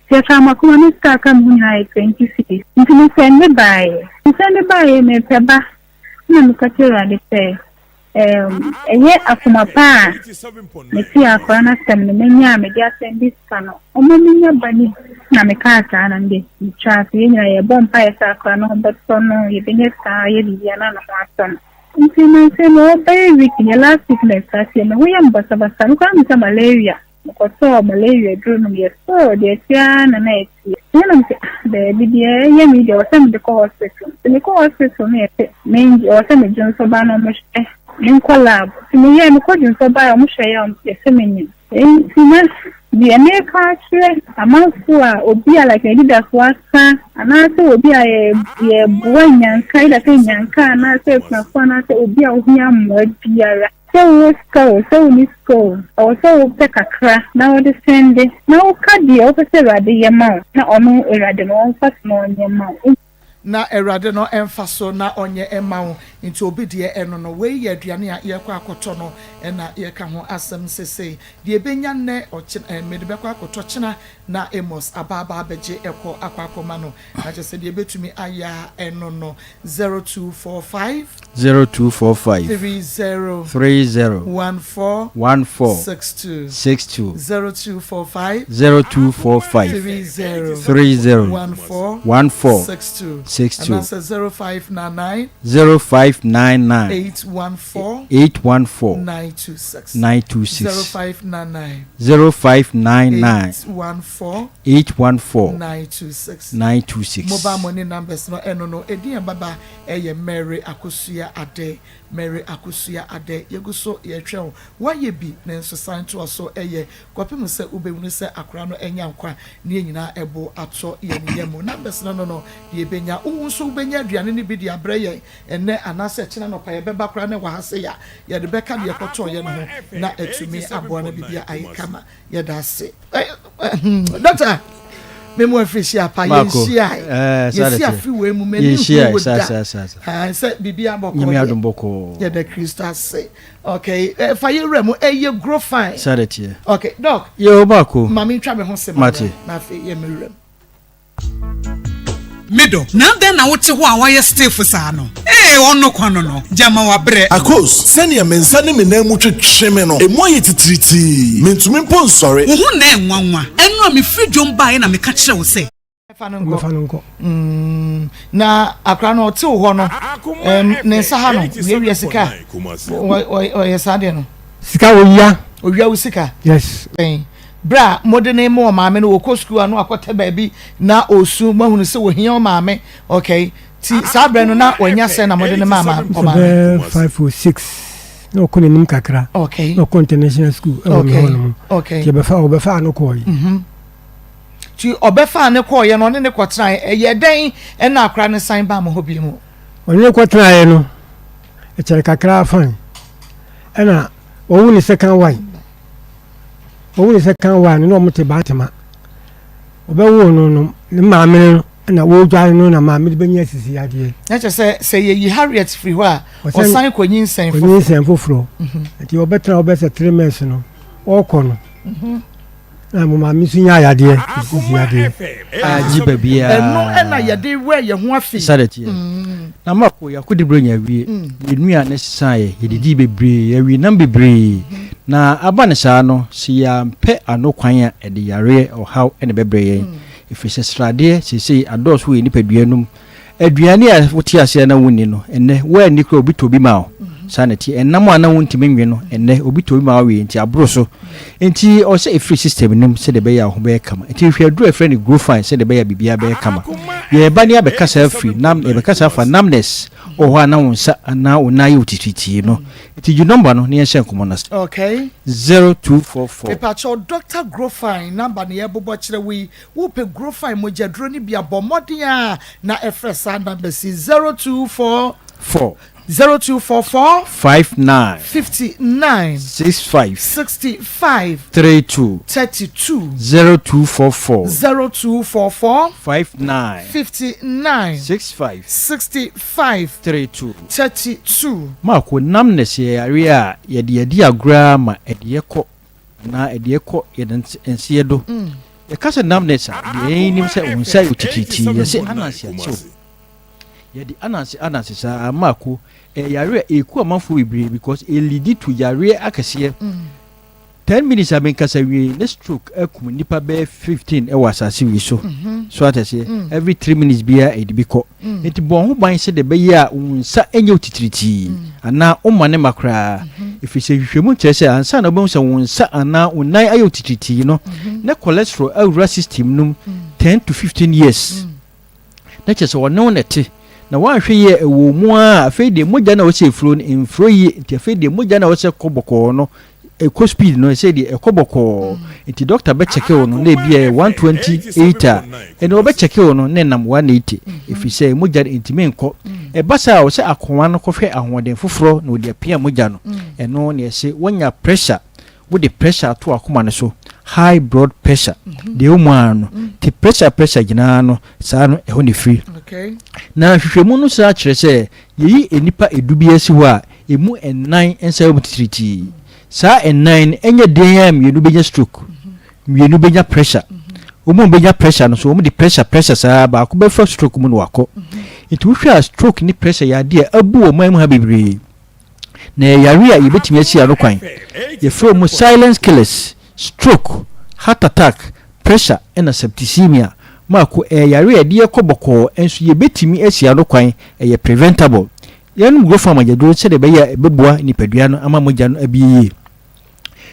Nti ɛkaa m'akoma, me sika a aka me ho nyinaa yɛ 20 cedis. Nti mesɛnde baeɛ, mesɛnde baeɛ mepɛ ba. Ɛnna meka kyerɛɛ Awurade sɛ, Ɛɛm, ɛyɛ akoma pa a metee akwadaa no asɛm no, manya a mede asɛm bi sika no, ɔma menya ba no bi. Na mekaa saa na mede metwaa so. Yɛn nyinaa yɛbɔ mpaeɛ sɛ akwadaa no ho bɛtɔ no, yɛbɛnya sika ayɛ biribi a na ne ho atɔ no. Nti nansa yi mewɔ bɛyɛ week ni, last week na ɛstarteɛ, me ho yɛ me basabasa, me koraa mehu sɛ malaria. Mekɔtɔɔ malaria aduro nom yɛ sɔɔ deɛ ɛteɛ ara na na ɛteɛ. Ɛhɔ na mese ah daabi deɛ ɛyɛ me yi deɛ ɛwɔ sɛ mede kɔ hospital. Nti mekɔ hospital no yɛse mengye ɛwɔ sɛ me dwonsɔ ba na ɔmo hwɛ menkɔ lab. Nti meyɛɛ mekɔ dwonsɔ baeɛ ɔmo hwɛeɛ a yɛse menyem. Nti na. Deɛ mereka akyerɛ amanfoɔ a obi a like n'anidasoɔ asa anaasɛ obi a yɛreboa nnyanka either sɛ nnyanka anaasɛ akunafoɔ anaasɛ obi a ohia mmoa biara. Sɛ wowɔ sika o, sɛ wonni sika o, ɛwɔ sɛ wopɛ kakra na wode sɛnde na woka deɛ wopɛ sɛ Awurade yɛ ma wo na ɔno Awurade no ɔmfa so na ɔnyɛ mma wo. Na Awurade no mfa so na ɔnyɛ mma wo. Nti obi deɛ ɛno no, wei yɛ aduane a yɛrekɔ akɔtɔ no na yɛreka ho asɛm sesei. Deɛ ɛbɛnya nnɛ, ɔkyena, eh, mede bɛkɔ akɔtɔ kyena na Amos aba aba abɛgye ɛkɔ akɔ akɔma no. Na kyerɛ sɛ deɛ ɛbɛtumi ayɛ a ɛno no, 0245. 0245. 30. 30. 14. 14. 62. 62. 0245. 0245. 30. 30. 14. 14. 62. 62. Anaasɛ 0599. 0599. 814. 814. 926. 926. 0599. 0599. 814. 814. 926. 926. Mobile money numbers no ɛno no edin a ɛbɛba ɛyɛ Mary Akosua Adeh. Mary Akosua Adeh. Yɛgu so yɛretwɛn wo. Woayɛ bi nanso san toa so yɛ kɔpem sɛ wobɛhunu sɛ akwadaa no anya nkwa na yɛn nyinaa ɛbo atɔ yɛn yam. Numbers no no no deɛ yɛbɛnya. Wo nso wobɛnya aduane no bi de abrɛ yɛn ɛnnɛ anaasɛ ɛkyena anɔpa yɛbɛba koraa na ɛwɔ ha sei a yɛde bɛka deɛ yɛkɔtɔeɛ no ho na atumi aboa na biribiara ayɛ kama. Yɛda ase. Dɔkta, me mu afiri hyia pa yɛnhyia yɛsi afiri wei mu m'ani hu wo da sɛ biribi abɔkɔ deɛ yɛda Kristo ase. Okay, fa yɛ wura mu ɛyɛ grow fine. Okay, doc. Yɛ o baako. Maame ntwa me ho se ma na afei yɛ me wura mu. Me dɔ, na adɛn na wote hɔ a woayɛ stiff saa no? Ee, ɔno kwa no no, gyama wabrɛ. Akos, sɛnea me nsa ne me nan mu twetwe me no, emu ayɛ titiritii. Mintumi mpo nsɔre. Wo ho nnɛ nwanwa. Ɛno a mefiri dwom baeɛ na meka kyerɛɛ wo sɛ. Fa no nkɔ. Mm, na akora no ɔte wo hɔ no, um, ne nsa ha no, wiawia sika. Ɔyɛ saa deɛ no. Sika owia. Owia wo sika. Yes. Berɛ a mode no rema ɔmaame no, ɔkɔ sukuu a na wakɔtɛ baabi na ɔresu, moahunu sɛ ɔhia ɔmaame, okay, nti saa berɛ no na wanya sɛn na mode no maa ɔmaame? Bɛyɛ five or six na ɔkɔ n'anim kakra, okay, na ɔkɔ international school ɛwɔ mi hɔ nom, okay, nti ɔbɛfa ɔbɛfa no kɔɔ yi. Mhm. Nti ɔbɛfa no kɔɔyɛ no ɔne ne kɔtenaeɛ, ɛyɛ dɛn ɛna akora no san baa mo hɔ bio mu? Ɔne ne kɔtenaeɛ no, ɛkyɛrɛ kakra fine, ɛna wɔwo ne second one. Wɔwoo ne second one no na wɔte Bantama. Wɔbɛwoo no no, ne maame no na wɔredware no na maame de bɛnya sisi adeɛ. Na kyerɛ sɛ sɛ yɛyi Harriet firi hɔ a, ɔsan kɔnyinsɛn foforɔ. Kɔnyinsɛn foforɔ. Mhm. Nti wɔbɛtena hɔ bɛsɛ three months no, ɔrekɔ no. Mhm. Na mo maame nso nya yadeɛ, sisi yadeɛ. Agye baabiara. Ɛno ɛna yɛde wɛ yɛn ho afi. Sáré teɛ. Mm. Na mako yɛakɔdi Buronya awie. Mm. Yɛn nnuane sesaeɛ, yɛdidii bebree, yɛwee nam bebree. Na aba no saa no, sɛ yɛampɛ ano kwan a, ɛde yareɛ, ɔhaw na ɛbɛbrɛ yɛn. Ɛfiri sɛ sradeɛ seesei adɔɔso wɔ yɛn nipadua no mu. Aduane a wote aseɛ a na wonni no, ɛnnɛ woanni koraa obi tɔ bi ma wo. Saa na ɛteɛ. Ɛnam a na wontumi nwe no, ɛnnɛ obi tɔ bi ma wowe, nti aboro so. Nti ɔwɔ sɛ ɛfiri system no mu sɛdeɛ ɛbɛyɛ a wo ho bɛyɛ kama. Nti hwɛ aduro a yɛfrɛ no Grofine sɛdeɛ ɛbɛyɛ a biribiara bɛyɛ kama. Yɛreba ne yɛabɛkasa afiri nam, yɛbɛkasa afa numbness wɔ hɔ a na wo nsa anaa wo nan ayɛ wo titiritii no. Nti gye number no na yɛnhyɛ nkɔmmɔ no ase. Okay. 0244. Mepakyɛw Doctor Grofine number na yɛrebobɔ kyerɛ wo yi, wopɛ Grofine mogyaduro no bi a bɔ mmɔden ara na frɛ saa numbers yi, 024. 4. 0244. 59. 59. 65. 65. 32. 32. 0244. 0244. 59. 59. 65. 65. 32. 32. Marko, Numbness yɛ yareɛ a yɛde adi agorɔ ara ma ɛde yɛ kɔ anaa ɛde yɛ kɔ yɛn nseɛ do. Yɛka sɛ numbness a, deɛ yɛn nim sɛ wo nsa yɛ otitiritii, yɛse ananse akye wo. Yɛde ananse ananse saa. Marko, ɛyɛ yareɛ a ɛku amanfoɔ bebree because ɛlidi to yareɛ akɛseɛ. Ten minutes a menkasa wie yi ne stroke akum nnipa bɛyɛ 15 wɔ asase wei so. So ate aseɛ? Every three minutes biara ɛde bi kɔ. Nti bɔ ho ban sɛdeɛ ɛbɛyɛ a wo nsa nyɛ wo titiritii anaa womma ne mma koraa. Ɛfiri sɛ nhwehwɛmu kyerɛ sɛ ansa na wobɛhu sɛ wo nsa anaa wo nan ayɛ wo titiritii no, na cholesterol awura system no mu 10 to 15 years. Na kyerɛ sɛ ɔne wo na ɛte. Na woanhwɛ yie a ɛwɔ wo mu ara a, afei deɛ mogya no a ɛwɔ sɛ ɛfuro no, ɛmfuro yie. Nti afei deɛ mogya no a ɛwɔ sɛ ɛkɔ bɔkɔɔ no, Ɛkɔ speed no ɛsɛ deɛ ɛkɔ bɔkɔɔ nti doctor bɛ check wo no na ebi ɛyɛ 128 a ɛnna ɔbɛ check wo no na ɛnam 180 ɛfiri sɛ mogya no ntumi nkɔ. Ɛba saa a ɔsɛ akoa no kɔhwɛ ahoɔden foforɔ na ɔde apia mogya no. Ɛno na ɛsɛ wanya pressure, wode pressure ato akoma no so, high blood pressure deɛ ɛwɔ mu ara no te pressure pressure gyinaa no saa no ɛhɔ na ɛfiri. Na nhwehwɛmu no saa kyerɛ sɛ yɛyi nnipa edu bi asi hɔ a Emu nnan nsa wɔ mu titiritii. Saa nnan no, ɛnyɛ den ara mmienu bɛnya stroke, mmienu bɛnya pressure. Wɔn a wɔbɛnya pressure no nso, wɔde pressure pressure saa baako bɛfa stroke mu na wakɔ. Nti wohwɛ a stroke ne pressure yɛ adeɛ a abu wɔ ɔman mu ha bebree. Na ɛyɛ yareɛ a yɛbɛtumi asi ano kwan. Yɛfrɛ wɔn silent killers, stroke, heart attack, pressure ɛna septicemia. Maako, ɛyɛ yareɛ a ɛde yɛkɔ bɔkɔɔ nso yɛbɛtumi asi ano kwan, ɛyɛ preventable. Yɛnom Grofa mogyaduro sɛdeɛ ɛbɛyɛ a ɛbɛboa nipadua no ama mogya no abue yie.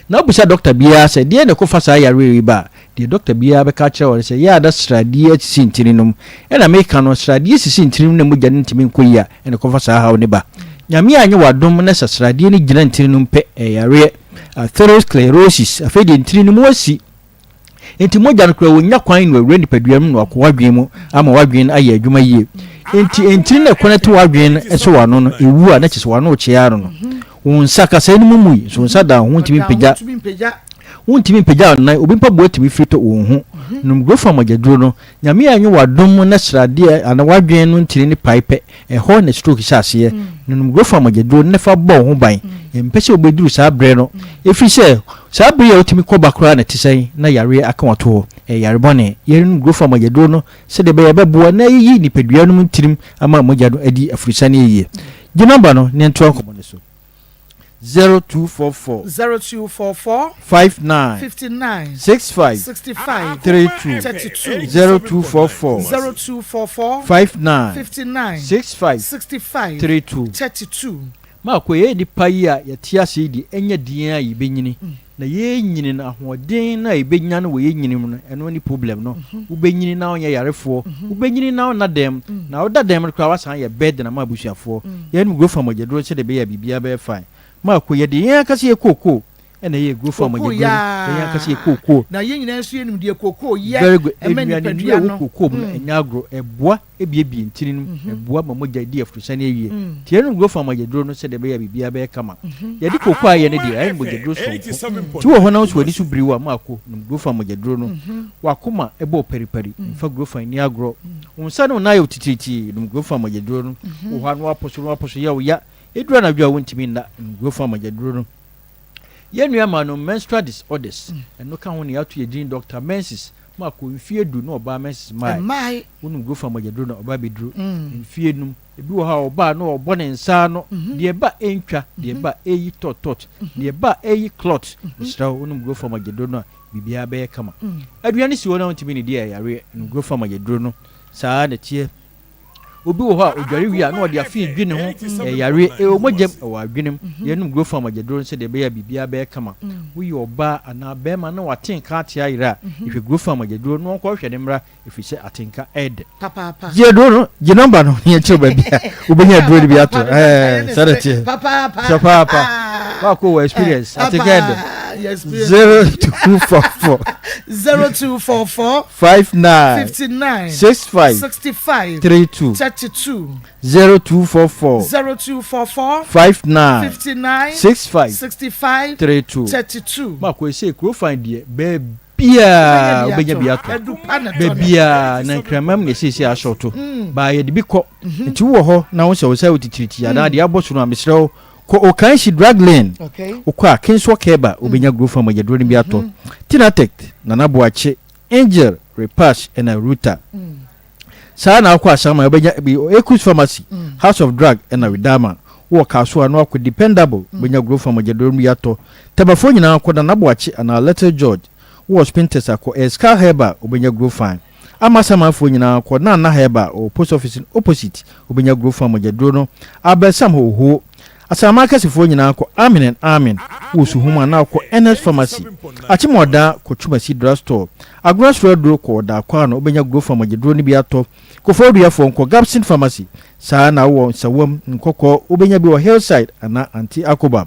Na wobisa dɔkta biara sɛ deɛn na ɛkɔfa saa yareɛ yi ba a, deɛ dɔkta biara bɛka akyerɛ wo ne sɛ yɛ a na sradeɛ asisi ntini no mu. Ɛna meka no, sradeɛ sisi ntini mu na mogya no ntumi nkɔ yie a, ɛna ɛkɔfa saa haw no ba. Nyame anyɛ wo adom na sɛ sradeɛ no gyina ntini no mu pɛ, ɛyɛ yareɛ. Atherosclerosis, afei deɛ ntini no mu asi. Enti mogya no koraa wɔnnya kwan na wawura nipadua no mu na wakɔ w'adwene mu ama w'adwene no ayɛ adwuma yie. Enti ntini na ɛkɔnɛte w'adwene no sɛ w'ano no ɛwu a na kyerɛ sɛ w'ano rekyea ano no. Wo nsa kasae no mu mui nso wo nsa da ho wontumi mpagya. Wontumi mpagya wo nan, obi mpaboa tumi firi tɔ wo ho. Nom Grofa mogyaduro no. Nyame anyɛ w'adom na sradeɛ anaa w'adwene no ntini no pae pɛ, ɛhɔ na stroke hyɛ aseɛ. Nom Grofa mogyaduro no na fa bɔ wo ho ban. Yɛmpɛ sɛ wobɛduru saa berɛ no, ɛfiri sɛ saa berɛ yi a wotumi kɔ ba koraa na ɛte sɛn na yareɛ aka wo ato hɔ. Ɛyɛ yare bɔne. Yɛrenom Grofa mogyaduro no sɛdeɛ ɛbɛyɛ a ɛbɛboa na ayiyi nipadua no mu ntirim ama mogya no adi afurusiane yie. Gye nɔmba no na yɛntoa nkɔmmɔ no so. 0244. 0244. 59. 59. 65. 65. 32. 32. 0244. 0244. 59. 59. 65. 65. 32. 32. Maako, yɛyɛ nnipa yi a yɛte ase yi deɛ, ɛnyɛ den ara yɛbɛnyini. Na yɛrenyini no, ahoɔden no a yɛbɛnya no wɔ yɛn nyini mu no, ɛno ne problem no. Wobɛnyini na wonyɛ yarefoɔ, wobɛnyini na wonna dɛm, na woda dɛm no koraa woasan ayɛ burden ama abusuafoɔ. Yɛnom Grofa mogyaduro sɛdeɛ ɛbɛyɛ a biribiara bɛyɛ fine. Marco, yɛde yɛn ankasa yɛ kookoo na ɛyɛɛ Grofa Kookoo mogyaduro no, yɛn ankasa yɛ yaa. kookoo. Na yɛn nyinaa nso yɛnim deɛ kookoo yɛ Very good. ma Nnuane nnuro nipadua a ɛwɔ no. kookoo mu no, ɛnyɛ agorɔ. Ɛboa ebiebie ntini no mu, ɛboa ma mogya di aforosiane awie. Nti yɛnom Grofa mogyaduro no sɛdeɛ ɛbɛyɛ a biribiara bɛyɛ kama. Yɛde kooko a yɛ no deɛ, ayɛ no mogyaduro soronko. Nti wowɔ hɔ na wo nso w'ani so biri wo a, Marco, nom Grofa mogyaduro no. W'akoma bɔ wo paripari, mfa Grofa nni agorɔ. Wo nsa ne wo nan yɛ wo titiritii, nom Grofa mogyaduro no. Wowɔ hɔ a na woapo so na woapo so yɛ wo ya, ɛduru anadwo a wontumi nna, nom Grofa mogyaduro no. Yɛn nua maa no menstrual disorders, ɛno ka ho na yɛato yɛn din Doctor Menses. Marco, mfeɛ du na ɔbaa menses mae. Wonom Grofa mogyaduro na ɔba bɛduru mfeɛ num. Ebi wɔ hɔ a ɔba a na ɔbɔ ne nsa ano, deɛ ɛba a ɛntwa, deɛ ɛba a ɛyi tɔt tɔt, deɛ ɛba a ɛyi clot. Mesrɛ wo, wonom Grofa mogyaduro no a, biribiara bɛyɛ kama. Aduane si hɔ na wontumi nnidi a, yareɛ. Nom Grofa mogyaduro no. Saa ara na ɛteɛ. Obi wɔ hɔ a, ɔdware wie a, na ɔde afe redwi ne ho. Ɛyɛ yareɛ. Ɛwɔ mogyam, ɛwɔ adwenem. Yɛnom Grofa mogyaduro no sɛdeɛ ɛbɛyɛ a biribiara bɛyɛ kama. Woyɛ ɔbaa anaa barima na wate nka ate ayera a, hwehwɛ Grofa mogyaduro no na ɔnkɔhwehwɛ no mmra. Ɛfiri sɛ atenka ɛyɛ dɛ. Papaapa. Gye aduro no, gye nɔmba no na yɛnkyerɛ baabi a wobɛnya aduro no bi ato. Ɛɛ saa na ɛteɛ. Papaapa. Papaapa. Baako wɔ experience. Atenka ɛyɛ dɛ. 0244. 0244. 59. 59. 65. 65. 32. 32. 0244. 0244. 59. 59. 65. 65. 32. 32. Baako ɛsɛ kuro fan deɛ baabi. Biaa wobɛnya bi atɔ baabiaa na nkramam na ɛsiesie asɔɔto mm. baa yɛde bi kɔ mhm. nti wowɔ hɔ na wo sɛ wo sɛ wotitiriti mm. anaa deɛ abɔ so no a mesrɛ wo kɔ Okansi drug lane wokɔ a Kingswell Keba wobɛnya mm. Growth mogyaduro no bi atɔ mhm. Tinatek Nana Boakye Angel Repash ɛna Ruta Saa na wokɔ Asaman wobɛnya bi Ekus Pharmacy, House of Drug ɛna Widama. Wowɔ Kasoa na wakɔ Dependable wobɛnya Growth mogyaduro no bi atɔ. Tɛmafoɔ nyinaa kɔ Nana Boakye anaa Little George. Wowɔ Spintex a kɔ Erskal Herbal wobɛnya Growth. Amasamanfoɔ nyinaa kɔ Nana Herbal ɔwɔ Post Office no opposite wobɛnya Growth mogyaduro no. Abelsam Hohoe. Asaman akɛsefoɔ nyinaa kɔ Amen and Amen wɔ Suhum anaa kɔ Ernest Pharmacy, Akyem-Ɔdaa kɔ Twumasi Drug Store, Agona Soro Aduro kɔ Ɔdaa Kwano wobɛnya Grofa mogyaduro no bi atɔ, Kofoɔduafoɔ nkɔ Gabson Pharmacy, saa ara na wowɔ Nsawam, Nkɔkɔɔ wobɛnya bi wɔ Hillside anaa Auntie Akoba.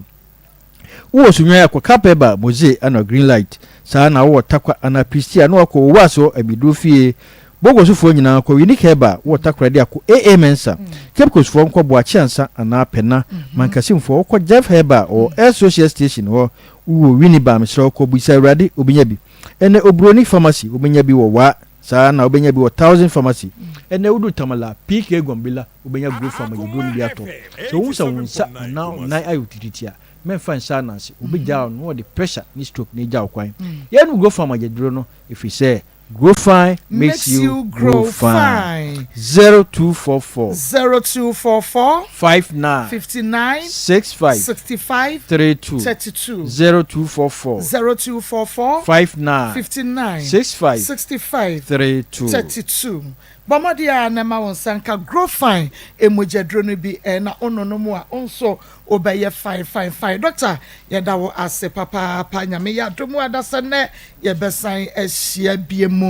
Wowɔ Sunyani a kɔ Kapɛba, Moze ana Green Light. Saa na wowɔ Tarkwa anaa Pistia a na wakɔ Owuase hɔ abiduro fie. Bogoso foɔ nyinaa kɔ Unique Herbal, wowɔ Takoradi a kɔ AA Mensa. Cape Coast foɔ nkɔ Boakye Ansa anaa Pɛna. Mankasim foɔ wokɔ Jeff Herbal ɔwɔ Air Social Station hɔ. Wowɔ Winneba a mesrɛ wo kɔ Bisa Awurade wobɛnya bi. Ɛnɛ Oburoni Pharmacy wobɛnya bi wɔ Waa. Saa ara na wobɛnya bi wɔ Thousand Pharmacy. Ɛnɛ woduru Tamale a, PK Gombila wobɛnya Grow Pharma aduro no bi atɔ. Sɛ wohu sɛ wo nsa anaa wo nan ayɛ wo tititi a, mɛmfa nhyɛ ananse. Wobɛgyaa wo no na wɔde pressure ne stroke na agya wo kwan. Yɛnom Grow Pharma aduro no ɛfiri sɛ Grow Fine makes you grow fine. 0244. 0244. 59. 59. 65. 65. 32. 32. 0244. 0244. 59. 59. 65. 65. 32. 32. Bɔ mmɔden ara na ma wo nsa nka Grow Fine mogyaduro no bi na wononom a, wo nso wobɛyɛ fine fine fine. Doctor, yɛda wo ase papaapa. Nyame yɛ adom a, adasa nnɛ yɛbɛsan ahyia biom.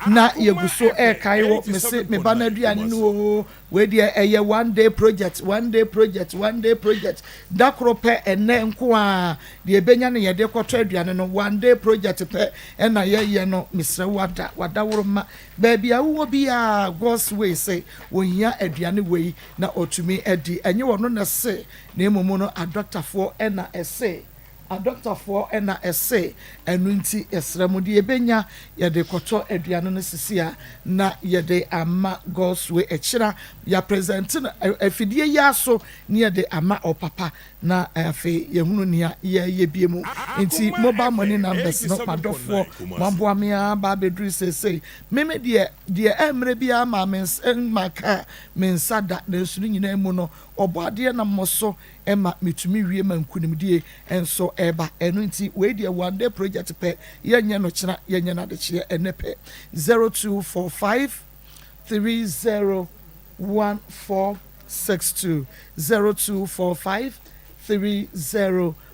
Na yɛgu so rekae wo, mese me ba no aduane no oo, wei deɛ ɛyɛ one day project, one day project, one day project. Da koro pɛ, ɛnnɛ nko ara, deɛ yɛbɛnya no yɛde kɔtɔ aduane no, one day project pɛ ɛna yɛyɛ no. Mesrɛ wo ada, wadaworoma, Baabi a wowɔ biara, God's Way se wɔhia aduane wei na ɔtumi adi. Ɛnyɛ ɔno na ɛse, na mmom no adɔktafoɔ na ɛse. Adɔktafoɔ na ɛse. Ɛno nti yɛsrɛ mo, deɛ yɛbɛnya yɛde kɔtɔ aduane no sisi a na yɛde ama God's Way. Ɛkyena yɛapresente no afidie yi ara so na yɛde ama ɔpapa. Na afei yɛhunu nea yɛreyɛ bio mu. Nti mobile money numbers no madɔfoɔ moaboa me ara ba abɛduru seesei. Me me deɛ deɛ ɛmmerɛ biara maa me nsa maka me nsa da nanso ne nyinaa mu no Ɔbɔadeɛ nam mo so ma metumi wie ma nkunimdie nso ɛba. Ɛno nti wei deɛ one day project pɛ yɛnyɛ no kyena yɛnyɛ no adekyeɛ ɛnnɛ pɛ. 0245 30 1462 0245 30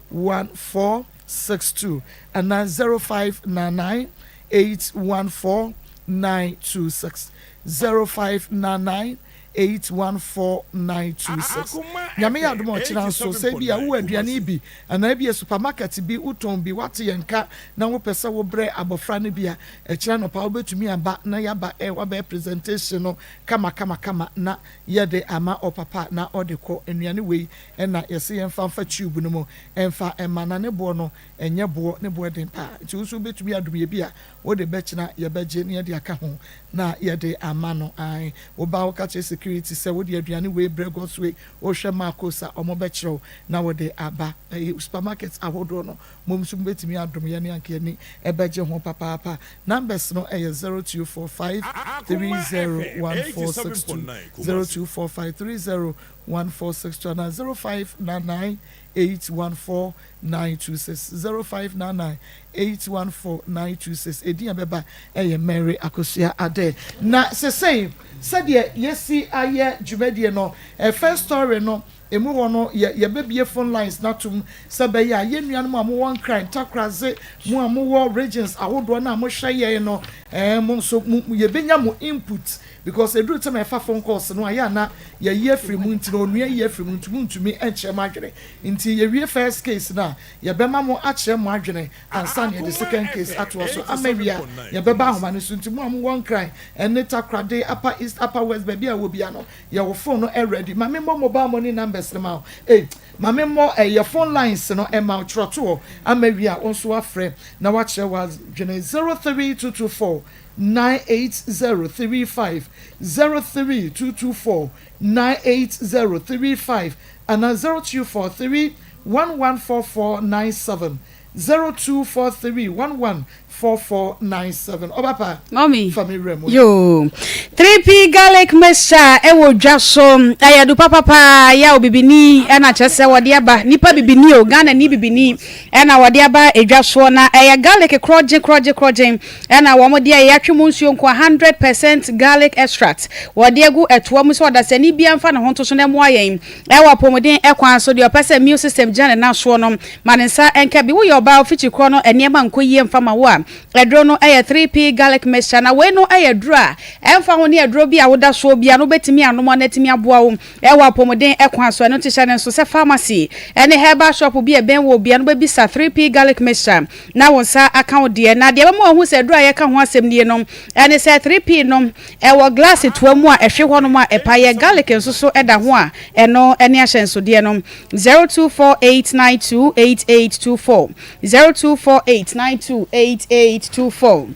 1462 anaa 0599 814 926 0599 814 926. Nyame yɛ adom a ɔkyena nso sɛ ebia wowɔ aduane yi bi anaa ebia supermarket bi wotɔn bi woate yɛn nka na wopɛ sɛ wobrɛ abɔfra no bi a ɛkyena anɔpa wobɛtumi aba na yɛaba ɛ wabɛyɛ presentation no kama kama kama na yɛde ama ɔpapa na ɔde kɔ. Nnuane wei na yɛse yɛmfa mfa tube no mu mfa mma na ne boɔ no ɛnyɛ boɔ, ne boɔ den paa nti wo nso wobɛtumi adom yɛ bi a wode bɛkyena yɛbɛgye na yɛde aka ho na yɛde ama no. Ae woba woka kyerɛ security sɛ wode aduane wei brɛ Godsway wohwɛ Marcos a wɔbɛkyerɛ wo na wode aba. Ɛyɛ supermarket ahodoɔ no Mom nso mobɛtumi adom yɛn anka yɛn ani bɛgye ho papaapa. Numbers no yɛ 0245 301462, 0245 301462 anaa 0599 814 926, 0599 814 926. Edin a ɛbɛba yɛ Mary Akosua Adeh. Na sesei sɛdeɛ yɛasi ayɛ dwumadie no, first story no, Emu hɔ no, yɛ yɛbɛbue phone lines no atom sɛ ɛbɛyɛ a yɛn nuanom a mowɔ Nkran, Takoradze, mo a mowɔ regions ahodoɔ no a mohwɛ yɛn no, eh, mo nso mo yɛbɛnya mo input because ɛduru time a yɛfa phone calls no a, yɛ a na yɛayi afiri mu nti no, onua yi afiri mu nti montumi nkyerɛ mo adwene. Nti yɛwie first case no a, yɛbɛma mo akyerɛ mo adwene ansa na yɛde second case atoa so ama wie a, yɛbɛba ahoma no so. Nti mo a mowɔ Nkran ne Takorade, Upper East, Upper West, baabi a ɛwɔ biara no, Yɛ wo phone no ready. Ma me mmɔ mobile money numbers no ma wo. Ei, ma me mmɔ eh, yɛ phone lines no ma wo. Twerɛ to hɔ ama wie a, wo nso woafrɛ na woakyerɛ w'adwene. 03224 98035, 03224 98035 anaa 0243 114497. 024311 4497 Ɔba pa, Mommy. fa me wura mu. Yoo. 3P garlic mixture ɛwɔ dwa so. Ɛyɛ adu papa paa yɛ a obibini ɛna kyerɛ sɛ wɔde aba. Nipa bibini o, Ghana ni bibini ɛna wɔde aba edwa soɔ na ɛyɛ garlic korɔgye korɔgye korɔgye ɛna wɔn de ayɛ atwe mu nsuo nko 100% garlic extract. Wɔde agu ɛtoa mu sɛ ɔdasani biara mfa ne ho nto so na ɛmoa yɛn ɛwɔ apɔmuden kwan so. Deɛ ɔpɛ sɛ immune system gyina ne nan soɔ no ma ne nsa nka bi. Woyɛ ɔbaa ofikyi korɔ no nneɛma nkɔ yie mfa ma wo a, a, aduro no yɛ 3P Garlic Mixture. Na wei no yɛ aduro a ɛmfa ho ne aduro bi a woda soɔ biara no wobɛtumi anom a na atumi aboa wo wɔ apɔmuden kwan so. Ɛno nti hyɛ no nso sɛ pharmacy ne herbal shop bi a ɛbɛn wo biara no wobɛbisa 3P Garlic Mixture na wo nsa aka wo deɛ. Na deɛ ɛbɛma wahu sɛ aduro a yɛka ho asɛm nie no ne sɛ 3P no ɛwɔ glass toa mu a ɛhwe hɔnom a ɛpa yɛ garlic nso so da ho a ɛno ne ahyɛnsodeɛ no. 0248928824 0248928824.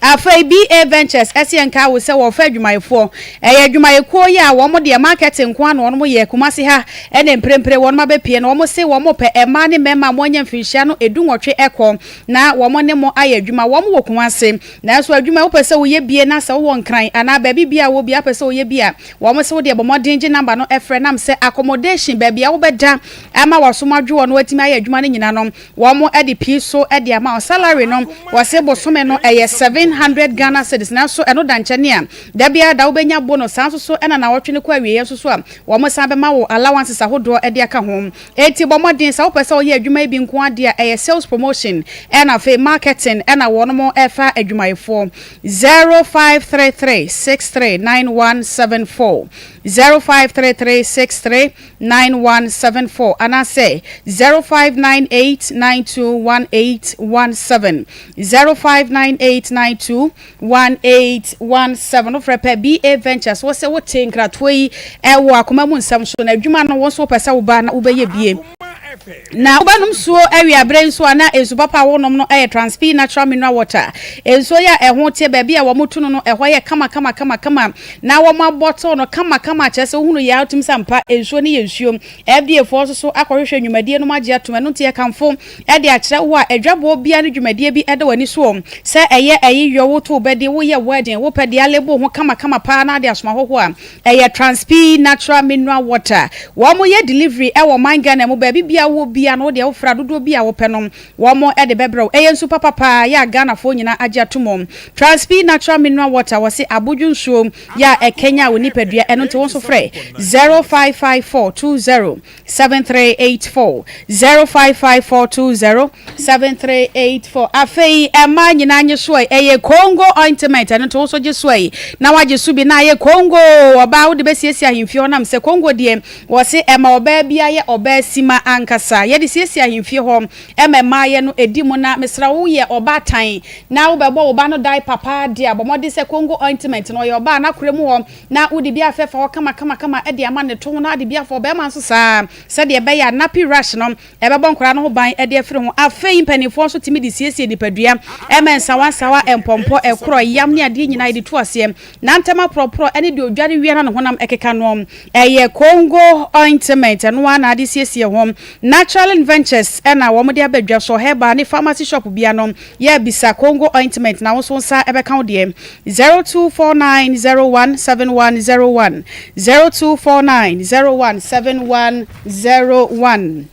Afei BA Ventures ɛse ɛnkaa wo sɛ wɔfa adwumayɛfoɔ. Ɛyɛ adwumayɛkuo yi a wɔn deɛ marketing nko ara na wɔn yɛ. Kumasi ha ɛna mprempren wɔn abɛpue no. Wɔn se wɔn pɛ mmaa ne mmarima a wɔanya mfinhyia no dunwɔtwe ɛkɔ na wɔn ne mo ayɛ adwuma. Wɔn wɔ Kumasi. Nanso adwuma yi wopɛ sɛ woyɛ bie na sɛ wowɔ Nkran anaa baabi biara a wowɔ biara wopɛ sɛ woyɛ bi a, wɔn se wo deɛ bɔ mmɔden gye number no frɛ nam sɛ accommodation, baabi a wobɛda ama w'asom adwo wo na woatumi ayɛ adwuma no nyina no Wɔn de pii so de ama wo. Salary no wɔse bosome no ɛyɛ 700 Ghana cedis nanso ɛno da nkyɛne a da biara da wobɛnya bonus saa nso so ɛna nawɔtwe no kɔ awieɛ nso so a wɔn san bɛma wo allowances ahodoɔ de aka ho. Enti bɔ mmɔden sɛ wopɛ sɛ woyɛ adwuma yi bi nko ara deɛ a ɛyɛ sales promotion ɛna afei marketing ɛna wɔnom ɛfa adwumayɛfoɔ. 0533 63 9174 0533 63 9174 anaasɛ 0598 92 1817, 0598 92 1817. Wofrɛ pɛ BA Ventures, wo se wote nkratoɔ yi wɔ akoma mu nsɛm so na adwuma no wo nso wopɛ sɛ woba na wobɛyɛ bie. Na wobɛnom nsuo awia berɛ nso a na nsu papa a wonom no yɛ Transpi Natural Mineral Water. Nsuo yi a ɛho teɛ baabi a wɔto no no ɛhɔ yɛ kama kama kama kama. Na wɔn abɔtol no kama kama kyerɛ sɛ wohunu yɛ a wotumi sɛ ampa nsuo no yɛ nsuo. FDA foɔ nso so akɔhwehwɛ nnwumadie nom agye atom ɛno nti yɛkamfo de akyerɛ wo a adwaboɔ biara ne dwumadie bi da w'ani soɔ sɛ ɛyɛ ayiyɔ woto bɛdi woyɛ wedding wopɛ deɛ alebo ho kama kama paa na ade asoma hɔhoɔ a ɛyɛ Transpi Natural Mineral Water. Wɔn yɛ delivery ɛwɔ ɔman Ghana mu baabi biara wowɔ biara no wodeɛ wofra dodoɔ bi a wopɛ no Wɔn de bɛbrɛ wo. Ɛyɛ nsu papa paa yɛ a Ghanafoɔ nyinaa agye ato mu. Transpi Natural Mineral Water, wɔse abodwo nsuo yɛ a ɛkanyan wo nipadua, ɛno nti wo nso frɛ 0554 20 7384, 0554 20 7384. Afei mmaa nyinaa nye so ɛ, ɛyɛ Congo ointment, ɛno nti wo nso gye so ɛ na wagye so bi na ayɛ Congo. Ɔbaa wode bɛsiesie ahemfie hɔ nam sɛ Congo deɛ Wɔse ɛma ɔbaa biara yɛ ɔbaa sima ankasa. Yɛde siesie ahemfie hɔ ma mmaayɛ no ɛdi mu na mesrɛ wo woyɛ ɔbaatan na wobɛbɔ wo ba no diaper paa deɛ a bɔ mmɔden sɛ Congo ointment no ɔyɛ ɔbaa n'akora mu hɔ na wode bi afɛfa hɔ kama kama kama de ama no to ho na ade bi afa ɔbarima nso saa sɛdeɛ ɛbɛyɛ a nappy rash no ɛbɛbɔ nkwadaa no ho ban de afiri ho. Afei mpanimfoɔ nso tumi de siesie nipadua ma nsawansawa, mpɔmpɔ, ɛkorɔ, yam ne adeɛ nyinaa yɛde tu aseɛ. Nantam aporɔporɔ ne deɛ ɔdware wie na ne honam keka noɔ. Ɛyɛ Congo ointment, ɛno ara na ade siesie ho. Naturalin Ventures na wɔde aba dwa so, herbal ne pharmacy shop biara no yɛ bisa Congo ointment na wo nso wo nsa bɛka wo deɛ. 0249 01 7101, 0249 01 7101.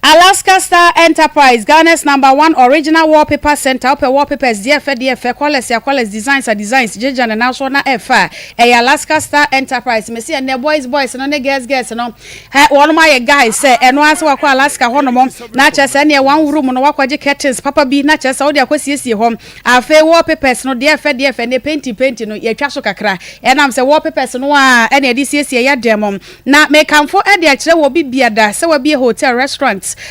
Alaska Star Enterprise, Ghana's number one original wallpaper center. Wopɛ wallpapers deɛ ɛfɛ deɛ ɛfɛ, colours a colours, designs a designs, gyinagyina ne nan so na ɛfɛ a, ɛyɛ Alaska Star Enterprise. Mese ɛnnɛ boys boys no ne girls girls no, hɛ, wɔnom ayɛ guys sɛ ɛno ara sɛ wakɔ Alaska hɔnom na kyerɛ sɛ ɛneɛ one room no wakɔgye curtains papa bi na kyerɛ sɛ wode akɔsiesie hɔ. Afei wallpapers no deɛ ɛfɛ deɛ ɛfɛ, ɛnnɛ painting painting no yɛatwa so kakra ɛnam sɛ wallpapers no ara ɛna yɛde siesie yɛ dan mu. Na mekamfo de akyerɛ wɔ obi biada sɛ wabue hotel, restaurant,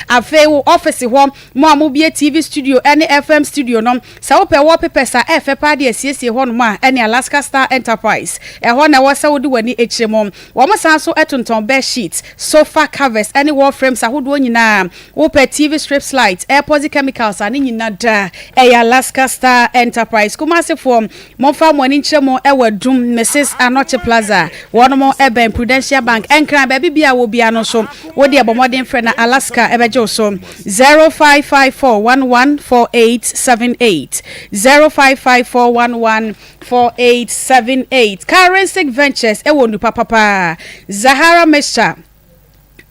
afei wo office hɔ, mo a mobue TV studio ne FM studio no, sɛ wopɛ wallpapers a ɛfɛ paa de asiesie hɔnom a, ɛne Alaska Star Enterprise. Ɛhɔ na ɛwɔ sɛ wode w'ani kyerɛ mu. Wɔn san nso tontɔn bed sheet, sofa covers ne wall frames ahodoɔ nyinaa. Wopɛ TV strips light, airposi chemicals a, ne nyina da ɛyɛ Alaska Star Enterprise. Kumasefoɔ, momfa mo ani nkyerɛ mu wɔ Adum, Mrs. Anokye Plaza. Wɔnom bɛn Prudential Bank. Nkran, baabi biara a wɔ biara no nso, wo deɛ bɔ mmɔden frɛ na Alaska bɛgye wo so. 0554114878, 0554114878. Karensic Ventures wɔ nnupa papa. Zahara Mixture.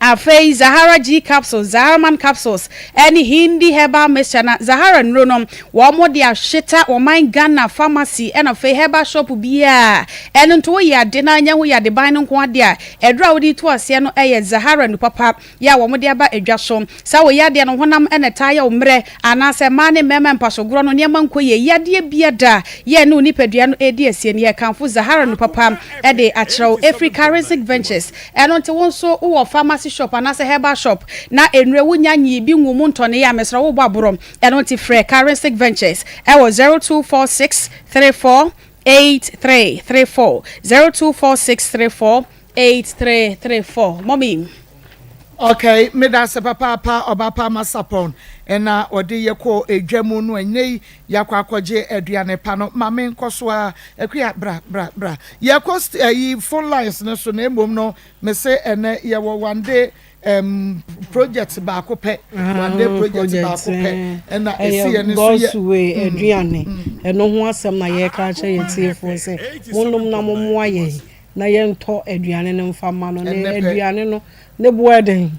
Afei Zahara G capsules, Zaharaman capsules ɛne Hindi herbal mixture na Zahara nnuro no wɔn de ahyeta ɔman Ghana pharmacy ɛna afei herbal shop biara. Ɛno nti woyɛ ade na anya ho yɛ adeban no nko adeɛ a, aduro a wode reto aseɛ no ɛyɛ Zahara nnu papa yɛ a wɔn de aba adwa so. Sɛ woyɛ adeɛ no honam na ɛtaa yɛ wo mmerɛ anaasɛ mmaa ne mmarima mpasogorɔ no nneɛma nkɔ yie, yadeɛ bia da yɛ ne wo nipadua no ɛredi asie no yɛrekamfo Zahara nnu papa de akyerɛ wo. Ɛfiri Charismic Ventures. Ɛno nti wo nso wowɔ pharmacy shop anaasɛ herbal shop na nnuro wonya nyii bi nguu mu ntɔnee a, mesrɛ wo wobɔ aborɔ. Ɛno nti frɛ Charismic Ventures ɛwɔ 0246 34 8334, 0246 34 8334. Mummy. Okay, medase papaapa Ɔbapa Masapɔn na ɔde yɛ kɔɔ edwa mu no ɛnnɛ yi yɛakɔ akɔgye aduane pa no ma me nkɔ so ara Akua bra bra bra yɛkɔ st ayi phone lines no so na mmom no mese ɛnnɛ yɛwɔ one day um, project baako pɛ one day project baako pɛ ɛna ɛsi yɛn so yɛ God's way aduane ɛno ho asɛm na yɛreka akyerɛ yɛn tiefoɔ sɛ monom na mommoa yɛn na yɛntɔ aduane no mfa mma no na aduane no ne bo yɛ den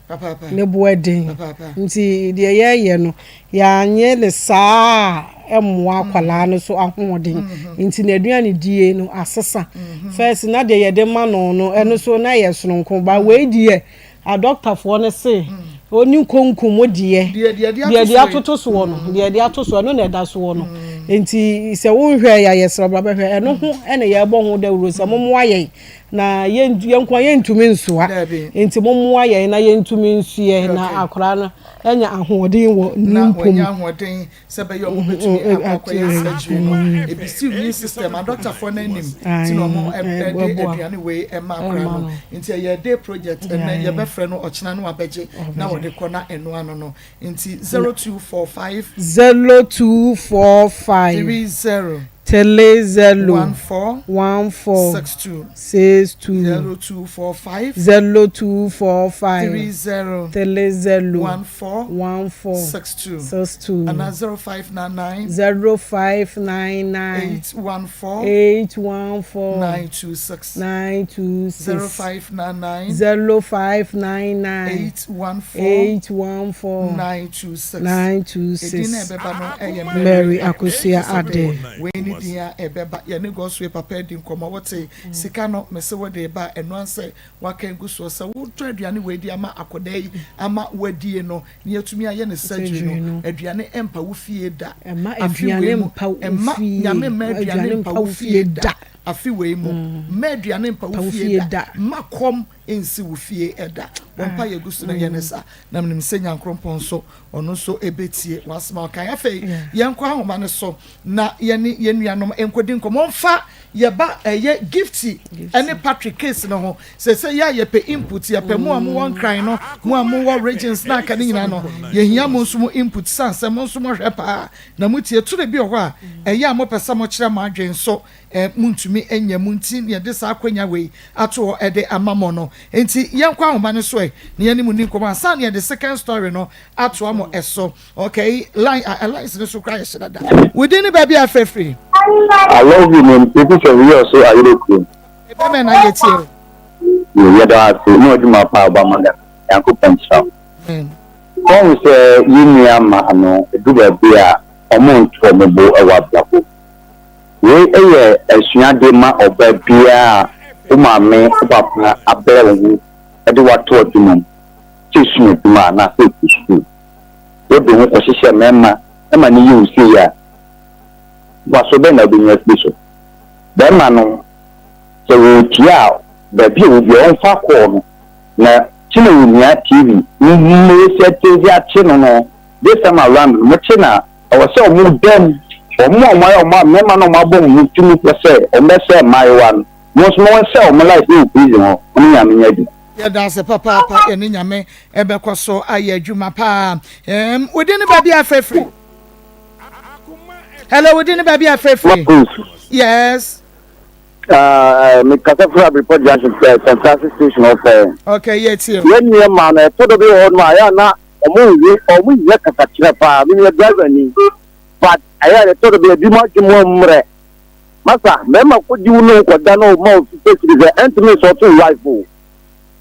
ne bo yɛ den nti deɛ yɛyɛ no yɛanyɛ ne saa a ɛmmoa mm. akwadaa no so ahoɔden mm-hmm. nti n'aduane die no asesa mm-hmm. first na deɛ yɛde ma no no ɛno so na yɛ soronko ba wei deɛ Adɔktafoɔ no se ɔni konkum deɛ, deɛ de atoto soɔ no, deɛ de ato soɔ, ɛno na ɛda soɔ no. Nti sɛ wonhwɛɛ yɛ a, yɛsrɛ wo bra bɛhwɛ. Ɛno ho na yɛrebɔ ho dawuro sɛ mommoa yɛn na yɛn nko ara yɛntumi nsoa. Nti mommoa yɛn na yɛntumi nsoɛ na akwadaa no anya ahoɔden wɔ ne mpɔ mu. Sɛ ɛbɛyɛ a wɔbɛtumi akɔ akɔyɛ surgery no, ɛbisi immune system, adɔktafoɔ no anim nti na wɔde aduane wei ma akwadaa no. Nti ɛyɛ day project, ɛnɛ yɛbɛfrɛ no ɔkyena na wabɛgye na wɔde kɔ na ɛno ano no. Nti 0245. 0245. 30. 30. 14. 14. 62. 62. 0245. 0245. 30. 30. 14. 14. 62. 62. Anaa 0599. 0599. 814. 814. 926. 926. 0599. 0599. 814. 814. 926. 926. Edin a ɛbɛba no yɛ Mary Akosua Ade. Wei ne din a ɛbɛba. Yɛne Godswill papa adi nkɔmmɔ. Wote sika no, mese wode reba a, ɛno ara sɛ woaka agu soɔ sɛ wotɔ aduane wei de ama akwadaa yi ama wadie no na yɛatumi ayɛ no surgery no, aduane mpa wo fie da. Ɛmma Afe wei aduane mu, mpa wo ɛmma fie. Nyame mma aduane Aduane mpa mpa wo wo fie fie da. da. Afe wei mu, mma aduane mpa wo Mpa wo fie fie da. da. Mma kɔm nsi wo fie da. Bɔ mpaeɛ gu so na yɛ ne saa. Na menim sɛ Nyankrompɔn nso, ɔno nso bɛtie w'asɛm a wokae. Afei yɛnkɔ ahoma no so na yɛne yɛn nuanom nkɔdi nkɔmmɔ mfa yɛba ɛyɛ Gifty ne Patrick case no ho. Seesei yɛ a yɛpɛ input, yɛpɛ mo a mowɔ Nkran no, mo a mowɔ regions no aka no nyinaa no, yɛhia mo nso mo input sane sɛ mo nso mohwɛ paa na motie. Tore bi wɔ hɔ a ɛyɛ a mopɛ sɛ mokyerɛ mo adwene nso montumi nyɛ mo nti na yɛde saa akwanya wei ato hɔ de ama mo no. Enti yɛnkɔ ahoma no so ɛ na yɛne mo nni nkɔmmɔ ansa na yɛde second story no atoa mo so. Okay, line, uh, lines no so koraa yɛhyɛ dada. Wo din ne baabi a afrɛ firi? I love you mom efi sɛ wiyɛ ɔso ayerɛ kurom. Ebɛmɛ na yɛtie o. Yɛda wo ase ne ɔdwuma pa a ɔba ma Ghana. Nyankopɔn nhyira wo. Wahu sɛ yɛn nua mmaa no ɛduru baabi a ɔmo nto ɔmo bo wɔ abrabɔ mu. Wei yɛ asuade ma ɔbaa biara a wo maame, wo papa abrɛ wo ho de wo ato adwuma mu sɛ sua adwuma anaa sɛ kɔ sukuu. Wode wo ho kɔhyehyɛ mmarima ma no yi wo sei a, mfasoɔ bɛn na wobɛnya afiri so? Barima no, sɛ ɔretie a, baabi a ɔwɔ biara ɔmfa kɔɔ no na kye na ɔhia TV mmesɛte de akye no no, this time around no, mokye no a, Ɛwɔ sɛ wɔn da mu, wɔn a wɔayɛ wɔn a mmarima no a wɔabɔ wɔn ti mu pɔ sɛ wɔbɛsɛe mmaayewa no, mo nso monsɛe wɔn life wɔ prison hɔ, mo ne Nyame nyɛ adwuma. Yɛda ase papaapa yɛne Nyame bɛkɔ so ayɛ adwuma paa ehm wo din ne baabi a frɛ firi hello wo din ne baabi a frɛ firi yes. Uh, me kasa firi Abiripɔ junction sɛ Santase station hɔ pɛɛ. Okay, yɛ tie o. Yɛn nua maa no ɛtɔ dɔ bi wɔ hɔ nom a ɛyɛ a na Ɔmo nwie ɔmo nyɛ kasakyerɛ paa me meyɛ driver ni but ɛyɛ a ɛtɔ do bi a ebi mo adwe mo mmerɛ masa mɛma kɔ di wo ne wo kɔ da na ɔma wo fifɛ siri sɛ ɛntumi nsɔɔto wo wife o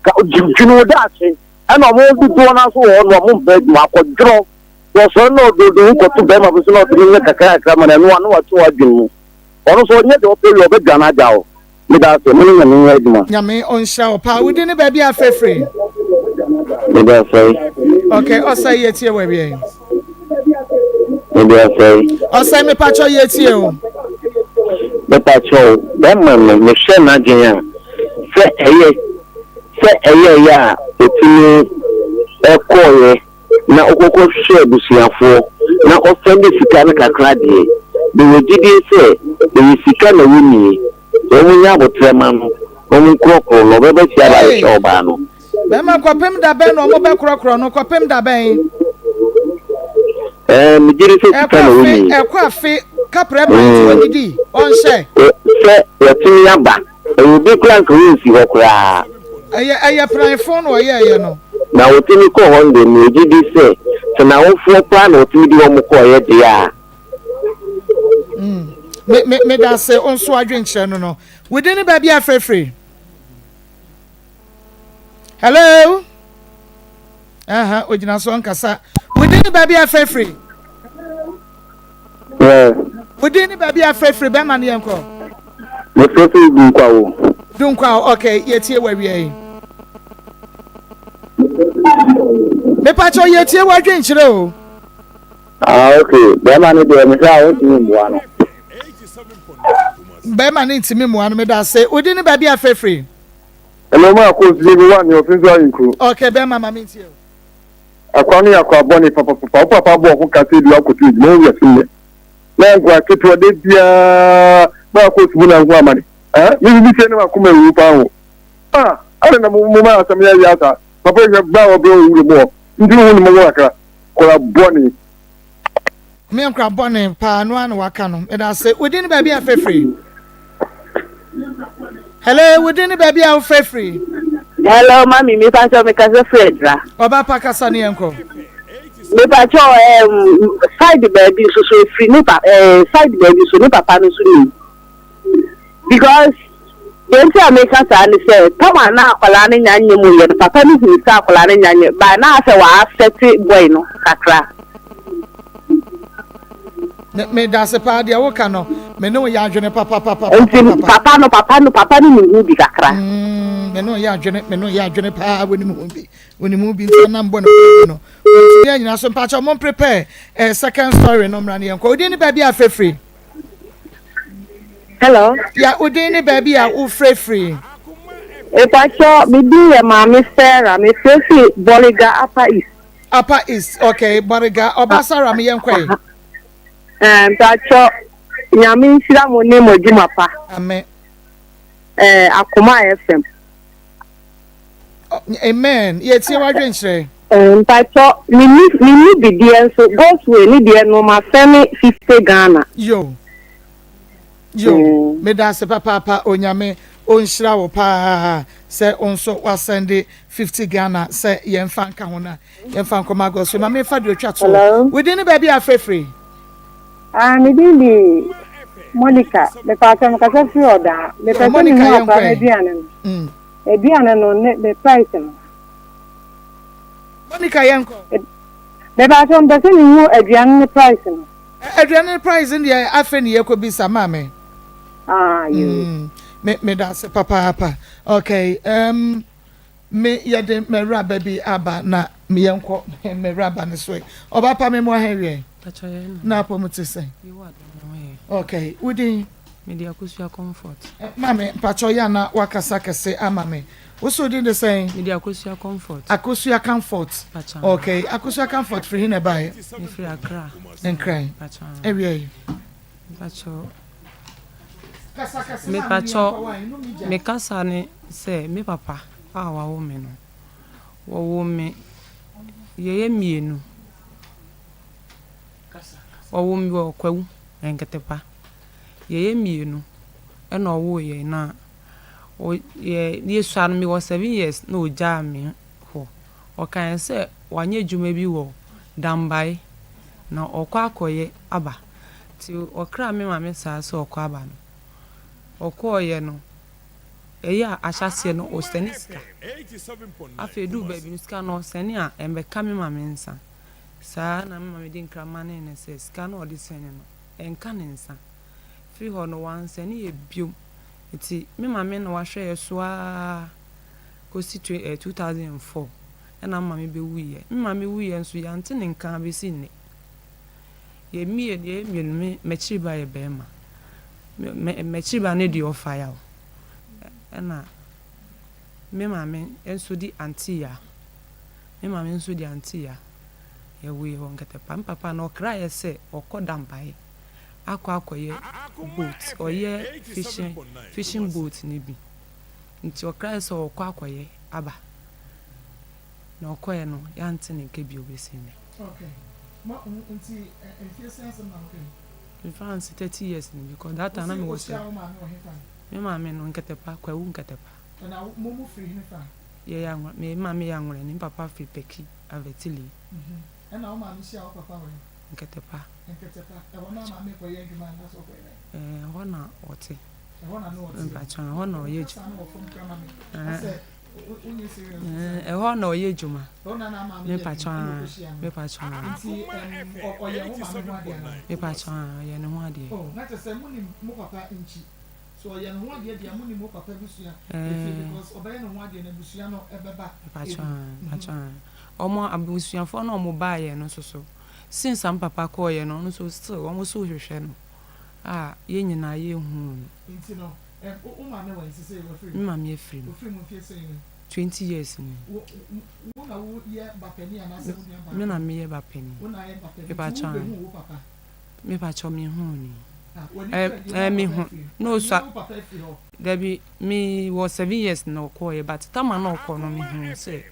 ka dwene wo daakye. Ɛna ɔmo dodoɔ no ara nso wɔ hɔ nom a ɔmo mpɛ adwuma, akɔdworɔ, wɔsɔre na ɔde ɔde ho kɔto bɛrima bi so na ɔde no nyɛ kakra kakra ma no, ɛno a na wate w'adwene mu. Ɔno nso ɔnyɛ deɛ ɔpɛ wie a ɔbɛdwane agya wo. Meda ase, mo ne Nyame nyɛ adwuma. Nyame ɔnhyira wo paa. Wo din ne baabi a frɛ firi? Mede ɔsɛe. Ok, ɔsɛe yɛ tie wo awiei. Mede ɔsɛe. Ɔsɛe mepakyɛw yɛ tie o. Mepakyɛw, bɛma no mehwɛ n'adwene a, sɛ ɛyɛ sɛ ɛyɛɛyɛ a otumi kɔɔeɛ na ɔkɔkɔ hwehwɛɛ abusuafoɔ na ɔsɛnde sika no kakra deɛ, mewɔ gyidie sɛ ɛyɛ sika na wɔnnie. Sɛ wɔn nya aboterɛ ma no na wɔn nkorɔkorɔ no, ɔbɛba fie aba abɛhwɛ ɔbaa no. Bɛrima, kɔpem da bɛn na wɔn bɛkorɔkorɔ no? Kɔpem da bɛn? Ɛɛ, megye di sɛ sika na wɔnnie. Ɛkɔ afe, kaprɛ ma nti wɔdidi, ɔnhyɛ. Sɛ watumi aba. Ɛyɛ obi koraa anka wonsi hɔ koraa. Ɛyɛ ɛyɛ pranfo na ɔyɛɛyɛ no. Na otumi kɔɔ hɔ no deɛ megye di sɛ sɛ n'awofoɔ koraa na otumi de wɔn kɔeɛ deɛ a. Mm. Me me medase wo nso adwenkyerɛ no no. Wo din ne baabi a frɛfiri? Hello. Aha, ogyina so ɔnkasa. Wo din ne baabi a frɛfiri? Yeah. Wo din ne baabi a frɛfiri bɛma no yɛnkɔ. Mefrɛfiri Dunkwawo. Dunkwawo, okay, yɛtie w'awia yi. Mepakyɛ yɛtie w'adwenkyerɛ o. Ah ok, bɛrima no deɛ mehwɛ a wontumi mmoa no. Bɛrima no ntumi mmoa no, meda ase. Wo din ne baabi a frɛfiri? Hello ma kɔ fie bi wa ne ɔfe nso ayɛ nkuro. Ok bɛrima ma me ntie o. Akwa no yɛ akwa bɔne papapapa wo papa bɔ ho ka sɛ bi wakɔto adwuma wo wiase nnɛ na nkwa ketewa da biara na wakɔ sumu na nko amane eh me bibi sɛ ne makoma awu paa ho ah adɛn na mo ma asɛm yɛ yɛ asa papa hwɛ bra wɔ brɛ wɔ wura mu hɔ nti wo ne mɔbɔ kakra kora bɔne. Me nkora bɔne paa no ara na waka no. Meda ase. Wo din ne baabi a frɛ firi? Hello, wo din ne baabi a wofrɛ firi? Hello, mami, mi pa kyɛw mi kasa firi Adra. Ɔba pa kasa ne yɛn kɔ. Mi pa kyɛw ɛɛm side baabi nso so efiri ne pa ɛɛ side baabi so ne papa no so nim. Because deɛ nti a meka saa ne sɛ tam a na akwadaa no nya nyɛ mu yɛ no papa no hunu sɛ akwadaa no nya nyɛ but na asɛ wa affect boy no kakra. Me me dase paa deɛ woka no me ne wo yɛ adwene papapapa. Nti papa no papa no papa no nim ho bi kakra. Mm, me ne wo yɛ adwene me ne wo yɛ adwene paa wonim ho bi wonim ho bi nti anam bɔ ne no ntumi anyina so mpakyɛ mo prepare eh, second story no mmra ne yɛnkɔ odin ne baabi a frɛfiri. Hello. Ya wo din ne baabi a wo frɛ firi. Mepakyɛ me din yɛ Maame Sarah me frɛ firi Bɔrega Upper East. Upper East okay Bɔrega ɔba Sarah me yɛn kɔɛ. Ɛɛ mpakyɛ Nyame nhyira mo ne mo adwuma pa. Amen. Ɛɛ Akoma FM. Amen. Yɛtie w'adwenkyerɛ. Mpakyɛ menni menni bi deɛ nso God's way ne deɛ no ma sɛne 50 Ghana. Yo yo medase papaapa onyame onhyira wo paa sɛ wo nso wasɛnde 50 Ghana sɛ yɛnfa nka ho na yɛnfa nkɔma God's way ma menfa deɛ otwa toɔ wo din ne baabi a frɛfiri. Ah, me din de Monica. Mepaakyɛ mekasa firi ɔdaa. Mepɛ sɛ mehu akora no aduane no. Mm. Aduane no ne ne price no. Monica yɛn kɔ. Mepaakyɛ mepɛ sɛ mehu aduane ne price no. Aduane ne price no deɛ afei ne yɛkɔ bisa maame. Ah, yoo. Mm, me me da ase papaapa. Okay, um, me yɛde m'awuraba bi aba na yɛnkɔ m'awuraba no so. Ɔba pa me mu ahɛn wiɛ. Na apɔ mu te sɛn? Okay, wo din? Mede Akosua Comfort. Maame, mpakyɛw yɛ a na wakasa kɛse ama me. Wo so wo din de sɛn? Mede Akosua Comfort. Akosua Comfort. Pakyɛw. Okay, Akosua Comfort firi he na ɛbaeɛ? Mefiri Accra. Nkran. Pakyɛw. Awia yi. Mpakyɛw. Kasa kɛse maame Mepakyɛw, yɛnkɔ wa, num gya. me kasa ne sɛ me papa a wawo me no, wɔwoo me yɛyɛ mmienu. Wɔwoo me wɔ Kwawu, Nketepa. Yɛyɛ mmienu na ɔwoo yɛn na yɛ yɛsua no mewɔ seven years na ɔgyaa me hɔ. Ɔkaeɛ sɛ wanyɛ adwuma bi wɔ Dambae na ɔrekɔ akɔyɛ aba. Nti ɔkraa me maame saa sɛ ɔrekɔ aba no, ɔkɔeɛ no. Ɛyɛ a ahyɛaseɛ no ɔsɛne sika. Afei ɛduu baabi no sika no ɔsɛne a ɛmmɛka me maame nsa. Saa na me maame de nkra manee no sɛ sika no a ɔde sɛne no ɛnka ne nsa. Firi hɔ no wansɛne yɛ bio. Nti me maame na wahwɛ yɛ so ara kɔsi 2004 ɛna me maame bɛwuiɛ. Me maame wuiɛ nso yɛante ne nka bɛsi nnɛ. Yɛ mmienu yɛyɛ mmienu me m'akyiri ba yɛ barima. Me m'akyiri ba no deɛ ɔfa yaw. Ɛna me maame nso di auntie ya. Me maame nso di auntie ya. Yɛwoeɛ wɔ Nketepa. Me papa no ɔkraeɛ sɛ ɔkɔ Dampae akɔ akɔyɛ boat. Ɔyɛ fishing fishing boat no bi. Nti ɔkraeɛ sɛ ɔkɔ akɔyɛ aba. Na ɔkɔeɛ no yɛante ne nka bio bɛsi nnɛ. Okay. Mo nti mfie sɛn asɛm na woka yi? Mefa no sɛ 30 years ni because that time na mewɔ sɛ. Wohyia wo maame wɔ hefa? Me maame no Nketepa, Kwawu Nketepa. Ɛna mo mo firi hefa? Yɛyɛ Anwra, me maame yɛ Anwrani, me papa firi Pɛki, Avatili. Ɛna wo maame hyia wo papa wɔ he? Nketepa. Nketepa, ɛhɔ na maame kɔyɛ adwuma anaasɛ ɔkɔyɛ dɛn? Ɛɛ, ɛhɔ na ɔte. Ɛhɔ na na ɔte. Mpakyɛ, ɛhɔ na ɔyɛ adwuma. Kasa no wɔ fam koraa ma me. Asɛ Ɛhɔ na ɔyɛ adwuma. Mepakyɛ aa, mepakyɛ aa. Mepakyɛ aa, ɔyɛ ne ho adeɛ. Mepakyɛ aa, mepakyɛ aa. Ɔmo abusuafoɔ no a ɔmo baeɛ no nso so, since a me papa kɔeɛ no, ɔno nso still ɔmo nso hwehwɛ no a yɛn nyinaa yɛnhuu no. Nti no, wo wo maame wɔ he sesei? Wafiri mu? Me maame afiri mu. Ofiri mu mfie sɛn ni? 20 years ni. Wo wo na wo yɛ ba panin anaasɛ wo nua baako? Me na me yɛ ba panin. Wo na ayɛ ba panin. Nti wo bɛhuu wo papa? Me pakyɛw me huu ni. Ah, w'ani kura deɛ na me wo hu papa afiri mu? Na Nti osua na wo papa afiri hɔ? Dabi, me wɔ 7 years na ɔkɔɔeɛ but tam a na ɔkɔ no me huu sɛ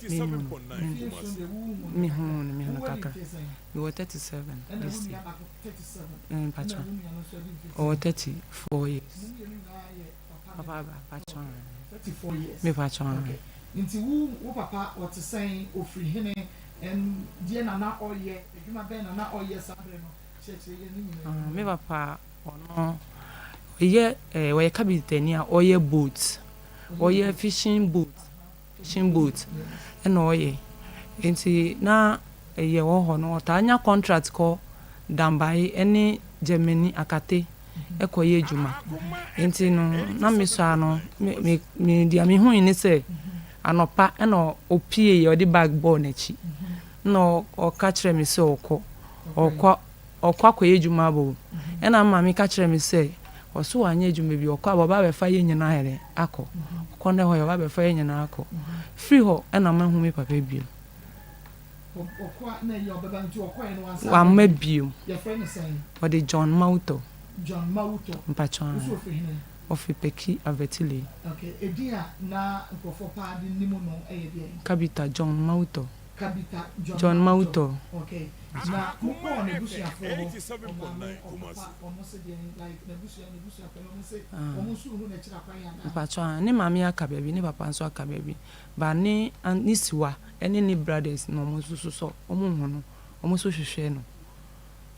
me hu no. Mfie nson deɛ wo hu no Me kakra. huu no, me hu Wo no wadi kakra. mfie sɛn? Me wɔ 37 Ɛna wo this year. nua baako 37. Eh, Ɛna mpakyɛw. wo nua no nso adi mfie Ɔwɔ sɛn? 34 years. Mo mmienu nyinaa yɛ papa Papa ba, mpakyɛw. 34 years. Me pakyɛw. Okay. Nti wo wo papa ɔte sɛn? Ofiri hene? Ɛm deɛ na na ɔyɛ? Adwuma bɛn na na ɔyɛ saa berɛ no? Kyerɛkyerɛ yɛn ne nyinaa Ah, mu. me papa ɔno ɔyɛ eh, ɔyɛ kabintani a ɔyɛ boat. Ɔyɛ fishing boat. Fishing boat na ɔyɛ nti na yɛ wɔ hɔ no ɔtaa nya contract kɔ Dambae ne Germany Akate kɔ yɛ adwuma nti no na me sua no me me deɛ me hui ne sɛ anɔpa na ɔpie yɛ ɔde bag bɔɔ n'akyi na ɔka kyerɛ me sɛ ɔkɔ ɔkɔ Ɔkɔ akɔyɛ adwuma aba o. Ɛna me maame ka kyerɛɛ me sɛ, ɔse wanyɛ adwuma bi, ɔkɔ aba ɔba abɛfa yɛn nyinaa ayɛ dɛn akɔ. Ɔkɔ na ɛhɔ yɛ ɔba abɛfa yɛn nyinaa akɔ. Firi hɔ ɛna manhu me papa bio. Wamma bio. Ɔde John Mawutɔ. Mpakyɛw aane. Ɔfiri Peki Avatile. Kabita John Mawutɔ. Kabita John John Mawutɔ. Okay na mo kɔɔ n'abusuafoɔ hɔ ɔmaame ɔpapa ɔmo se deɛn like n'abusua n'abusua pɛn ɔmo se ɔmo nso nhu n'akyiri akwan anaa. Mpakyɛw ah ne maame aka baabi ne papa nso aka baabi but ne ne siwa ɛne ne brothers no ɔmo nso so sɔ ɔmo nhu no ɔmo nso hwehwɛ no.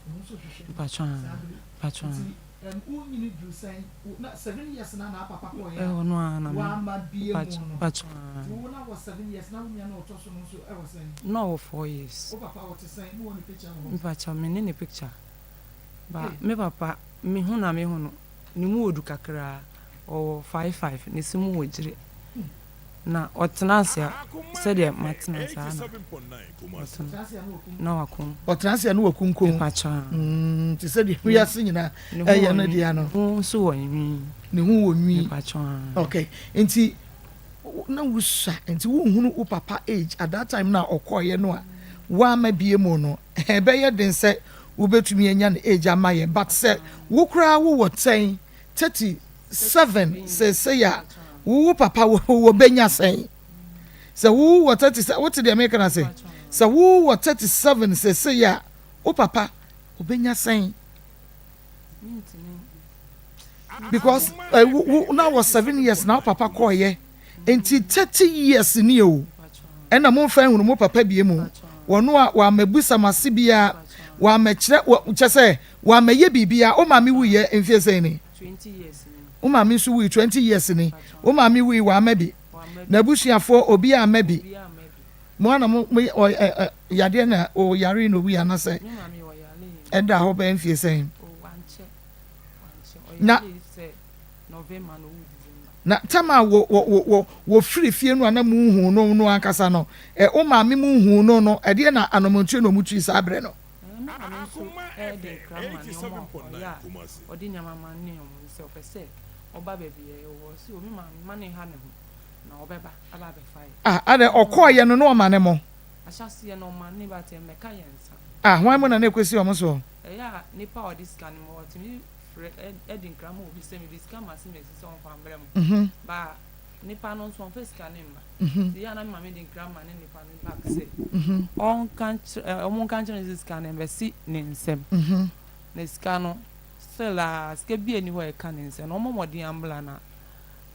Ɔmo nso hwehwɛ no Mpakyɛw ah saa bere mpakyɛw ah. nti ɛm wo nyini duru sɛn wo na 7 years na na papa kɔɔeɛ a Ɔno ara na me wamma bie mu mpakyɛw no mpakyɛw ah. nti wo na wɔ 7 years na wo nua no a ɔtɔ so no nso ɛwɔ sɛn. Na ɔwɔ 4 years. Wo papa ɔte sɛn mo wɔ ne picture wɔ hɔ. Mpakyɛw me ne ne picture but Ei. me papa me hu na me hu no ne mu ɔdu kakraa ɔwɔ 5 5 ne se mu wɔ gyire. Na ɔtena ase a, sɛdeɛ matena ase ara na ɔtena, na wakom. Ɔtena ase a na wakunkum. Mepakyɛ a. Mm, te sɛ deɛ wiase nyinaa ɛyɛ no deɛ no. Ne ho nso wɔ nwi. Ne ho wɔ nwi. Mepakyɛ a. Okay, nti na wusua, nti wonhunu wo papa age at that time na ɔkɔɔeɛ no a, woama bie mu no, ɛbɛyɛ den sɛ wobɛtumi anya ne age ama yɛn, but sɛ wo koraa wowɔ sɛn 37 seesei a, wo wo papa wɔbɛnya sɛn? Sɛ wo wɔ 37, wote deɛ meka no ase? Sɛ wo wɔ 37 seesei a, wo papa ɔbɛnya sɛn? Because eh, wo, wo, na wɔ 7 years na wo papa kɔɔyɛ. Nti 30 years ni o. Ɛna momfa nhunu mo papa bie mu. Wɔno a wɔamɛbusa mo ase biara, wɔamɛkyerɛ, kyɛ sɛ wɔamɛyɛ biribiara. Wo maame wuyɛ mfie sɛn ni? Wo maame nso wui 20 years ni. Wo maame wui wamma bi. N'abusuafoɔ obiara amma bi. Mo ara na mo mo ɔ ɛ ɛ yadeɛ na ɔyaree na owui anasɛ ɛda hɔ bɛyɛ mfie sɛn? Na na tam a wɔ wɔ wɔ wɔ wɔfiri fie no a na monhuu no no ankasa no, ɛ wo maame monhuu no no, ɛdeɛ na anɔmɔntuo na wɔtui saa berɛ no? Me maame nso de nkra ma ne wɔn a ɔyɛ a ɔde nneɛma ma ne wɔn sɛ ɔpɛ sɛ ɔba baabi a yɛwɔ. Ɔse o me maame mma no nha ne ho na ɔbɛba aba abɛfa yɛn. Ah adɛn ɔkɔɔyɛ no na ɔmane mo? Ahyɛaseɛ no ɔmane but ɛmmɛka yɛn nsa. Ah hwan mo na na ɛkɔsi wɔn soɔ? Ɛyɛ a nipa a ɔde sika no ma ɔtumi frɛ de nkra ma obi sɛ mede sika ma Asemesi sɛ ɔmfa mbrɛ mo but nipa no nso ɔmfa sika no mma nti ɛyɛ a na me maame de nkra ma ne nipa no back sɛ ɔnka nkyerɛ ɔmo nka nkyerɛ no sɛ sika no ɛmbɛsi ne nsam na sika no still a sika bi nni hɔ a ɛka ne nsam na ɔmmɔ mmɔden ambra na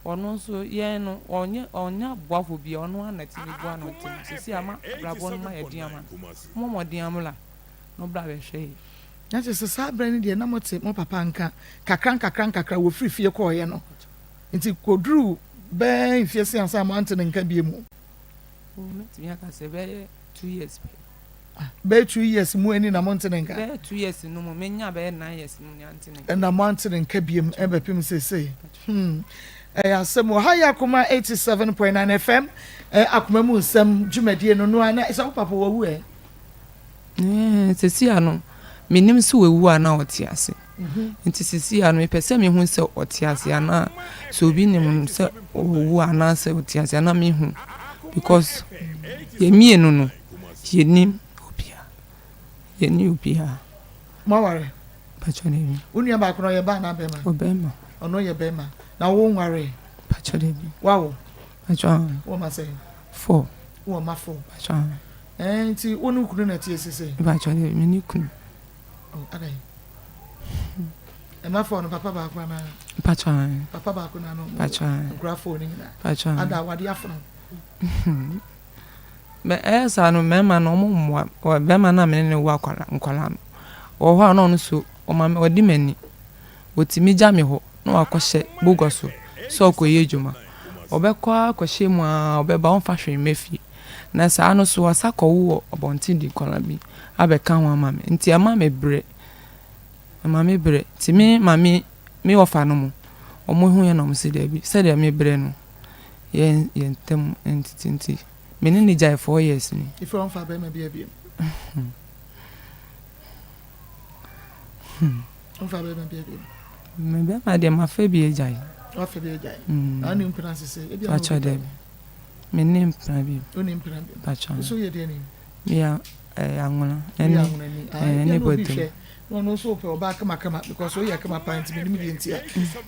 ɔno nso yɛn no ɔnyɛ ɔnnya boafo biara ɔno ara na tumi boa no nti no seesei ama abrabɔ no ma yɛ den ama no ɔmmɔ mmɔden ambra na ɔbra bɛhwɛ yɛn. Na kyerɛ sɛ saa berɛ no deɛ na mote mo papa nka kakra nkakra nkakra wɔfiri fie kɔeɛ no nti kɔduruu bɛyɛ mfeɛ se ansa moante ne nka bio mu? Oh, mɛtumi aka sɛ bɛyɛ 2 years pɛ. Bɛyɛ 2 years mu ani na monte ne nka? Bɛyɛ 2 years no mu, menya bɛyɛ 9 years mu ni ante ne nka. Ɛna moante ne nka biom ɛbɛpem seesei. Ɛyɛ asɛm wɔ ha yɛ Akoma 87.9 FM, Akoma mu nsɛm dwumadie no no a na sɛ wo papa wawu ɛ? Seesei ano mennim sɛ wawu anaa ɔte ase. Nti seesei ano mepɛ sɛ mehu sɛ ɔte ase anaa sɛ obi nim no sɛ ɔwu anaasɛ ɔte ase anaa mehu because yɛn mmienu no yɛnnim obiara yɛnni obiara. Moaware? Mpakyɛ dabi. Wo nua baako no ɔyɛ baa anaa bɛrima? Ɔbɛrima. Ɔno yɛ bɛrima. Na wo nwaree? Mpakyɛ dabi. Wawo? Mpakyɛ aane. Wowɔ mma sɛn? Four. Wowɔ mma four? Mpakyɛ aane. Ɛɛ nti wo ne wo kunu na ɛteɛ seesei? Mpakyɛ dabi, me ne kunu. Oh, adɛn? Mma four no papa baako anaa? Mpakyɛ aane. Papa baako na ano? Mpakyɛ aane. Nkura four no nyinaa? Mpakyɛ aane. Ada awadeɛ afono? Mɛ ɛyɛ saa no mmarima no wɔn mmoa bɛrima no a me ne no wɔ akwadaa nkwadaa no wɔ hɔ a na ɔno nso ɔma me ɔdi m'ani ɔtumi gya me hɔ na wakɔhyɛ bogua so sɛ ɔkɔyɛ adwuma ɔbɛkɔ ara akɔhyɛ mu ara ɔbɛba ɔmfa hwee mma fie na saa no so ɔsa kɔwo wɔ abɔnten de nkwadaa bi abɛka ho ama me nti ɛma me brɛ ɛma me brɛ nti me maame me wɔfa no mo wɔn hu yɛ na wɔn si daabi sɛdeɛ me brɛ no yɛn yɛn ntam ntete nti me ne no gyae 4 years ni. Ife ɔnfa bɛrima bi abiem. Ɔnfa bɛrima bi abiem. Me bɛrima deɛ mafa bi agyae. Wafa bi agyae. Na ɔne mpena sese. Ebi a Pakyɛ dɛbi. Me ne mpena bi. Ɔne mpena bi. Pakyɛ. So yɛ deɛ ni. Me yɛ anwona. Ɛne anwona ni. Ɛne bɔtɔ. Na ɔno nso pɛ ɔbaa kamakama because ɔyɛ kama paa nti menim deɛ nti a.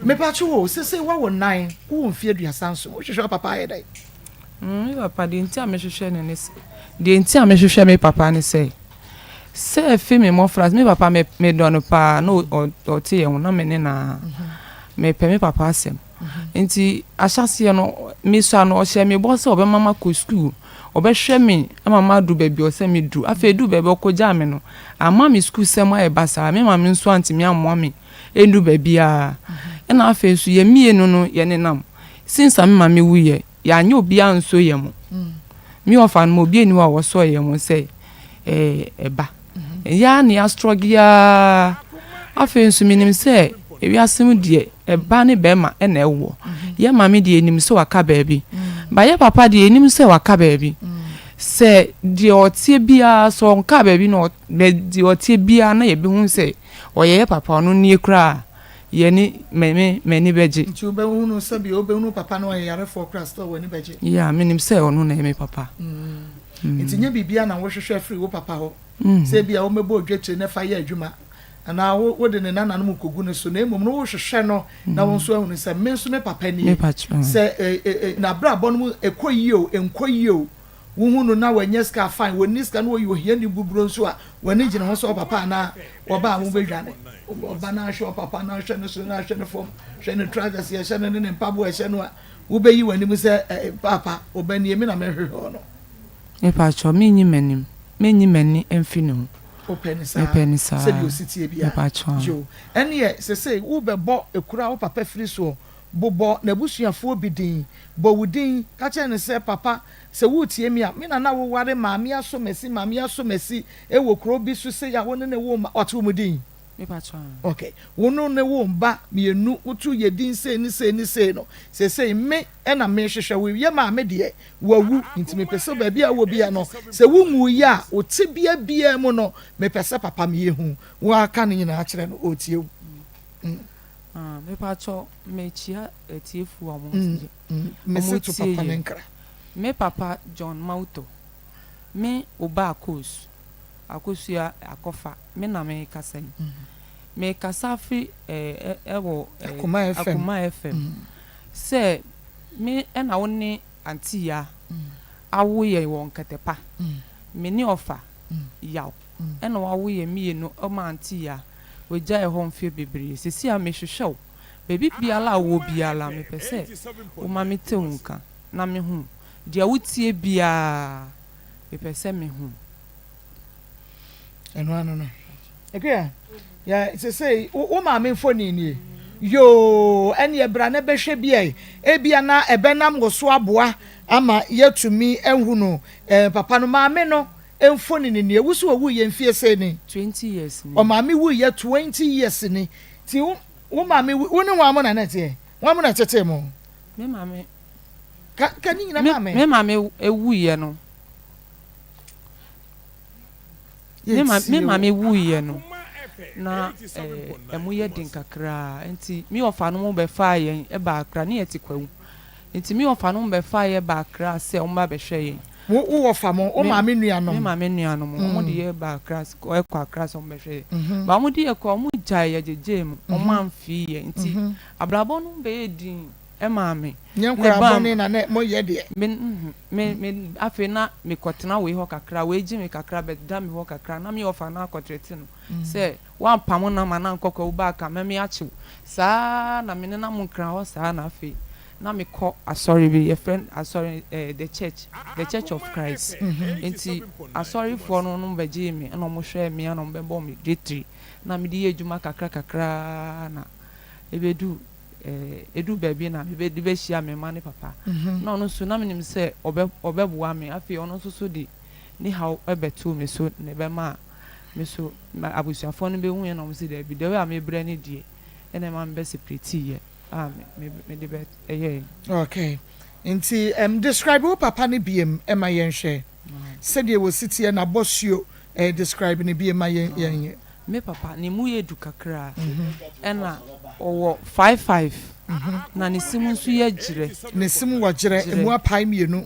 Mepatwo wo sese wawo nan wowɔ mfeɛ 37 wohwehwɛ wo papa ayɛ dɛn? Me papa deɛ nti a mehwehwɛ no ne sɛ deɛ nti a mehwehwɛ me papa ne sɛ sɛ efi me mmɔfra me papa me medɔ no paa na ɔte yɛn ho na me ne na mepɛ me papa asɛm nti ahyɛaseɛ no mesua no ɔhyɛ me bɔ sɛ ɔbɛma makɔ sukuu ɔbɛhwɛ me ama madu baabi ɔsɛ meduru afei du baabi ɔkɔgyaa me no ama me sukuu sɛm ayɛ basaa me maame nso antumi ammoa me ɛndu baabiara ɛna afei nso yɛn mmienu no yɛnenam since a me maame wuiɛ yɛanyɛ obiara nso yɛn mo me ɔfa no ma obi ani hɔ a wɔsɔɔ yɛn mo sɛ ɛɛ ɛba ɛyɛ a na yɛastrɔge ara afei nso menim sɛ ewiase mu deɛ ɛba ne bɛrima ɛna ɛwɔ yɛ maame deɛ enim sɛ waka baabi ba yɛ papa deɛ enim sɛ waka baabi sɛ deɛ ɔteɛ biara sɛ ɔnka baabi na deɛ ɔteɛ biara na yɛbɛhu sɛ ɔyɛ yɛ papa ɔno nie koraa yɛni me me m'ani bɛgye. Nti wobɛhunu sɛbi wobɛhunu papa no ɔyɛ yarefoɔ koraa still w'ani bɛgye. Yeah, menim sɛ ɔno na ɛyɛ me papa. Nti nyɛ biribiara na wohwehwɛ afiri wo papa hɔ sɛ ebia wɔmmɛbɔ odwetire na fa yɛ adwuma anaa wode ne nananom kɔgu ne so na mmom no wohwehwɛ no na wo nso ahunu sɛ me nso me papa nie sɛ n'abrabɔ no mu ɛkɔ yie o ɛnkɔ yie o wohu no na wanya sika fine wɔnni sika na wɔyɛ ohiani buburo nso a w'ani gyina ho sɛ ɔpapa anaa ɔba a wobɛdwane ɔba no ahwɛ ɔpapa no ahwɛ no soro no ahwɛ no fam hwɛ ne trousers ɛhyɛ no ne ne mpaboa ɛhyɛ no a wobɛyi w'anim sɛ paapa ɔba nie me na mehwehwɛ no. Mepakyɛw, minnyi m'anim, minnyi m'ani mfi ne ho. Wopɛ ne saa? Mepɛ ne saa. Sɛdeɛ ɔsi teɛ biara. Mepakyɛw. Yoo, ɛnneɛ sesei wobɛbɔ ekuro a wo papa firi soɔ. Bobɔ n'abusuafoɔ bi din. Bɔ wo din. Ka kyerɛ no sɛ, Papa, sɛ woretie me a, me na na woware Maame Asomasi, Maame Asomasi wɔ kuro bi so sei a wo ne no woo mma. Ɔte wo din? Ok. Wo ne no woo mma mienu, wotoo yɛ din sei ne sei ne sei no. Seesei me na merehwehwɛ wo. Yɛ maame deɛ, wawu, nti mepɛ sɛ baabi a wowɔ biara no, sɛ wonwuiɛ a, wo tebea biara mu no, mepɛ sɛ papa meyɛ hu. Woaka ne nyinaa kyerɛ no, ɔretie wo. Mm. Ah, mepakyɛw, mekyia atiefo a wɔn mm, mm, mese to papa ne nkra. Me papa John Mauto, me Oba Akos, Akosua Akɔfa, me na mekasa yi. Mm. Mekasa firi eh, ɛwɔ eh, Akoma FM, Akoma FM. Mm. Sɛ me ɛna wo ne Auntie Ya mm. awo yɛn wɔ Nkɛtɛpa. Mm. Me ne ɔfa mm. Yaw. Ɛna wawo yɛn mienu ɔma Auntie Ya. Wagyae hɔ mfeɛ bebree. Seesei a mehwehwɛ wo. Baabi biara a wowɔ biara, mepɛ sɛ woma mete wo nka na mehu wo. Deɛ woteɛ biara, mepɛ sɛ mehu. Ɛno ano no. Akua, yɛ seesei wo maame mfoni nie. Yoo, ɛneɛ bra na bɛhwɛ bi ɛ. Ebia na ɛbɛnam wo so aboa ama yɛatumi ahunu eh, papa no. Maame no, Mfonini nie. Wo se ɔwuiɛ mfie sei ni? 20 years ni. Ɔmaame wuiɛ 20 years ni. Ti wo wo maame wu wo ne hwan mo na na ɛteɛ? Hwan mo na ɛtetee mo? Me maame. Ka ka ne nyina maame. Me maame wuiɛ no. Me ma me maame wuiɛ no na ɛmu yɛ den kakraa nti me ɔfa no mo bɛfaa yɛn baa Accra ne yɛte Kwawu. Nti me wɔfa nom bɛfaa yɛ baa Accra sɛ ɔmo ba bɛhwɛ yɛn. Wo wo wɔfa mo, wo maame nuanom? Me maame nuanom, ɔmo de yɛ baa Accra, ɛkɔ Accra sɛ ɔmo bɛhwɛ yɛn. But ɔmo de yɛ kɔɔ, ɔmo gyae yɛ gyegyee mu, ɔmo amfii yɛ. Nti abrabɔ no bɛyɛɛ din maa me. Nyɛ nkwadaa bɔne na na mo yɛ deɛ. Me me me afei na me kɔ tena wei hɔ kakra, wei gye me kakra bɛ da me hɔ kakra, na me wɔfa no akɔ trɛte no sɛ woampamo no ama no ankɔ kwawu ba aka mɛme akye wo. Saa ara na menenam Nkran hɔ saa na afei na mekɔ asɔre bi yɛfrɛ no asɔre eh, the church the church of Christ nti asɔrefoɔ no no bɛgyee me ɛna wɔn hwɛɛ me ɛna wɔn bɛbɔ me dwetiri na mede yɛ adwuma kakra kakra na ebedu eh, edu baabi na mebɛde bɛhyia me mma ne papa na ɔno nso na menim sɛ ɔbɛ ɔbɛboa me afei ɔno nso so de ne haw ɛbɛtoo me so na ɛbɛma me so ma abusuafoɔ no bɛhu yɛ na wɔn si daabi the way a mebrɛ ne deɛ ɛna ɛma me bɛ separate yɛ a me me de bɛ ɛyɛɛ. Okay nti um, describe wo papa no biem ma yɛn hwɛ sɛdeɛ wɔsi teɛ n'abɔsuo eh, describe no biem ma yɛn yɛn yɛ. Me papa ne mu yɛ du kakra ɛna ɔwɔ 55 na ne se mu nso yɛ gyerɛ. Ne se mu wɔ gyerɛ, emu apae mmienu.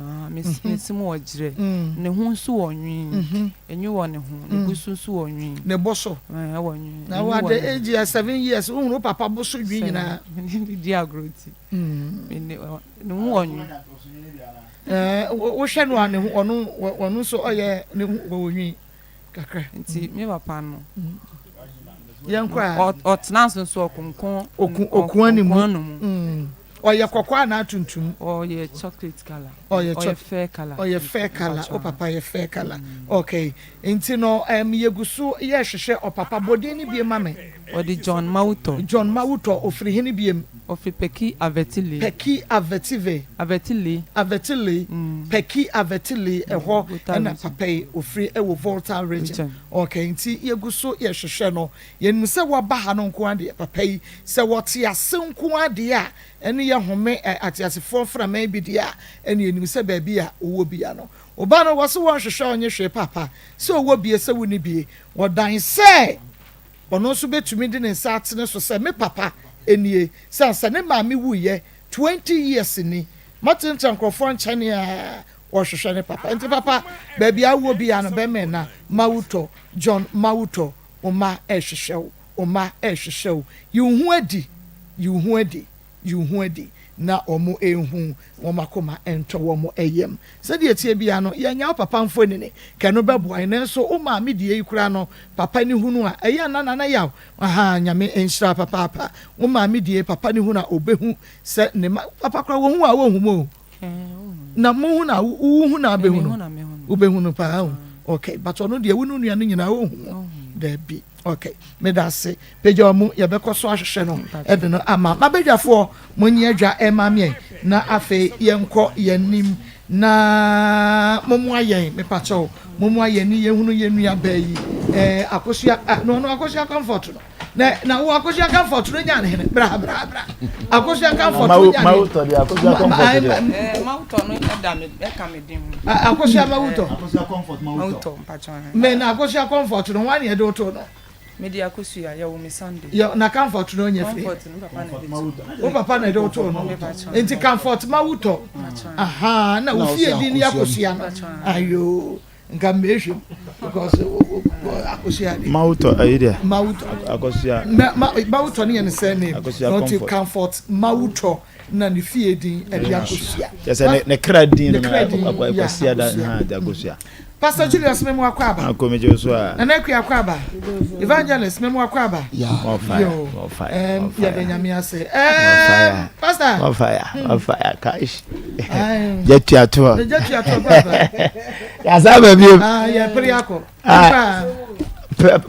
Ne se mu wɔ gyerɛ, ne ho nso wɔ nwi, enwi wɔ ne ho, ne bo so nso wɔ nwi. Ne bo so. Ɛwɔ nwi. Na wo at the age of 7 years, wohunu wo papa bo so nwi nyinaa. Sɛ me di agorɔ ti. Ne ho wɔ nwi. Wohwɛ no a ne ho ɔno ɔno nso ɔyɛ ne ho wɔ nwi kakra. Nti me papa no. Yɛn kɔ a. Ɔtena so nso ɔkonko. Okua ne mu. Ɔyɛ kɔkɔɔ anaa tuntum? Ɔyɛ chocolate colour. Ɔyɛ fair colour. Ɔyɛ fair colour. O papa yɛ fair colour. Okay. Nti no um, yɛgu so yɛhwehwɛ ɔpapa. Bɔdin no biem ma me. Ɔde John Mawutɔ. John Mawutɔ. Ofiri hene biem? Ɔfiri Peki Avetile. Peki Avetive. Avetile. Avetile. Peki Avetile ɛhɔ ɛna papa yi ofiri ɛwɔ Volta region. Okay. Nti yɛgu so yɛhwehwɛ no. Yɛnim sɛ waba ha no nko ara deɛ papa yi sɛ wɔte ase nko ara deɛ a ɛne yɛ home ateasefoɔ mframa bi deɛ a ɛne yɛnim sɛ baabi a ɔwɔ bia no ɔba no wɔ se wɔnhwehwɛ ɔnye hwee papa sɛ ɔwɔ bie sɛ wonni bie wɔdan sɛ ɔno nso bɛtumi de ne nsa atene so sɛ me papa nie sɛ sɛ ne maame wuyɛ 20 years ni matentra nkurɔfoɔ nkyɛne a wɔhwehwɛ ne papa nti papa baabi a wowɔ bia no bɛmɛ na Mawutɔ John Mawutɔ wo mma ɛrehwehwɛ wo, wo mma ɛrehwehwɛ wo. Yi wo ho adi, yi wo ho adi, yi wo ho adi na wɔn nhu, wɔn akoma ntɔ wɔn yam. Sɛdeɛ ɛteɛ biara no, yɛanya wo papa mfonini, ka ɛno bɛboa yɛn. Nanso wo maame deɛ yi koraa no, papa ne hunu a, ɛyɛ a na Nana Yaw, ahaa, Nyame nhyira wo papaapa. Wo maame deɛ yi, papa ne hunu a, ɔbɛhu sɛ ne ma, papa koraa wɔhu a, wɔnhu mu o. Na mohu na wohu na abɛhu no, wobɛhu no paa o. Okay, but ɔno deɛ wo ne wo nua no nyinaa ɔnhu mo. Daabi. Okay, meda ase. Pagya wɔn mu, yɛbɛkɔ so ahwehwɛ no de no ama. M'abadwafoɔ, monyi adwa mma me na afei yɛnkɔ yɛn anim na mommoa yɛn, mepakyɛw, mommoa yɛn ne yɛnhunu yɛn nua baa yi, eh, Akosua, ah, no, no, Akosua Comfort no. Na, na wo Akosua Comfort no nyaa ne hene, bra, bra, bra. Akosua Comfort no nyaa ne hene. Mawutɔ deɛ, Akosua Comfort deɛ. Eh, Mawutɔ no ɛda me, ɛka me din ho. Akosua Mawutɔ. Akosua Comfort Mawutɔ. Mawutɔ, mpakyɛw. Me na Akosua Comfort no, hwan na yɛde wo too no? Me de Akosua, yɛwo me Sunday. Yɛ na Comfort no nyɛ firi. Comfort no papa na ɛde to. Wo papa na ɛde wo too no. Nti Comfort Mawutɔ. Aha, na wo fie din ne Akosua no. Ayoo, nka mmehwɛ mu because Akosua de. Mawutɔ ayi deɛ. Mawutɔ. Akosua. Ma Mawutɔ no yɛ ne surname. Akosua Comfort. Nti Comfort Mawutɔ na ne fie din ɛde Akosua. Kyɛ sɛ ne kra din no Akosua da ha de Akosua. Pastor Julius memu akɔ aba. Ako me so a. Nana Akua akɔ aba. Evangelist memu akɔ aba. More fire. More fire. Um, yɛ de nyame ase. Um, Pastor. More fire. More fire. Cash. Gye tua to. Gye tua to papa. Yasa ba bi. Ah, yɛ pere akɔ. Ah.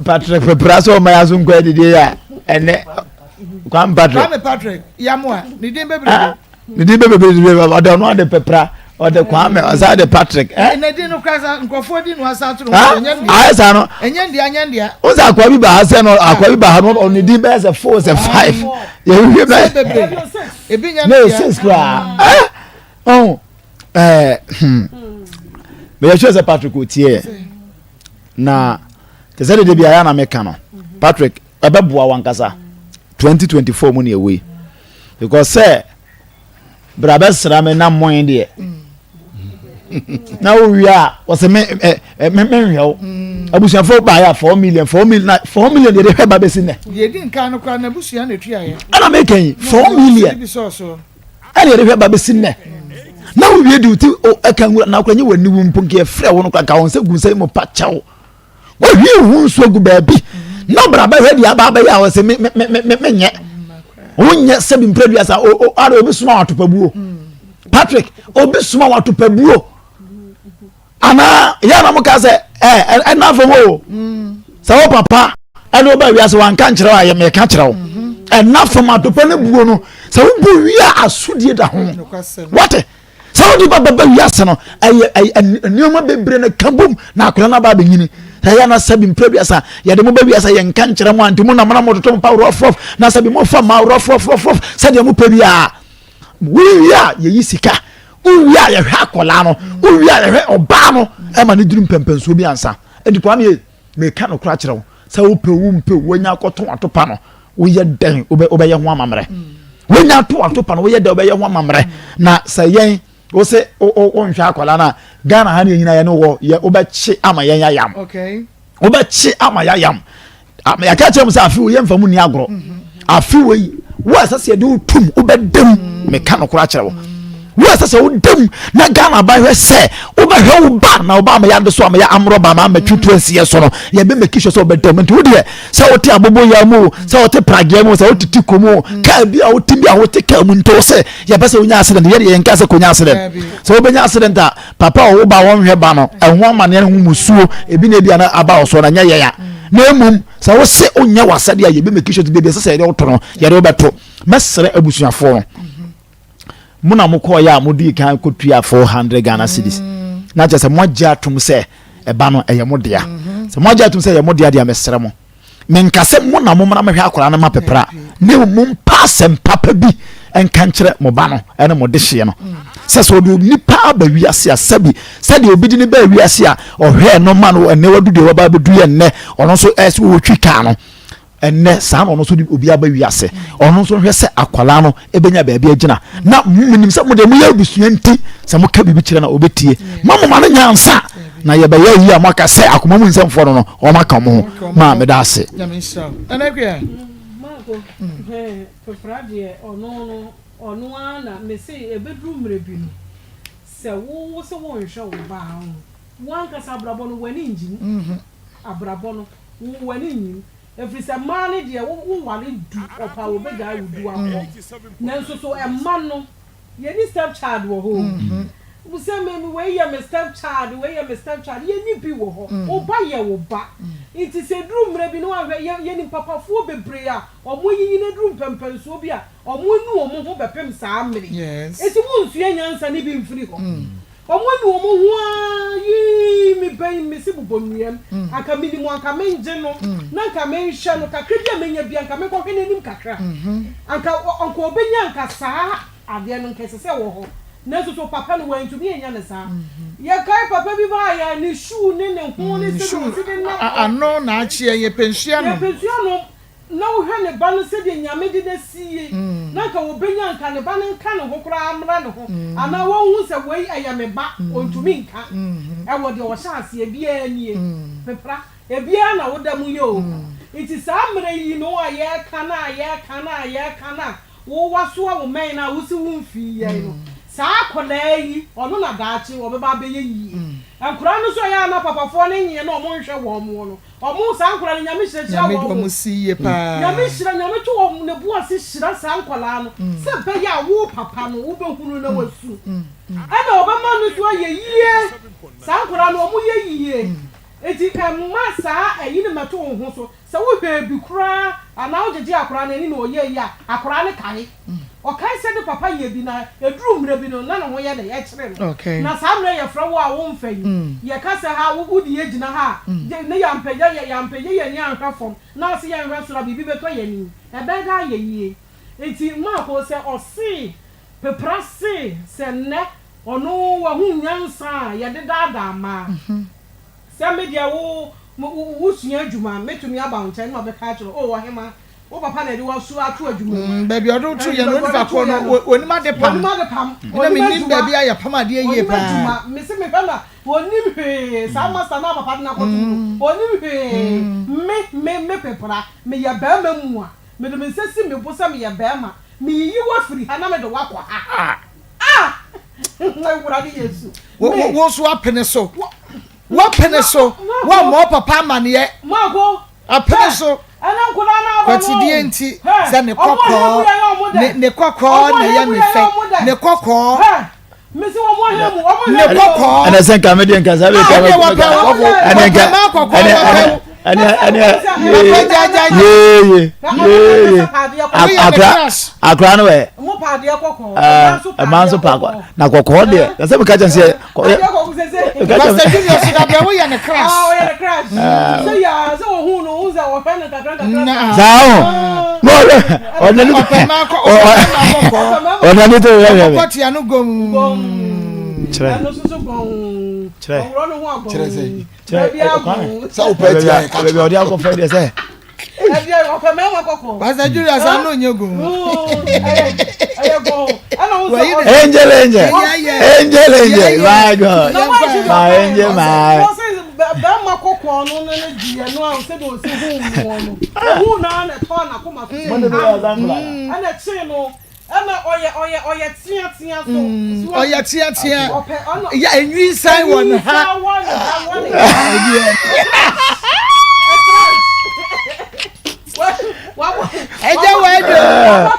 Patrick pepra so ma ya so nkɔ adidie ya. Ɛnɛ Kwame Patrick. Kwame Patrick yamoa ne din bebree. Ne din bebree ɔde ɔno ade pepra ɔde Kwame ɔsan de Patrick. Ɛ ne din no kura sa nkurɔfoɔ di no asa to no ɛnyɛ ndia. Ayɛ saa no. Ɛnyɛ ndia ɛnyɛ ndia. O sɛ akwa bi ba ha sɛ no akwa bi ba ha no ɔne din bɛyɛ sɛ four sɛ five. Yɛhwehwɛ bɛ. Ebi nyɛ ndia. Ne six koraa. Ɛ ɔn ɛɛ hmm. Meyɛ sure sɛ Patrick otie na te sɛ dede bi ayɛ na meka no Patrick ɛbɛboa wankasa 2024 mu ne ɛwɔ yi because sɛ bra bɛsra me na mmɔn deɛ na wowie a wɔsɛ me ɛ me menhwɛ wo abusuafoɔ baayɛ a 4 million 4 million na 4 million deɛ de hwɛ ba bɛsi nnɛ deɛ di nkan no koraa n'abusua na ɛtua yɛ ɛna meka yi 4 million ɛna yɛde hwɛ ba bɛsi nnɛ na wowie de wo ti ɛka nwura na akora nyɛ w'ani wu mpo nka yɛfrɛ wo no koraa nka wɔn sɛ gu nsa yi mu pa kyɛw Wahwie wo ho nsuo agu baabi na bra bɛhwɛ deɛ aba abɛyɛ a ɔsɛ me me me me menyɛ wonyɛ sɛbi mprɛdua sa o o ara obi soma watopabuo Patrick obi soma watopabuo anaa yɛ na mo ka sɛ ɛ ɛna fam o sɛ wo papa ɛne wo ba wiase wanka nkyerɛ wo a yɛ meka kyerɛ wo ɛna fam atopa no buo no sɛ wobu wie a asodie da ho wate Sɛ wode ba bɛba wiase no, ɛyɛ ɛyɛ nneɛma bebree na ka bom na akwadaa no aba abɛnyini. Sɛ ɛyɛ na sɛbi mpere wiase a yɛde mo ba wiase yɛn nka nkyerɛ mo a nti mo nam na mo toto mo pa rɔfrɔf na sɛbi mo fa ma rɔfrɔfrɔfrɔf sɛdeɛ mo pɛ biara. Wowie a yɛyi sika, wowie a yɛhwɛ akwadaa no, wowie a yɛhwɛ ɔbaa no ɛma ne duru mpɛmpɛnsuo bi ansa. Ɛdi kwa mi meka no kora kyerɛ wo sɛ wopɛ wo mpɛ woanya akɔtɔn atopa no woyɛ dɛn wobɛyɛ ho amammerɛ wonya to atopa no woyɛ dɛn wobɛyɛ ho amammerɛ na sɛ yɛn wo se wonhwɛ akwadaa no a Ghana ha ne yɛnyina yɛne wɔ yɛ wobɛkye ama yɛn yayam wobɛkye ama yayam yɛka kyerɛ mu sɛ afe wo yɛmfa mu nni agorɔ mhm. afe wei wo a ɛsɛ sɛ yɛde wo tom wobɛdam meka nokora kyerɛ wo wo ɛsɛ sɛ wodam na ghana ba hwɛ sɛ wobɛhwɛ wo ba na wo ba amɛyɛ ade so amɛyɛ amorɔ ba ma amɛtwi tu nsiɛ so no yɛbɛ make sure sɛ wobɛdam nti wo deɛ sɛ wote aboboya mu sɛ wote pragea mu sɛ wote tiko mu kaa bi a wote bi a wote kaa mu nti wo sɛ yɛpɛ sɛ wonya accident yɛde yɛnka sɛ kɔnya accident sɛ wobɛnya accident a papa a ɔwo ba wɔnhwɛ ba no ɛho amanneɛ no ho musuo ebi na ebi a na aba wɔ so na nyɛ yɛn a na mmom sɛ wo se wonyɛ w'asɛdeɛ a yɛbɛ make sure sɛ baabi ɛsɛ sɛ yɛde woto no yɛde wobɛto mɛsrɛ abusuafoɔ no mo na mokɔɔyɛ a modii kan kɔtua 400 Ghana cedis mm. na kyerɛ sɛ moagye atom sɛ ɛba no ɛyɛ mo dea mm-hmm. sɛ moagye atom sɛ ɛyɛ mo dea deɛ mesrɛ mo menka sɛ mo na mommra mɛhwɛ akwadaa no ma pepra ne mompa asɛm papa bi nka nkyerɛ mo ba no ɛne mo dehyeɛ no mm. sɛ sɛ ɔde nipa aba wiase a sɛbi sɛdeɛ obi de ne ba wiase a ɔhwɛɛ no ma no ɛnɛ wadu deɛ waba abɛdu yɛ nnɛ ɔno nso ɛsɛ wɔtwi kaa no Ɛnnɛ, saa na ɔno nso de obi aba wiase. Ɔno nso hwɛ sɛ akwadaa no bɛnya baabi agyina. Na menim sɛ mo deɛ moyɛ abusua nti, sɛ moka biribi kyerɛ no a, ɔbɛtie. Ma mo ma no nyansa na yɛbɛyɛ ayi a moaka sɛ akoma mu nsɛmfoɔ no no, wɔaka wɔn ho. Ma meda ase. Nyame nhyira wo. Nana Akua. Marco, Pepra deɛ ɔno no, ɔno ara na mese ɛbɛduru mmerɛ bi no, sɛ wo wo se wonhwɛ wo ba a, wo ankasa abrabɔ no w'ani ngye mu. Abrabɔ no, wo w'ani nnye mu. Ɛfiri sɛ mmaa no deɛ wo wo ware du ɔpɛ a wɔbɛgyae wo du akɔ. Nanso so mma no, yɛnni step child wɔ hɔ o. Sɛ me wei yɛ me step child, wei yɛ me step child, yɛnni bi wɔ hɔ. Wo ba yɛ wo ba. Nti sɛ ɛduru mmerɛ bi na woanhwɛ, yɛ yɛnim papafoɔ bebree a wɔanyinyin aduru mpɛnpɛnsoɔ bi a wɔanu wɔn ho bɛpem saa mmere yi. Nti wonsua nyansa no bi mfiri hɔ. Wɔanu wɔn ho ara yii me ba yi, mese bobɔ nnuam. Anka menim anka mengye no na anka menhwɛ no kakra bi a menya bi anka menkɔhwɛ n'anim kakra. Anka anka ɔbɛnya anka saa Adeɛ no nka ɛsɛ sɛ ɛwɔ hɔ nanso so papa no wantumi annya no saa. Yɛkae papa bi baeɛ ne shoe ne ne ho ne sɛdeɛ ɔsi de nam hɔ. Ano na akyeɛ yɛpɛ nsuo anom. Yɛpɛ nsuo anom na wohwɛ ne ba no sɛdeɛ Nyame de no asi yie na nka ɔbɛnya nka ne ba no nka ne ho koraa mmra ne ho anaa wɔnhu sɛ wei ɛyɛ me ba ɔntumi nka ɛwɔ deɛ ɔhyɛ aseɛ biara nie pepra ebiara na woda mu yɛ o nti saa mmerɛ yi no a yɛreka no a yɛreka no a yɛreka no a Wo wasoa wo mɛn no a wose wo mfii yɛn no, saa akwadaa yi ɔno na daakye ɔbɛba abɛyɛ yie. Nkwadaa no nso ɛyɛ a na papafoɔ no nyeɛ na ɔmo nhwɛ wɔn mo no, ɔmo saa nkwadaa no Nyame hyirahyira Nyame de wɔn mo. ɔmo si yie paa. Nyame hyira, Nyame to wɔn ne bo ase hyira saa nkwadaa no sɛ ɛbɛyɛ a wo papa no wobɛhunu na wasu. Ɛna ɔbɛma no nso ayɛ yie. Saa nkwadaa no ɔmo yɛ yie. Nti mma saa ɛyi no mmɛto wo ho so. Sɛ wohwɛɛ bi koraa anaa wogyegyee akwadaa no ani na ɔyɛɛ yie a, akwadaa no kae. Ɔkae sɛ ne papa yɛɛ bi na ɛduruu mmerɛ bi no, na ne ho yɛ dɛ, ɛkyere no. Na saa mmerɛ yɛfrɛ wo a womfa yi, yɛka sɛ ha wode yɛ gyina ha a, ne yɛampagya yɛampagya yɛn ani anhwɛ fam na ase yɛnhwɛ soro a, biribi bɛtɔ yɛn ani. Ɛbɛyɛ dɛ ayɛ yie. Nti Marko sɛ ɔsee Pepra se sɛ nnɛ ɔno wahu nyansa a yɛde daadaa mmaa. Sɛ me deɛ wo wo sua adwuma mɛtumi aba wo nkyɛn na mabɛka akyerɛ wo, oh ɔhema, wo papa na ɛde wo asu ato adwuma mu. Mm, baabi a ɔde wo to yɛ no, onipa korɔ no, ɔnim ade pam. Ɔnim ade pam. Na menim baabi a yɛpam adeɛ yie paa. Ɔnim adwuma. Mese mehwɛ na ɔnim hwee. Saa master no a papa de no akɔto mu no, ɔnim hwee. Me, me, me pepra, meyɛ barima mua. Mede me nsa si me bo sɛ meyɛ barima. Meyiyi wo afiri ha na mede wo akɔ ha. Ah! Awurade Yesu. Wo nso apene so. Wapene so. Woammɔ wo papa amaneɛ. Apene so. Kwatidie nti sɛ ne kɔkɔɔ ne kɔkɔɔ na ɛyɛ me fɛ ne kɔkɔɔ ne kɔkɔɔ. Ɛnɛ sɛ nka me deɛ nka saa bɛ ka ɛnɛ wɔpɛ ɛnɛ nka ɛnɛ ɛnɛ ɛnɛ yeye yeye akora akora no ɛ ɛmaa nso pa akora na kɔkɔɔ deɛ na sɛ meka kyɛn sɛ Pastor Junior so dabrɛ woyɛ ne crash saa ho na ɔhwɛ ɔnani ɔnani to hwɛ hwɛ ɔkɔtia no gom kyerɛ kyerɛ kyerɛ sɛ kyerɛ sɛ wopɛ tia yɛ ka baabi a ɔde akɔfɛ deɛ sɛ Pastor Julius ano nye gom Angel angel angel angel my God my angel my. bɛrima kɔkɔɔ no no ne deɛ no a sɛdeɛ ɔsi hu noɔ no ɔhu naa na ɛtɔɔ n'akoma so sɛ ɛna ɛkyee no Ɛna ɔyɛ ɔyɛ ɔyɛ teatea so. Mm, ɔyɛ teatea. Ɔpɛ ɔno. Yɛ enwinsan wɔ ne ha. Enwinsan wɔ ne ha wɔ ne ha. Ɛgya wɔ adwo. Ɛgya wɔ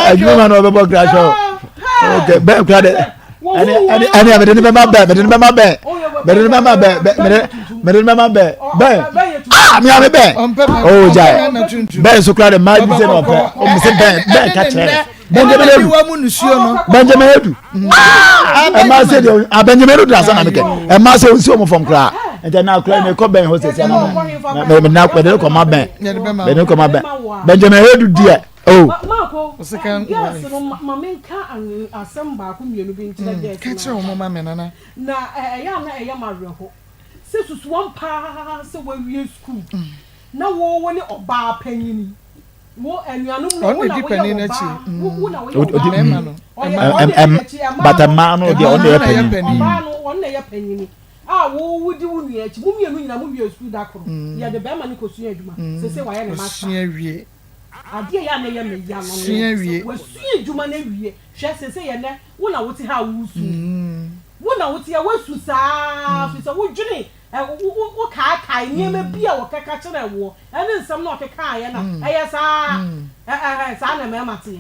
adwo. Adwuma na ɔbɛbɔ crash ɔ. Ok, bɛn kura de. Ɛne ɛne ɛne mede ne bɛma bɛn mede ne bɛma bɛn mede ne bɛma bɛn mede mede ne bɛma bɛn bɛn ah mi ame bɛn oh gya bɛn nso kura de maa bi sɛ na ɔpɛ ɔmo sɛ bɛn bɛn ka kyerɛ Benjamin Edu Benjamin Edu ah ɛmaa sɛ deɛ ah Benjamin Edu asa na mi kɛ ɛmaa sɛ onsi ɔmo fam koraa nti na akora mi kɔ bɛn hɔ sɛ sɛ na mɛ mɛ na mɛ de kɔ ma bɛn mɛ de kɔ ma bɛn Benjamin Edu deɛ. Oh. Marco, girls no ma me nka asɛm baako mmienu bi nkyerɛ girls no. Ka kyerɛ wɔn ma me nana. Na ɛyɛ a na ɛyɛ me awerɛho sɛ susuam paa sɛ woawie sukuu na wo wo ne ɔbaa panyin wo anuanom no wo na woyɛ ɔbaa wo na woyɛ ɔbaa ɔyɛ ɔno na ɛdi akyi but mmaa no deɛ ɔno na ɛyɛ panyin ɔbaa no ɔno na ɛyɛ panyin a wo wodi wo nua akyi mo mmienu nyinaa mo wie sukuu da koro yɛde bɛrima no kɔsua adwuma sese wayɛ ne master. Osua wie. Adeɛ a ɛyɛ a na ɛyɛ me ya no ne Sua sɛ wie. wasua adwuma no awie. Hwɛ seesei ɛnnɛ wo na wote ha a woresu. Wo na wote ha woasu saa ara firi sɛ wodwene Wokaakae nneɛma bi a wɔkɛka kyerɛɛ woɔ ɛne nsɛm no a ɔkekaaeɛ no a, ɛyɛ saa ara. Ɛhɛ, saa na mmarima teɛ.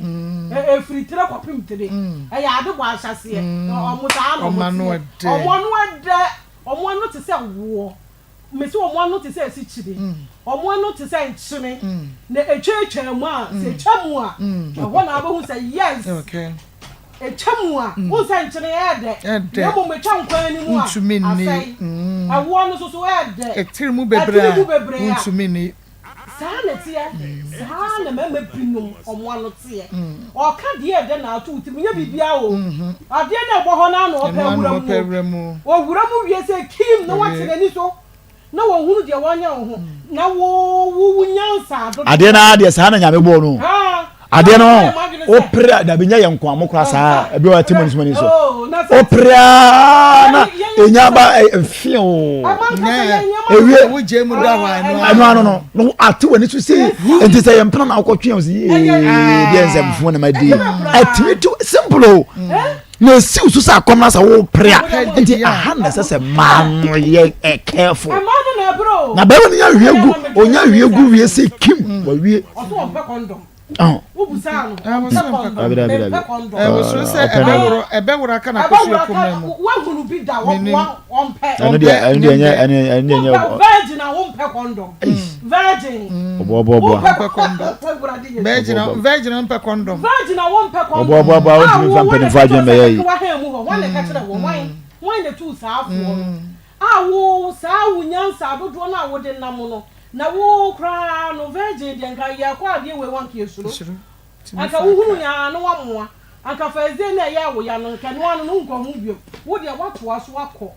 Ɛfiri tire kɔpem tire. Ɛyɛ ade bɔ ahyɛaseɛ. Wɔn saa na wɔn teɛ. Wɔn ano ɛdɛ. Wɔn ano te sɛ woɔ. Mese wɔn ano te sɛ asikyire. Wɔn ano te sɛ nkyene. Na ɛtwatwaa mu a, sɛ ɛtwa mu a, ɛhɔ na wobɛhu sɛ yes. Ɛtwa mu a, wohu sɛ nkyene ɛyɛ dɛ, na mmom ɛtwa nkwan no mu a, asɛe. Ɛwoɔ no nso so ɛyɛ dɛ, Ɛtiri mu bebree a, wontumi nni. Saa na ɛteɛ, saa na mmarima binom wɔn ano teɛ. Ɔka deɛ ɛdɛ na ato wo tirim, nyɛ biribiara o. Adeɛ no a ɛbɔ hɔ no ara na ɔpɛ awura mu o. Ɔwura mu wie sɛ kim na wate n'ani so. Na wɔnhunu deɛ wɔnyɛ wo ho, na wo wo wo nyansa dodoɔ. Adeɛ no ara deɛ saa na nyame bɔɔ no adeɛ no wopere a dabi nyɛ yɛ nko a mo kora saa ebi wɔ ɛte mo nisoma ni so wopere a na enya ba mfe o ewie ɛno ano no no ate w'ani so sei nti sɛ yɛ mpena na wokɔtwe yɛn so yee deɛ nsɛmfoɔ na ma di ɛtumi to simple o. Na esiw so sɛ akɔm na sɛ wopere a nti aha na ɛsɛ sɛ mmaa no yɛ ɛ careful na bɛrima no nya hwie gu onya hwie gu wie sɛ kim mm. wawie. Ɛno deɛ ɛno deɛ ɛnyɛ ɛno deɛ ɛnyɛ ɔboaboaboa Virgin virgin mpɛ condom. Virgin a wɔmpɛ condom. Ɔboaboaboa wontumi nfa mpanimfoɔ adwene bɛyɛ yi. Wɔ hɛn mu hɔ, hwan na ɛka kyerɛ wɔ? Hwan hwan na etuu saa afoɔ no? A wo saa wo nyansa dodoɔ no a wode nam no, na wo koraa no virgin deɛ nka yɛkɔ adeɛ wei ho anka yɛsuro. Anka wohunu yɛn a na woamoa. Anka first day no a ɛyɛɛ wo ya no nka ɛno ano no wonkɔ ho bio. Wo deɛ woatoa so akɔ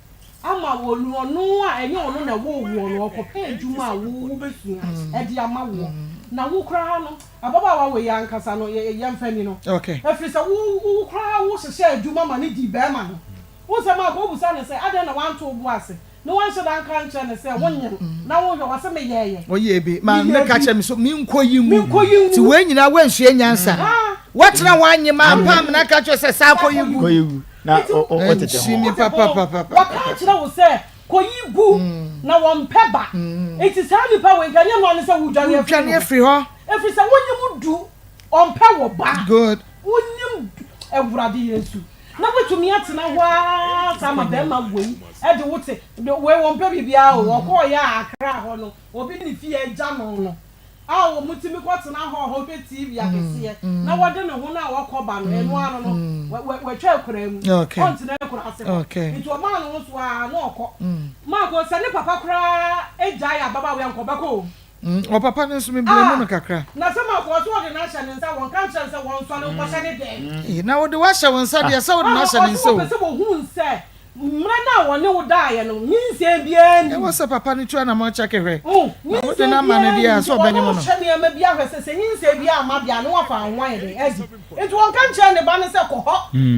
ama wɔ ɔno a ɛnyɛ ɔno na ɛwoo woɔ no ɔkɔpɛ adwuma a wo wobɛsua de ama woɔ. Na wo koraa no ababaawa wei ankasa no yɛmfa ni no. Ɛfiri sɛ wo wo koraa wo hyehyɛ adwuma ma no dii barima no. Wo nsɛm a wobisa no sɛ adɛn na wanto wo bo ase na wanhyɛ da anka ankyerɛ no sɛ wonyem na wonhwɛ, ɔse meyɛɛyɛ. Ɔyɛɛ bi ma Meyɛɛ ne ka bi. kyerɛ me so menkɔ yi ngu. Menkɔ yi ngu. Nti wei nyinaa woansua nyansa. Woatena hɔ anyem ampa amena aka kyerɛ sɛ saa kɔ yi gu. Kɔ yi gu na wotete ho. Nkyimi Wote ho. papapapapa. Wɔka akyerɛ wo sɛ kɔ yi gu na wɔmpɛ ba. Nti saa nipa wei nka ɛnyɛ noa ne sɛ wodwane afiri Wodwane ne ho. afiri hɔ. Ɛfiri sɛ wonyem du ɔmpɛ wo ba. Good. Wonyem du Awurade Yesu. Na woatumi atena hɔ ara saa ma bɛrima wei de wo te wei wɔmpɛ biribiara o ɔkɔɔyɛ a Accra hɔ no obi ne fie agya no no a wɔn tumi kɔtena hɔ hɔ hwɛ TV akɛseɛ na wɔde ne ho no a wɔkɔ ba no ɛno ano no wɔatwa akuraa mu ɔntena akuraa ase hɔ nti ɔmaa ne ho so ara na ɔkɔ maako sɛ ne papa koraa gyae ababaawa yi a nka ɔbɛkɔ o. Mm, ɔpapa no nso me blame no kakra. Na sɛ ma kɔɔ so ɔde no ahyɛ ne nsa wɔnka nkyerɛ no sɛ wɔnsɔre nkɔhyɛ ne dɛm. Ee, na wode wahyɛ wo nsa deɛ sɛ wode no ahyɛ ne nsa o. Ɔse wɔpɛ sɛ wɔhunu sɛ mmerɛ no a wɔne wo daeɛ no nyinsɛn biara nnim. Ɛwɔ sɛ papa no tu anamɔn kyɛke hwɛ. Na wode Nyinsɛn no ama no biara deɛ a nnim sɛ nti ɔbɛnyem ɔno no. hwɛ nneɛma bi ahwɛ sɛ sɛ nyinsɛn biara amma deɛ a na wafa ho ayɛ dɛn adi. Nti wɔnka nkyerɛ ne ba no sɛ kɔ hɔ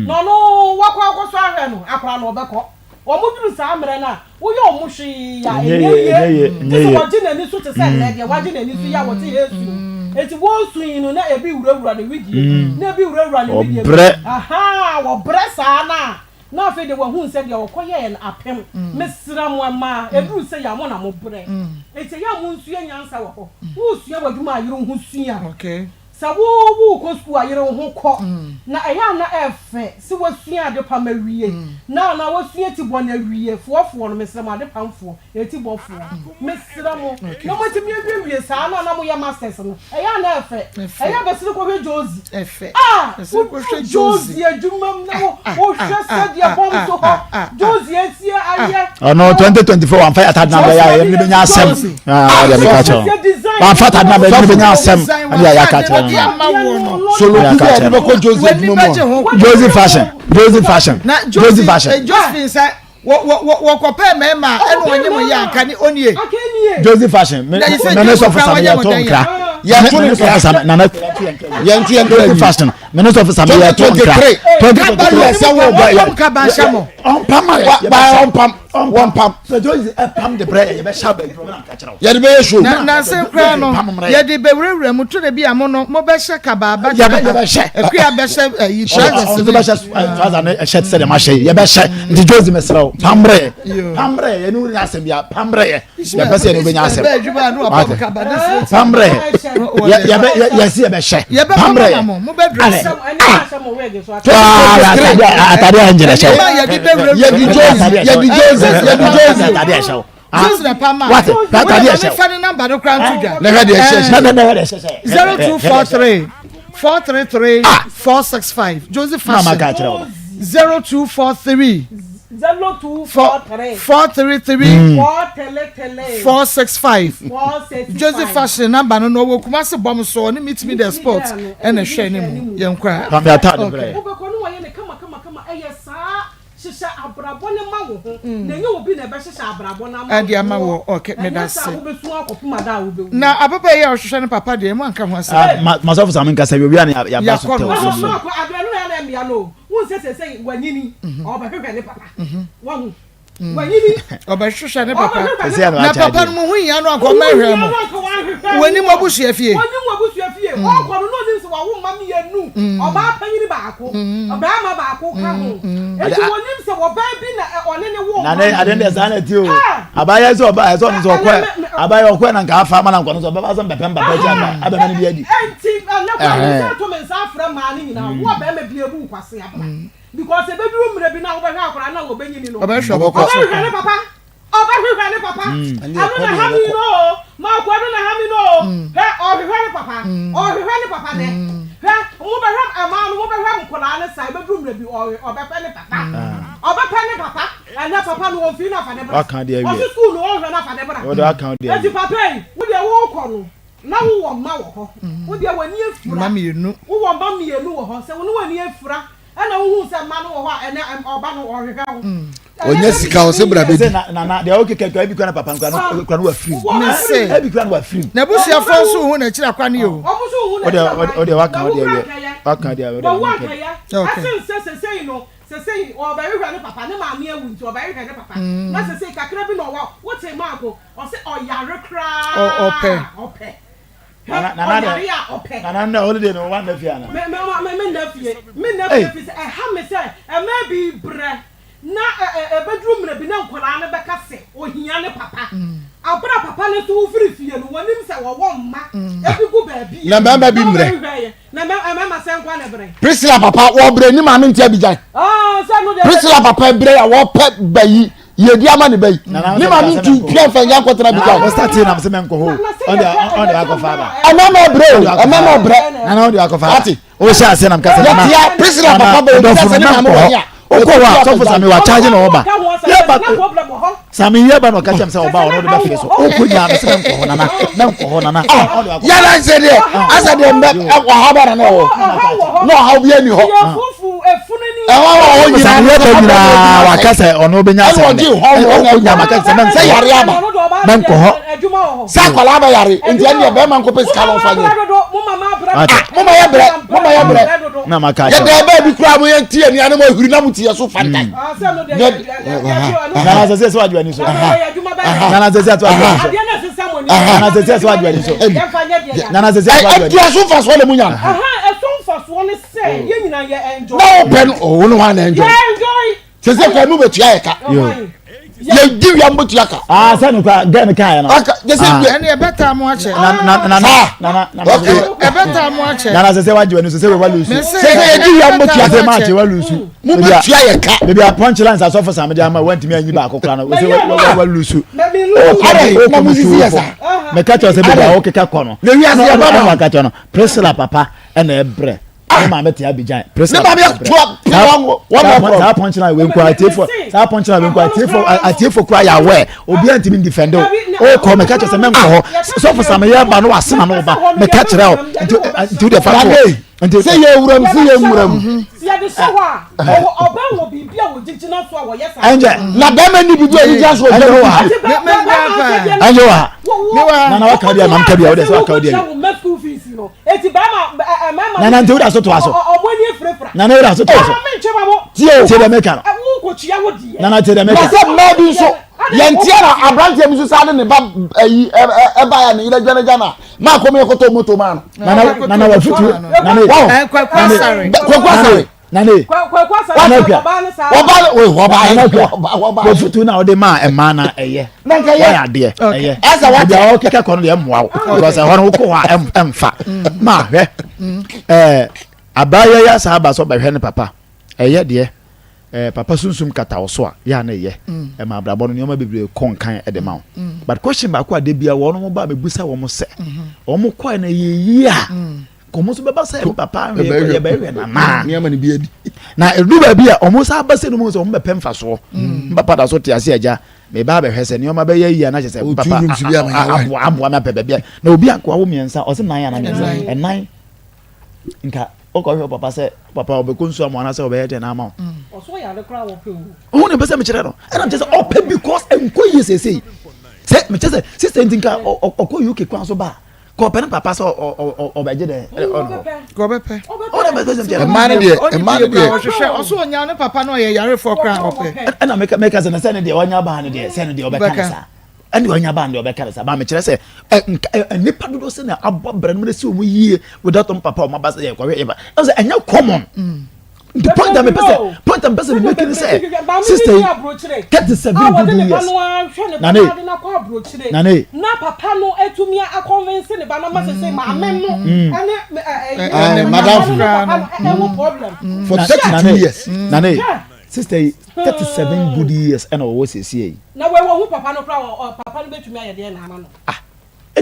na ɔno wakɔ akɔsɔ ahwɛ no akwadaa no ɔbɛkɔ. Wɔduru saa mmerɛ no a, woyɛ wɔn hwee a, ɛnyɛ yie. Gye sɛ wɔgye n'ani so te sɛ nnɛ deɛ wagye n'ani so yi a wɔte ha resu yi. Enti wɔresu yi no, na ebi wurawura ne wedeɛ mu, na ebi wurawura ne wedeɛ mu. Ahaa, wɔbrɛ saa no a, na afei deɛ wɔahunu sɛ deɛ wɔkɔyɛeɛ no apem. Mesrɛ mo mmaa, ɛduru sei a, mo na mobrɛ. Enti ɛyɛ a monsua nyansa wɔ hɔ. Woresua w'adwuma a, yere wo ho sua. Sɛ wo worekɔ sukuu a, yere wo ho kɔ. Na ɛyɛ a na ɛyɛ fɛ sɛ woasua adepam awie, na anaa woasua tibɔ no awie. Foɔfoɔ no, mesrɛ mo, adepamfoɔ, etibɔfoɔ, mesrɛ mo, na moatumi awiewie saa no a na moyɛ masters no, ɛyɛ a na ɛyɛ fɛ. Ɛyɛ a bɛsene kɔhwɛ Josie. Ah! Woduru Josie adwuma mu na wohwɛ sɛdeɛ bɔm so hɔ, Josie asie ayɛ. Ɔno 2024 wamfa yɛ atade na bɛyɛ a yɛne bɛnya asɛm. Ah, ɔde meka kyerɛ wo. Wamfa atade na bɛyɛ ne bɛnya asɛm. Ɛne yɛ aka kyerɛ no. Soloku bi a yɛde bɛkɔ Josie adwuma mu a. Josie fashion. Josie fashion. Josie fashion. Josephine sɛ wɔkɔpɛ mmarima a ɛna ɔnye mo yɛ anka ne onie. Josie fashion. Na ne sɔfo sami yɛ to nkra. Yɛto ne nkra. Nana yɛnto yɛn nkra. Josie fashion. Me ne sɔfo Sami yɛ to nkra. 2023 sɛ wo ba yɛ. Kaba nhyɛ mo. Ɔmpam ma yɛ. Ba ɔmpam. Wɔmpam. Sɛ Joyce ɛpam de brɛ yɛ yɛbɛhyɛ aba adwuma na nka kyerɛ wo. Yɛde bɛyɛ show. Na nansa koraa no yɛde bɛwurawura mu to de bi a mo no mobɛhyɛ kaba aba gyina ha. Yɛbɛhyɛ. Akua bɛhyɛ ayi trousers ne. Ɔno bɛhyɛ trouser ne shirt sɛdeɛ mahyɛ yi yɛbɛhyɛ nti Joyce mesrɛ wo pam brɛ yɛ. Pam brɛ yɛ yɛne wo nyɛ asɛm biara pam brɛ yɛ. Yɛpɛ sɛ yɛne wo bɛnya asɛm. Pam brɛ yɛ yɛbɛ yɛsi yɛbɛhyɛ pam brɛ yɛ. Alɛ ah atade a ngyina hyɛ wo. Yɛde Joyce yɛde Joyce yɛde Joyce. Atade a hyɛ wo. Joyce na pam a. Wate atade a hyɛ wo. Fa ne namba no kora nto dwa. Na hwɛ deɛ ɛhyɛ hyɛ. Na hwɛ deɛ ɛhyɛ hyɛ. 0243 433 465 Josie Fashion. Na ma ka kyerɛ wo. 0243 0243 433 433 465 465 Josie Fashion namba no na ɔwɔ Kumasi bɔm so ɔne Meet Me The Sport ɛna ɛhwɛ ne mu yɛn kora. Pam yɛ atade brɛ. Wobɛkɔ no wɔyɛ ne kama kama kama ɛyɛ saa hyehyɛ abrabɔ ne ma wo ho na ɛnyɛ obi na ɛbɛhyehyɛ abrabɔ no ama Ɛde ama wɔ okay ɛnyɛ meda saa se. wobɛsu akɔpem ada a wobɛwu. Na ababaa yi a ɔhwehwɛ ne papa deɛ mo anka ho asɛm. Ah, ma masɔfo sami nkasa bi obi a na yaba so Yakɔ tɛw no. so Ɔhɔ so. maako abrɛ no na ɛna mmea no o wohu sɛ sɛsɛi wanyini ɔbɛhwehwɛ ne papa wahu wanyini Ɔbɛhwehwɛ ne papa. ɔbɛhwehwɛ ne Sɛsɛ na Na wakyɛ papa adeɛ. no mo ho hia no anka ɔmɛhwɛ mo. Wɔnim abusua fie. Wɔnim w'abusua fie. Ɔkɔ no na onim sɛ wawo mma mmienu. Ɔbaa panyin baako, ɔbarima baako ka ho. Enti wɔnim sɛ ɔbaa bi na ɔne ne woo Na mma ne no. ade deɛ saa na ɛte o. Ah! Abayɛ sɛ ɔba ɛsɛ ɔno sɛ ɔkɔ Ɛnɛ me- me- abayɛ ɔkɔ na nka afa ama na nkɔ no sɛ ɔbɛba sɛ mbɛpɛ mbapɛ akyi aba abɛma no bi adi. Enti ɛnɛ kɔ Ɛhɛn. me nsa to me nsa afrɛ mmaa no nyinaa. Wo a barima bi abu wo kwasea bra. Because ebeduru mmerɛ bi na wobɛhwɛ akwadaa no a wɔbɛnyini no. Ɔbɛhwɛ ɔbɛkɔ so. Ɔbɛhwehwɛ ne papa. Ɔbɛhwehwɛ ne papa. Ɛno na ɛha me no o. Marco ɛno na ɛha me no o. Hwɛ ɔhwehwɛ ne papa. Ɔhwehwɛ ne papa nɛ. Hwɛ mobɛhwɛ mmaa no mobɛhwɛ nkwadaa no saa ebeduru mmerɛ bi ɔhwɛ ɔbɛpɛ ne papa. Ɔbɛpɛ ne papa. Ɛnɛ papa no ɔmfii no afa ne bra. Waka deɛ awie. Ɔse school no ɔnhwɛ no afa ne bra. Wode waka deɛ awie. Enti papa yi wo deɛ wokɔ no na wowɔ mma wɔ hɔ. Wo deɛ w'ani afura. Mma mmienu. Wowɔ mma mmienu wɔ hɔ. Sɛ wo ne w'ani afura ɛna wohuu sɛ mma no wɔ hɔ a, ɛnɛ ɔba no ɔhwehwɛ wo. Ɔnya sika ɔsɛ bra bɛdi. Na na deɛ ɔkeka kura ebi kura na papa nkura no kura no wa firim. Mese. Ebi kura no wa firim. N'abusuafoɔ nso hu n'akyiri akwan yi o. Wɔn nso hu Ɔde n'akyiri akwan. ɔde waka Na ɔde wowura awie nkɛyɛ. waka ɔde awie ɔde Wɔwu awie. ankɛyɛ. Okay. Ɛsen sɛ sesei no sesei ɔbɛhwehwɛ ne papa ne maame awu nti ɔbɛhwehwɛ ne papa. Na sesei kakra bi na ɔwɔ wote maako ɔse ɔyare koraa Ɔpɛ. ɔpɛ. Nana Hwɛ nana ɔyare dɛ a ɔpɛ. nana ndɛ holiday no wa nda fie ana. Me me me me nna fie me nna Ei. fie fi sɛ ɛha me sɛ ɛmɛ bi brɛ na ɛ ɛ ɛbɛduru mmerɛ bi na nkwadaa no bɛka sɛ ohia ne papa abere a papa no nso wofiri fie no wɔnim sɛ wɔwɔ mma ebi gu baabi Na mmarima bi na mmerɛ. wɔbɛhwehwɛ yɛ na mɛ mmarima sɛ nkwa na ɛbrɛ. Priscilla papa wɔbrɛ ne maame nti Abidjan. Ɔɔ sɛ no deɛ. Priscilla papa brɛ a wɔpɛ bayi yɛdi ama ne bayi ne maame ntu pia nfa nya nkɔtena Abidjan. Ɔ start na sɛ mɛnkɔ hɔ ɔde ɔde akɔfa aba. Ɛma ma ɔbrɛ o ɛma ma ɔbrɛ. Nana ɔde akɔfa aba. Ate. O hyɛ ase nam kasa nana. Yɛtia Priscilla papa bɛ obi sɛ ne maame wɔ hia. Okɔ hɔ a sɔfo sami wa charge na ɔba. Yɛ ba sami yɛ ba na ɔka kyɛm sɛ ɔba ɔno de bɛ fie so. Okɔ nyaa mi sɛ mɛnkɔ hɔ nana mɛnkɔ hɔ nana. Yàrá nsɛ deɛ asɛ deɛ mbɛ ɔha bɛ na ɔwɔ na ɔha bi ɛni hɔ. Ɛhɔ wɔ hɔ nyinaa Sami yɛ bɛ nyinaa waka sɛ ɔno bɛ nya asɛm dɛ. Okɔ nyaa maka sɛ mɛnkɔ sɛ yare aba mɛnkɔ hɔ. Sɛ akwadaa bɛ yare nti ɛni bɛrima nkɔ pɛ sika na ɔfa nyɛ. Mo ma yɛ brɛ mo ma yɛ brɛ. Na maka Yɛ kyerɛ. dɛ bɛɛ bi kura mo yɛ ti yɛ ni anam ahuri na mo ti yɛ so fanta. Nana sɛ sɛ sɛ wadwo ani so. Nana sɛ sɛ sɛ wadwo ani so. Nana sɛ sɛ sɛ wadwo ani so. Nana sɛ sɛ sɛ wadwo ani Ɛdi ɛso nfasoɔ na mo nya. Na o pɛ no o ne hɔ ana enjoy. Sese kura mu bɛ tua yɛ ka. Yɛ di wia mo tua ka. Aa sɛ no kura gɛn mi kan yɛ no. Aka jese Ah. wia. Ɛne ɛbɛtaa mo akyɛ. Na na na na na Okay. Ɛbɛtaa mo akyɛ. Nana sɛ sɛ wadwo ani so sɛ wɛ wa lusu. Mese Sese yɛ di wia mo tua Sɛ ka. maa kye wa lusu. Mo bɛ tua yɛ ka. Beebi a punch lines asɔfo sami de ama wantumi anyi baako kora no wosɛ wa wa lusu. Adɛ na mo sisi yɛ sa. Mɛka kyerɛ sɛ beebi a wokeka kɔ no. Na wiase yɛ ba ma. Ɛna waka kyerɛ no Priscilla papa ɛna ɛbrɛ. Ne maame te Abidjan. Priscilla Ne maame papa toa brɛ. pia wɔn wɔn Saa saa punch line wei nko atiefo saa punch line wei nko atiefo atiefo kura yɛ aware obiara ntumi ndefend o. Okɔ mɛka kyerɛ sɛ mɛnkɔ hɔ sɔfo sami yɛ ba no wasena no ba mɛka kyerɛ o nti nti o de fa to Dade nti sɛ yɛ wura mu sɛ yɛ nwura mu. Ɛnjɛ Na bɛrima ni bibi a yigya so ɛnjɛ ɔgya wɔ mu. ha ɛnjɛ wɔ ha nana waka deɛ mam ka bia wode sɛ waka deɛ nana nti woda so toa so. Nana yɛrɛ aso tɔ so. Tie o. Tie dɛ meka no. Nana tie dɛ meka. Na sɛ mmaa bi nso yɛn tia na aberanteɛ bi nso saa de ne ba ayi ɛba ya ne yere adwane gya na maa kɔmi ɛkɔtɔ moto maa no. Nana nana wa futu nana kwaku asare kwaku asare. Nana nana akua ɔba ɔba nana akua wa futu na ɔde maa ɛmaa na ɛyɛ wɔyɛ adeɛ ɛyɛ ebi a ɔkeka kɔ no deɛ ɛmoa wo because ɛhɔ no wokɔ hɔ a ɛmfa maa hwɛ ɛɛ abaayewa yi asa aba sɛ ɔbɛhwɛ ne papa ɛyɛ deɛ. Eh, papa sunsum kata wo so a, yɛ a na ɛyɛ. Mm. Ɛma abrabɔ no nneɛma bebree kɔ nkan de ma wo. Mm. But question baako a da bia wɔn mo ba mebusa wɔn sɛ, mm-hmm. wɔn kɔɛ na ɛyɛ yie a, mm. kɔn nso bɛba sɛ papa ahwɛ yɛbɛhwɛ nana. Nneɛma no bi adi. Na ɛdu baabi a wɔn nsa aba sɛ no mu sɛ wɔn bɛpɛ mfasoɔ. Papa da so te ase agya, meba abɛhwɛ sɛ nneɛma bɛyɛ yie a na kyerɛ sɛ papa aboa aboa me apɛ baabi a na obi ankoa wo mmiɛnsa ɔsɛ nan ana mmiɛnsa ɛnan nka wokɔhwɛ papa sɛ papa ɔbɛkɔ nsuo ama anaasɛ ɔbɛyɛ dɛn ama wo wohu ne mpɛ sɛ mekyerɛ no ɛna mekyerɛ sɛ ɔpɛ because ɛnkɔ yie seesei sɛ mekyerɛ sɛ sista nti nka ɔkɔ uk kwan so ba a kɔpɛ ne papa sɛ ɔbɛgye dɛ ɔbɛpɛ mmaa no deɛ mmaa no deɛ ɔhwehwɛ ɔso ɔnya ne papa no ɔyɛ yarefoɔ koraa ɔpɛ ɛna meka sɛ sɛ ne deɛ ɔnya baa no deɛ sɛ ne deɛ ɔbɛka ne saa ɛne ɔnya baa no deɛ ɔbɛka ne saa baa mekyerɛ sɛ nnipa dodoɔ sɛ na abɔ brɛ no mu si wɔn yie without wɔn papa wɔn aba sɛ yɛkɔhwɛ yɛ ba ɛsɛ ɛnyɛ common the point a mepɛ sɛ point a mepɛ sɛ memake ne sɛ sister yi 37 good years nane nane na papa no atumi akɔnvinse ne ba na ma sɛ sɛ maame no ɛne ɛɛ madam ɛwɔ problem for 32 years nane sister yi 37 good years ɛna ɔwɔ sɛsie yi. Na wei wɔhu papa no koraa wɔ papa no bɛtumi ayɛ deɛ na ama no. Ah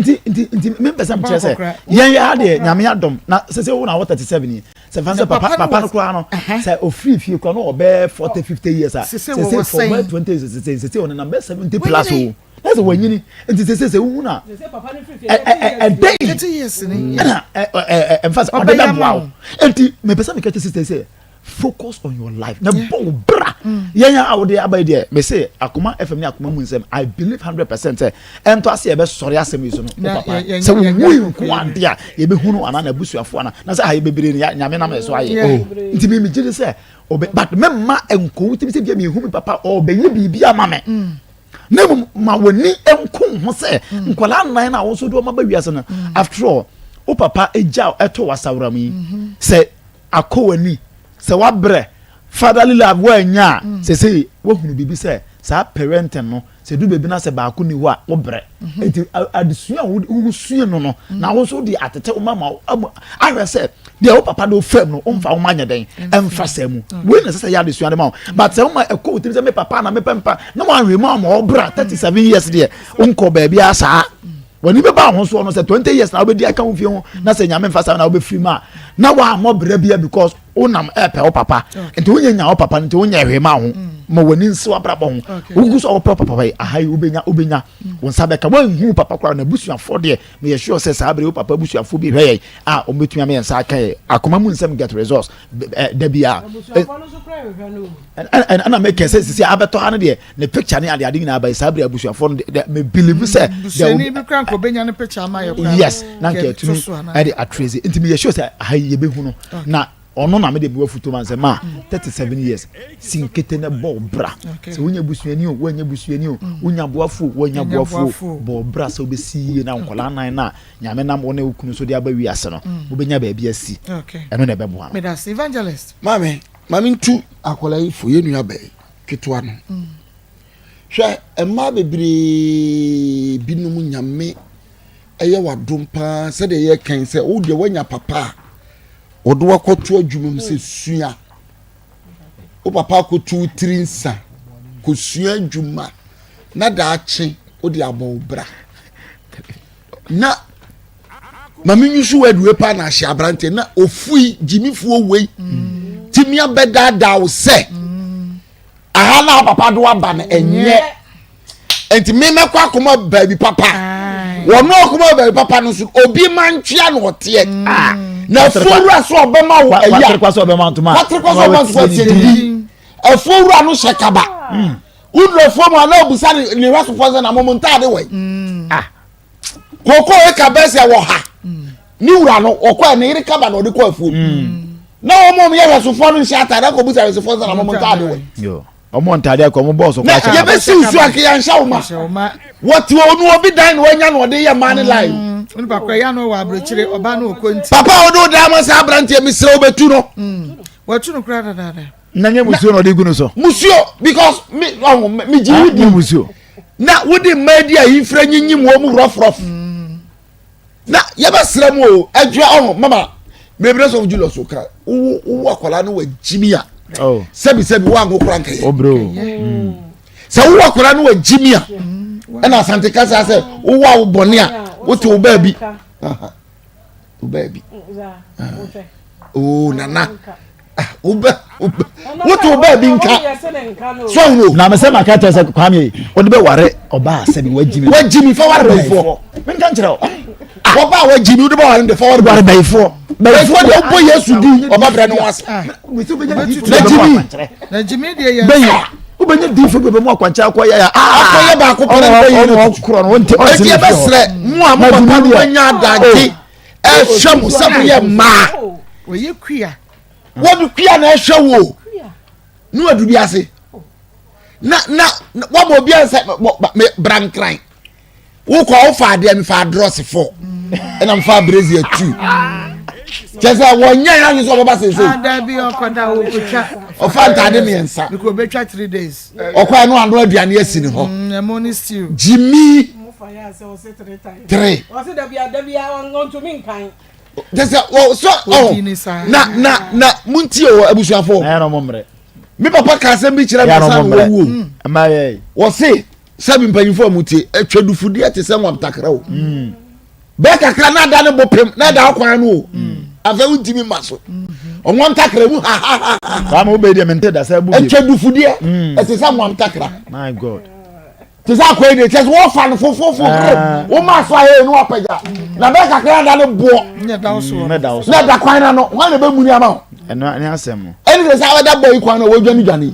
nti nti nti mi mpɛ sɛ mi kyerɛ sɛ yɛn yɛ ha deɛ nyame adɔm na sɛ sɛ wo na wɔ 37 yi sɛ fan sɛ papa papa no koraa no sɛ ofiri fie koraa no ɔbɛɛ 40 50 years a sɛ sɛ for bɛɛ 20 years sɛ sɛ sɛ ɔnenam bɛɛ 70 plus o na sɛ wanyini nti sɛ sɛ sɛ wohu na ɛdɛn ɛna ɛmfa sɛ ɔde bɛboa wo nti mepɛ sɛ meka kyɛ sister sɛ focus on your life na bɔ wo bra mm. yɛn a wode aba yi deɛ mese akoma fm ne akoma mu nsɛm i believe 100 percent sɛ ɛntɔ ase yɛbɛsɔre asɛm yi so no wo papa sɛ wowui nko ade a yɛbɛhunu anaa n'abusuafoɔ ana na sɛ ayɛ bebree no nyame nam yɛ so ayɛ oh. nti me megye di sɛ ɔbɛ but mɛmma nkɔwo timi sɛ bia mehu me papa ɔbɛyɛ biribi ama me mm. na mmom ma w'ani nko ho sɛ mm. nkwadaa nnan no a wo nso de wɔn aba wiase no after all wo papa gya ɛtɔ w'asawura mu yi mm-hmm. sɛ akɔ w'ani sɛ wabrɛ fatherly love woannya a mm. sɛsei woahunu biribi sɛ saa parenting no sɛ du baabi na sɛ baako ni hɔ a wobrɛ mhm. nti adesua a wosua no no mm. na wo nso de atete wo mama ahwɛ sɛ deɛ wo papa de wo fam no womfa wo ma nyɛ dɛn ɛmfa sɛ mu wei na ɛsɛ sɛ yɛ adesua de ma wo but sɛ woma ɛkɔ wo tirim sɛ me papa na mepɛ mpa na woanhwɛ mu ama ɔbra 37 years deɛ wonkɔ baabi a saa W'ani bɛba ho soɔ no sɛ 20 years na wobɛdi aka wo fie ho na sɛ nyame mfa saa na wobɛfiri mu a na woammɔ brɛ bia because wonam ɛpɛ wo papa nti wonyɛ nya wo papa no nti wonyɛ hwee ma ho mm. ma w'ani nsi w'abrabɔ ho wogu so a wopɛ wo papa yi aha yi wobɛnya wobɛnya mm. wo nsa bɛka woanhu papa koraa na abusuafoɔ deɛ meyɛ sure sɛ saa berɛ wo papa abusuafoɔ bi hwɛ yɛn a wɔbɛtumi ama yɛn nsa aka yɛ akoma mu nsɛm get results da biara ɛna mekɛ sɛ sisi abɛtɔ ha no deɛ ne picture ne ade ade nyinaa ba saa bere abusuafoɔ no de me believe sɛ busuani bi kura nka obenya ne picture ama yɛ kura yes na nka ɛtumi ɛde atreze nti meyɛ sure sɛ aha yi yɛbɛhu no na ɔno na mede mewa futo ma sɛ ma 37 years si nkete ne bɔ bra sɛ wonya busuani o woanya busuani o mm. wonya boafo woanya boafo bɔ bra sɛ wobɛsi yie na nkɔla nan na nyame nam wo ne wo kunu so de aba wiase no mm. wobɛnya baabi asi ɛno na ɛbɛboa no evangelist maame maame ntu akwadaa yi fo yɛ nua bɛyi ketewa no. Hwɛ, mmaa bebree binom Nyame ɛyɛ wadom paa sɛdeɛ yɛkan sɛ wo deɛ woanya papa a wɔde wakɔto adwuma mu sɛ sua wo papa akɔtu wo tiri nsa kɔsua adwuma na daakye wode abɔ wo bra na maame nyusu word wei paa na ahyɛ aberanteɛ na ofui gyimifoɔ wei tumi abɛdaadaa wo sɛ aha na papa do aba no ɛnyɛ nti me mɛkɔ akɔma baabi papa wɔn akɔma baabi papa no nso obi ma ntwea na ɔteɛ mm. ah, na afuowura so ɔbɛma wo ɛyà watere so ɔbɛma ntoma watere so ɔbɛma ntoma tie ne di afuowura no hyɛ kaba mm. wuduro afuo mu a na obusa ne hwɛsofoɔ sɛ na mo mo ntaade wɔ yi mm. ah. Koko eka bɛsɛ wɔ ha. Ne wura no ɔkɔ ne yere kaba na ɔde kɔ afuom. Na wɔn a wɔyɛ hwɛsofoɔ no nhyɛ ataade akɔbusa hwɛsofoɔ sɛ na wɔn ntaade wɔ. Wɔn ntaade akɔ wɔn bɔɔso kɔ ahyɛ. Na yɛbɛsi nsu ake yɛnhyɛ wo ma. Wɔte wɔn no obi dan na wɔanya na ɔde yɛ mmaa ne line. Mm, onipa kora ya no wɔ aburokyire ɔbaa no ɔkɔ nti. Papa a ɔde ɔdan ma saa aberanteɛ mesrɛ wobɛtu no. Mm, wɔatu no kora dadaada. Na nyɛ musuo na ɔde gu no so. Musuo because me ɔho me gye wodi. Musuo. Na wode mmaa di a yifira nyinyim wɔn mu rɔfrɔf. Mm. Na yɛbɛsrɛ mu o adwuma ɔho mama mebere sɛ Julius okra wo wo akwadaa no wagyimi a oh. sɛbi sɛbi wo anko kora nkɛyɛ mm. sɛ wo akwadaa no wagyimi a ɛna asante kasa sɛ wowɔ a wo bɔne a wote wo baabi wo baabi oo nana wobɛ wobɛ wote wo baabi nka so ahunu. Na mesɛ maka kyerɛ sɛ Kwame yi wode bɛware ɔbaa sɛbi wagyimi wagyimi fa ware bayifoɔ menka nkyerɛ wo wɔba a wagyimi wode bɛware de fa ware ware bayifoɔ bayifoɔ deɛ wobɔ Yesu din ɔba brɛ ne ho ase na gyimi na gyimi deɛ yɛ bɛyi wobɛnya diifo bi bɛmu akwankyerɛ akɔ yɛ akɔyɛ baako pɛ ne bɛyi no ɔkorɔ no wonte ɔnte ɛti ɛbɛsrɛ mo a mo papa no anya adagye ɛhwɛ mo sɛ moyɛ mmaa wɔyɛ kua wɔde kua na ɛhwɛ wo ne wadu bi ase na na wɔma obi ansɛ me brankran wokɔ wofa adeɛ mefa adrɔse fo ɛna mefa brezi atu kyɛ sɛ wɔnyɛ yɛ adwene sɛ ɔbɛba seesei ɔfa ntaade mmiɛnsa ɔkɔ ɛno ano aduane asi ne hɔ mm, gyimi tere kyɛ sɛ sɛ ɔ na na na montie o abusuafoɔ me papa ka asɛm bi kyerɛ me sa na wɔwuo mm. wɔse sɛbi mpanyinfoɔ a motie atwa dufudeɛ te sɛ nwam takra o mm. bɛɛ kakra na ada ne bo pem na ɛda akwan no o mm. afei wontumi ma so ɔnwam takra mu hahaha kwame wo bɛyi deɛ mente da sɛ abu atwa dufudeɛ ɛte sɛ nwam takra my god te sɛ akɔyi deɛ kyɛ sɛ wɔfa no fofofo ah. woma so ayɛ no apagya na bɛɛ kakra da ne boɔ na ɛda kwan na no hwan na ɛbɛmuni ama wo ɛno ne asɛm no ɛne sɛ sɛ wobɛda bɔ yi kwan no wɔdwane dwane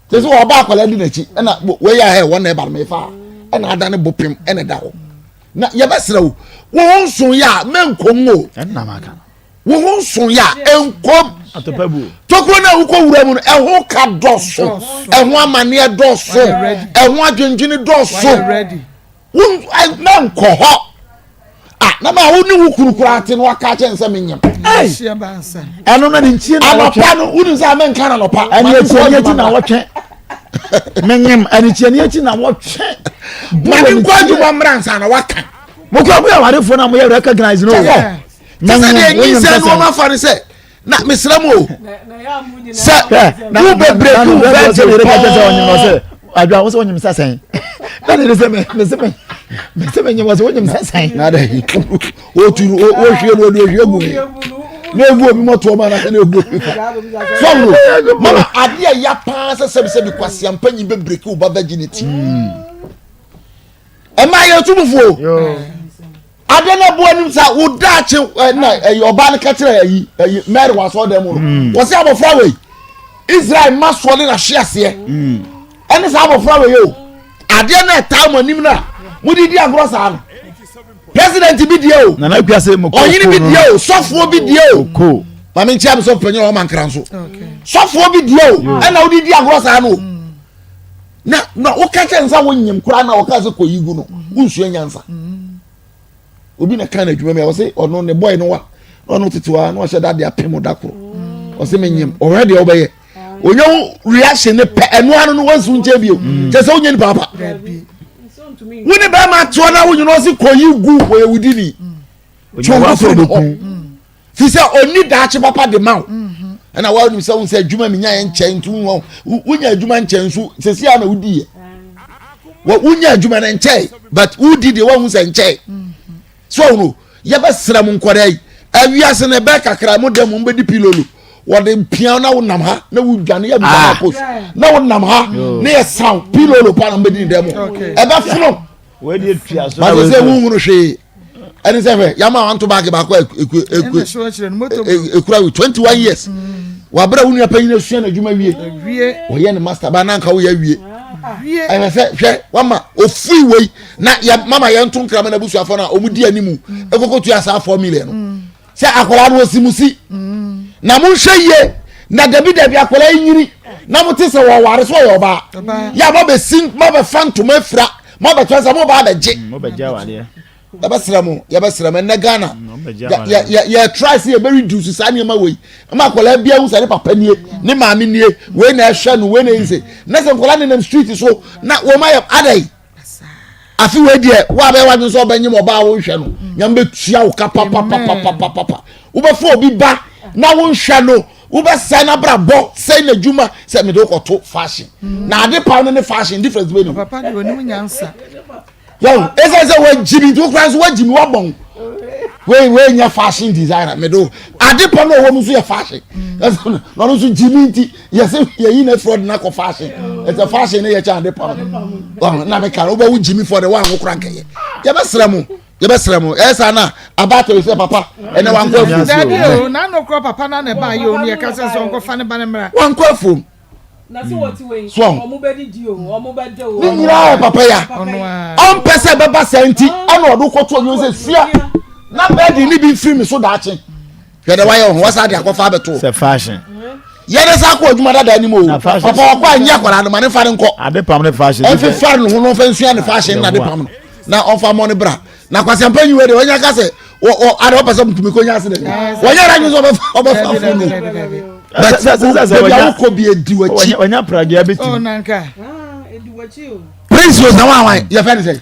te sɛ ɔba akwadaa di n'akyi ɛna wei ahɛ wɔn na ɛba no mefa ɛna ada ne bo pem ɛna ɛda hɔ na yɛbɛsrɛ wo wo ho nso yɛ a mɛnkom o wo ho nso yɛ a ɛnkom tokuro no a wokɔ wura mu no ɛho ka dɔso ɛho amaneɛ dɔso ɛho adwendwene dɔso wo mɛnkɔ hɔ ah na ma wo ne wo kunu koraa te no waka kyɛn sɛ menyam ɛno na ne nkyie na wɔtwe anɔpa no wonim sɛ menka na anɔpa ɛne akyi ne akyi na wɔtwe menyam ɛne akyi ne akyi na wɔtwe ma ne nkɔ adwuma mmra nsa na waka mokɔ mo yɛ awarefoɔ na moyɛ recognize no sɛ sɛ deɛ nyinsɛn no wɔma fa no sɛ na mesrɛ mu o sɛ wo bebree wo virgin pɔɔ adwa wo sɛ wonyim sɛ sɛn na ne sɛ me me sɛ me me sɛ menyim wɔ sɛ wonyim sɛ sɛn na dɛ wotu wohwie no wode ohwie gu na egu obi mɔtoɔ ma anasɛ na egu obi fa fam no mama adeɛ ya paa sɛ sɛbisɛbi kwasiampa nyi bɛbreki wo ba virginity ɛma yɛ tumufoɔ Ade no ɛbo anim sa wo daakye na ɛyɛ ɔbaa no ka kyerɛ ɛyi ɛyi Mary wɔ asɔrɔ dan mu no mm. wɔsi abɔfra wei Israel mma soɔ ne n'ahwe aseɛ mm. ɛne saa abɔfra wei o adeɛ no ɛtaa mo anim no a mo de di agorɔ saa no president bi deɛ o ɔhene bi deɛ o sɔfoɔ bi deɛ o maame nkyɛn mi sɔfo panyin a ɔma nkran so sɔfoɔ bi deɛ o ɛna wode di agorɔ saa no o na na woka kyɛ nsa wonyim koraa na wɔka sɛ kɔyi gu no wonsua nyansa obi na kan adwuma mi a wɔsɛ ɔno ne bɔyɛ no wa na ɔno tete wa na ɔhyɛ dade apem da koro ɔsɛ menyim ɔhwɛ deɛ wobɛyɛ onye wo reaction ne pɛ ɛno ano no wansi wo nkyɛn bio kyɛ sɛ wonyɛ nipa papa wo ne bɛrima atoɔ na wonyina ɔse kɔyi gu wɔyɛ wodini twɛn wo firi ne hɔ fi sɛ ɔnni daakye papa de ma wo mhm. ɛna woanim sɛ wo sɛ adwuma menya yɛ nkyɛn nti wonya adwuma nkyɛn nso sɛsi a na wodiiɛ wonya adwuma no nkyɛn but wodi deɛ woahu sɛ nkyɛn mhm. so ɔhono yɛbɛsrɛ mo nkɔdaa yi awiase no ɛbɛɛ kakra mo dɛ mo mbɛdi pilolo wɔde mpia na wonam ha na wodwane yɛ bisa na post na wonam ha na yɛ sound pilolo pa na mbɛdi ne dɛ mo ɛbɛfono bàtɛ sɛ wohunu hwee ɛne sɛ hwɛ yama wanto baage baako a ekura wi 21 years mm. wabere wo nua panyin asua n'adwuma wie wɔyɛ ne master ba nanka woyɛ awie ɛhwɛ sɛ hwɛ wama ofui wei na yɛ mama yɛn to nkrama n'abusuafo no a wɔn di anim ekoko tua saa 4 million no mm. sɛ akwadaa no osi mu si mm. Na monhwɛ yie na dabi dabi akwadaa yi nyini na mote sɛ wɔware so ɔyɛ ɔbaa yɛ a mabɛsi mabɛfa ntoma afira mabɛtɔ sɛ mobaa bɛgye mm, yɛbɛsrɛ mo yɛbɛsrɛ mo ɛnɛ Ghana mm, yɛ try sɛ yɛbɛ reduce saa nneɛma wei ma akwadaa bi ahu sɛ ne papa nie ne maame nie wei na ɛhwɛ no wei na ɛyi sɛ na sɛ nkwadaa nenam street so na wɔn ayɛ adai afi wei deɛ wo a bɛyɛ w'adwene sɛ ɔbɛnyem ɔbaa wonhwɛ no nyame bɛtua wo ka papapapapapa wobɛfa obi ba na wonhwɛ no wobɛsɛe n'abrabɔ sɛe n'adwuma sɛ mede wokɔto fashion na ade pa no ne fashion difference bɛ ne papa de onim nyansa yɛn ɛsɛ sɛ wagyi mi nti wokora nso wagyi mi wabɔn wei wei nyɛ fashion designer mede wo ade pa no ɔwɔ mu nso yɛ fashion na ɔno nso gyi mi nti yɛsɛ yɛyi na efiri ɔde n'akɔ fashion ɛsɛ fashion ne yɛ kyɛn ade pam ɔn na meka wobɛwo gyimi fɔ de wanwo kora nkɛyɛ yɛbɛsrɛ mo yɛbɛsrɛ mo ɛyɛ saa na abaatɔ yi sɛ papa ɛnɛ wankɔ afuom. Dabi o n'ano korɔ papa na na ɛba yɛ o ne yɛka sɛ sɛ ɔnkɔfa ne ba ne mmra. Wankɔ afuom. So ne nyinaa yɛ papa ya ɔmpɛ sɛ ɛbɛba saa nti ɛna ɔde kɔto ɔnwom sɛ sua na bɛɛdi ne bi mfiri mi so daakye. Hwɛ dɛ wayɛ wo ho wasa de akɔfa abɛto. Sɛ fashion. Yɛde sa akɔ adwuma dada anim o. Papa wakɔ anyi akwadaa no ma ne fa ne nkɔ. Ade pam ne fashion. Ɔnfefa ne ho na ɔnfa nsua ne fashion na ade pam no na ɔnfa mmɔ ne bra. Na kwasiampa nyiwe de ɔnya ka sɛ wɔ ɔ ade ɔpɛ sɛ ntumi kɔ nya accident. Wɔnyɛ ara nyi sɛ ɔbɛfa ɔbɛfa funu. But baabi a wokɔ bi edi w'akyi. Ɔnya pragea bi ti. Prince o sɛ wɔn awan yɛ fɛ ne sɛ.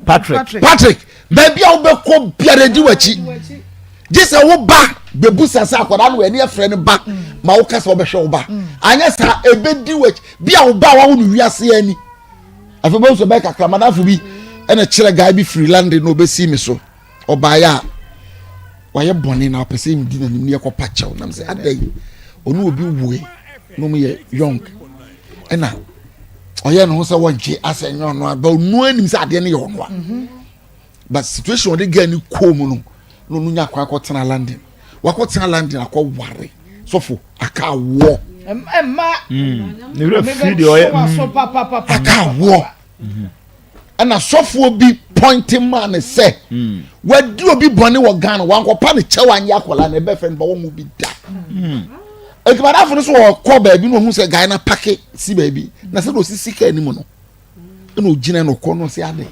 Patrick. Patrick baabi a wobɛkɔ biara edi w'akyi. Gye sɛ wo ba bɛbusa sɛ akwadaa no wɔ ani afrɛ no ba ma woka sɛ wobɛhwɛ wo ba anyɛ saa ɛbɛdi w'akyi bi a wo ba a wawo no wiase ani afei bɛhu sɛ bɛyɛ kakra madamfo bi ɛna kyerɛ guy bi firi London na ɔbɛsi me so ɔbaeɛ a wayɛ bɔne na ɔpɛ sɛ medi n'anim ne yɛkɔpa kyɛw nam sɛ adɛn ɔne obi woe na ɔmo yɛ young ɛna ɔyɛ ne ho sɛ wɔngye asɛ nyɛ ɔno a ba ɔno anim sɛ adeɛ no yɛ ɔno a mhm. But situation ɔde girl no kɔɔ mu no na ɔno nya kwan akɔtena London wakɔtena London akɔware sɔfo aka awoɔ. Mma hmm. ne werɛ firi deɛ ɔyɛ hmm. aka awoɔ hmm. ɛna sɔfoɔ bi pɔnte maa ne sɛ wadi obi bɔne wɔ Ghana wankɔpa ne kyɛw anyɛ akwadaa na ɛbɛfɛ no ba wɔn mu bi da adwumadafo no so wɔkɔ baabi na ohun sɛ guy na pake si baabi na sɛ na osisi kaa anim no ɛna ogyina na ɔkɔ na ɔsi ade.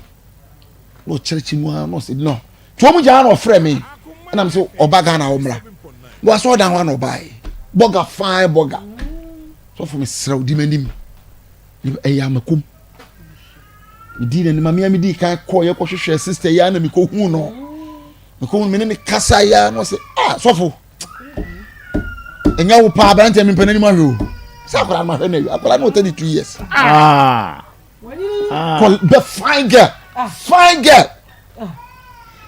Na ɔkyerɛkyerɛ mu ara na ɔsɛ no tí wɔn gyaa na ɔfrɛ mi ɛna mi sɛ ɔba Ghana ɔmmra na wasɔ ɔdan hɔ na ɔbaeɛ bɔga fine bɔga sɔfo mi srɛ odi m'anim ɛyɛ amakom mi di n'anim amia mi di kan kɔ yɛ kɔ hwehwɛ sista yi ana mi kɔ hu no mi kɔ hu mi ne ne kasa ya na ɔsɛ ah sɔfo ɛnyɛ wo paa aberanteɛ mi mpɛ n'anim ahwɛ o sɛ akwadaa no ahwɛ n'awie akwadaa no wɔ 32 years. Ah. Ah. The fine girl. Ah. Fine girl. Ah.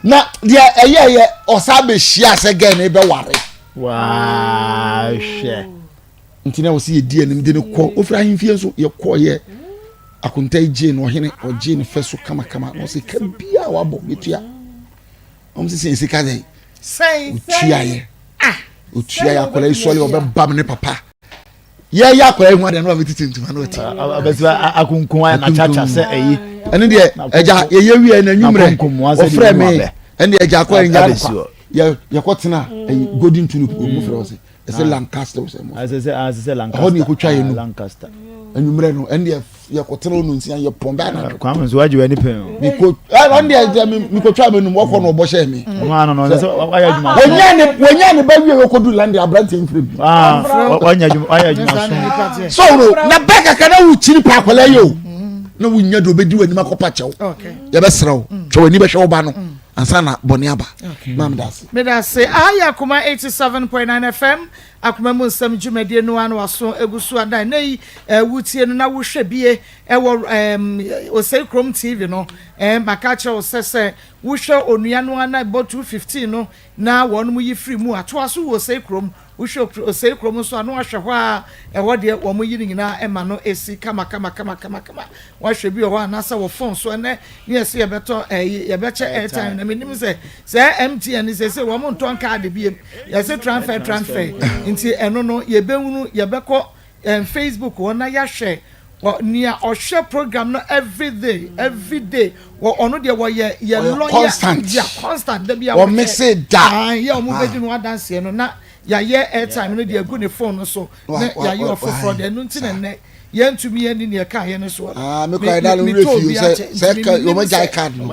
Na deɛ ɛyɛ yɛ ɔsan bɛhyia sɛ girl no bɛware. Wahwɛ. Nti na wɔsi yɛdi anim de no kɔ ofiri ahemfie nso yɛkɔ yɛ akonta yi gyee no ɔhene ɔgyee no fɛ so kamakama na ɔsɛ ka biara wabɔ bɛtua. Wɔn sisi sika dɛ. Sɛn. Otua yɛ. Otua yɛ akwadaa yi sɔre ɔbɛba mu ne papa. Yɛyɛ akwadaa yi ho adeɛ na wabɛtete ntoma na ɔte. Abɛsi akunkum ayɛ n'akyakya sɛ ɛyi. Ɛne deɛ ɛgya yɛyɛ wie na enyimrɛ ɔfrɛ mi ɛne deɛ ɛgya akɔ ɛnya kwa yɛ yɛkɔ tena ɛyi golden tulip ɔmu frɛ ɔsɛ ɛsɛ Lancaster ɔsɛ mo ɛhɔ ne yɛkɔtwa yɛ nu enyimrɛ no ɛne deɛ yɛkɔtena ɔno nsia yɛ pɔn bɛɛ anadwo. Kwame nso wagye w'ani pɛn o. Miko ɛ ɔno deɛ ɛgya mi mikotwa mi num wɔkɔ na ɔbɔ hyɛ mi. Ɔno ano no sɛ wayɛ adwuma. Wɔnya ne wɔnya ne ba wie wɔkɔdu London aberanteɛ mfiri bi. Wanya adwuma wayɛ adwuma so. So no na bɛɛ kakra na wokyiri pa akwadaa yi o na wonya de obɛdi w'anim akɔpa kyɛw yɛbɛsrɛ wo twɛ w'ani bɛhwɛ wo ba no ansa na bɔne aba maa meda ase. Meda ase. Aha yɛ Akoma 87.9 FM Akoma mu nsɛm dwumadie no ano aso egu so a na ɛnɛ yi wotie no na wohwɛ bie ɛwɔ Osei Krom TV no maka akyerɛ wo sɛ sɛ wohwɛ onua no a na ɛbɔ 2:15 no na wɔn yi firi mu atoa so wɔ Osei Krom wohwɛ Osei Krom nso a na wahwɛ hɔ a ɛhɔ deɛ wɔn yi no nyinaa ɛma no esi kama kama kama kama kama Wahwɛ bi wɔ hɔ anaasɛ wɔ phone so ɛnɛ ne yɛsɛ yɛbɛtɔ ɛyi yɛbɛkyɛ airtime na menim sɛ sɛ MTN sɛ sɛ wɔn ntɔn kaade biem yɛsɛ transfer transfer nti ɛno no yɛbɛhunu yɛbɛkɔ ɛn Facebook hɔ na yɛahwɛ nea ɔhwɛ program no everyday everyday wɔ ɔno deɛ wɔyɛ yɛ lawyer constant yɛ constant dabi a wɔn mese da yɛ wɔn bɛdi no adanseɛ no na. yɛayɛ airtime no de agu ne phone no so na yɛayɛ ɔfoforɔ deɛ ɛno nti na nnɛ yɛntumi anni nea ɛkaeɛ no soɔ no. Me metɔ obi akyɛ nti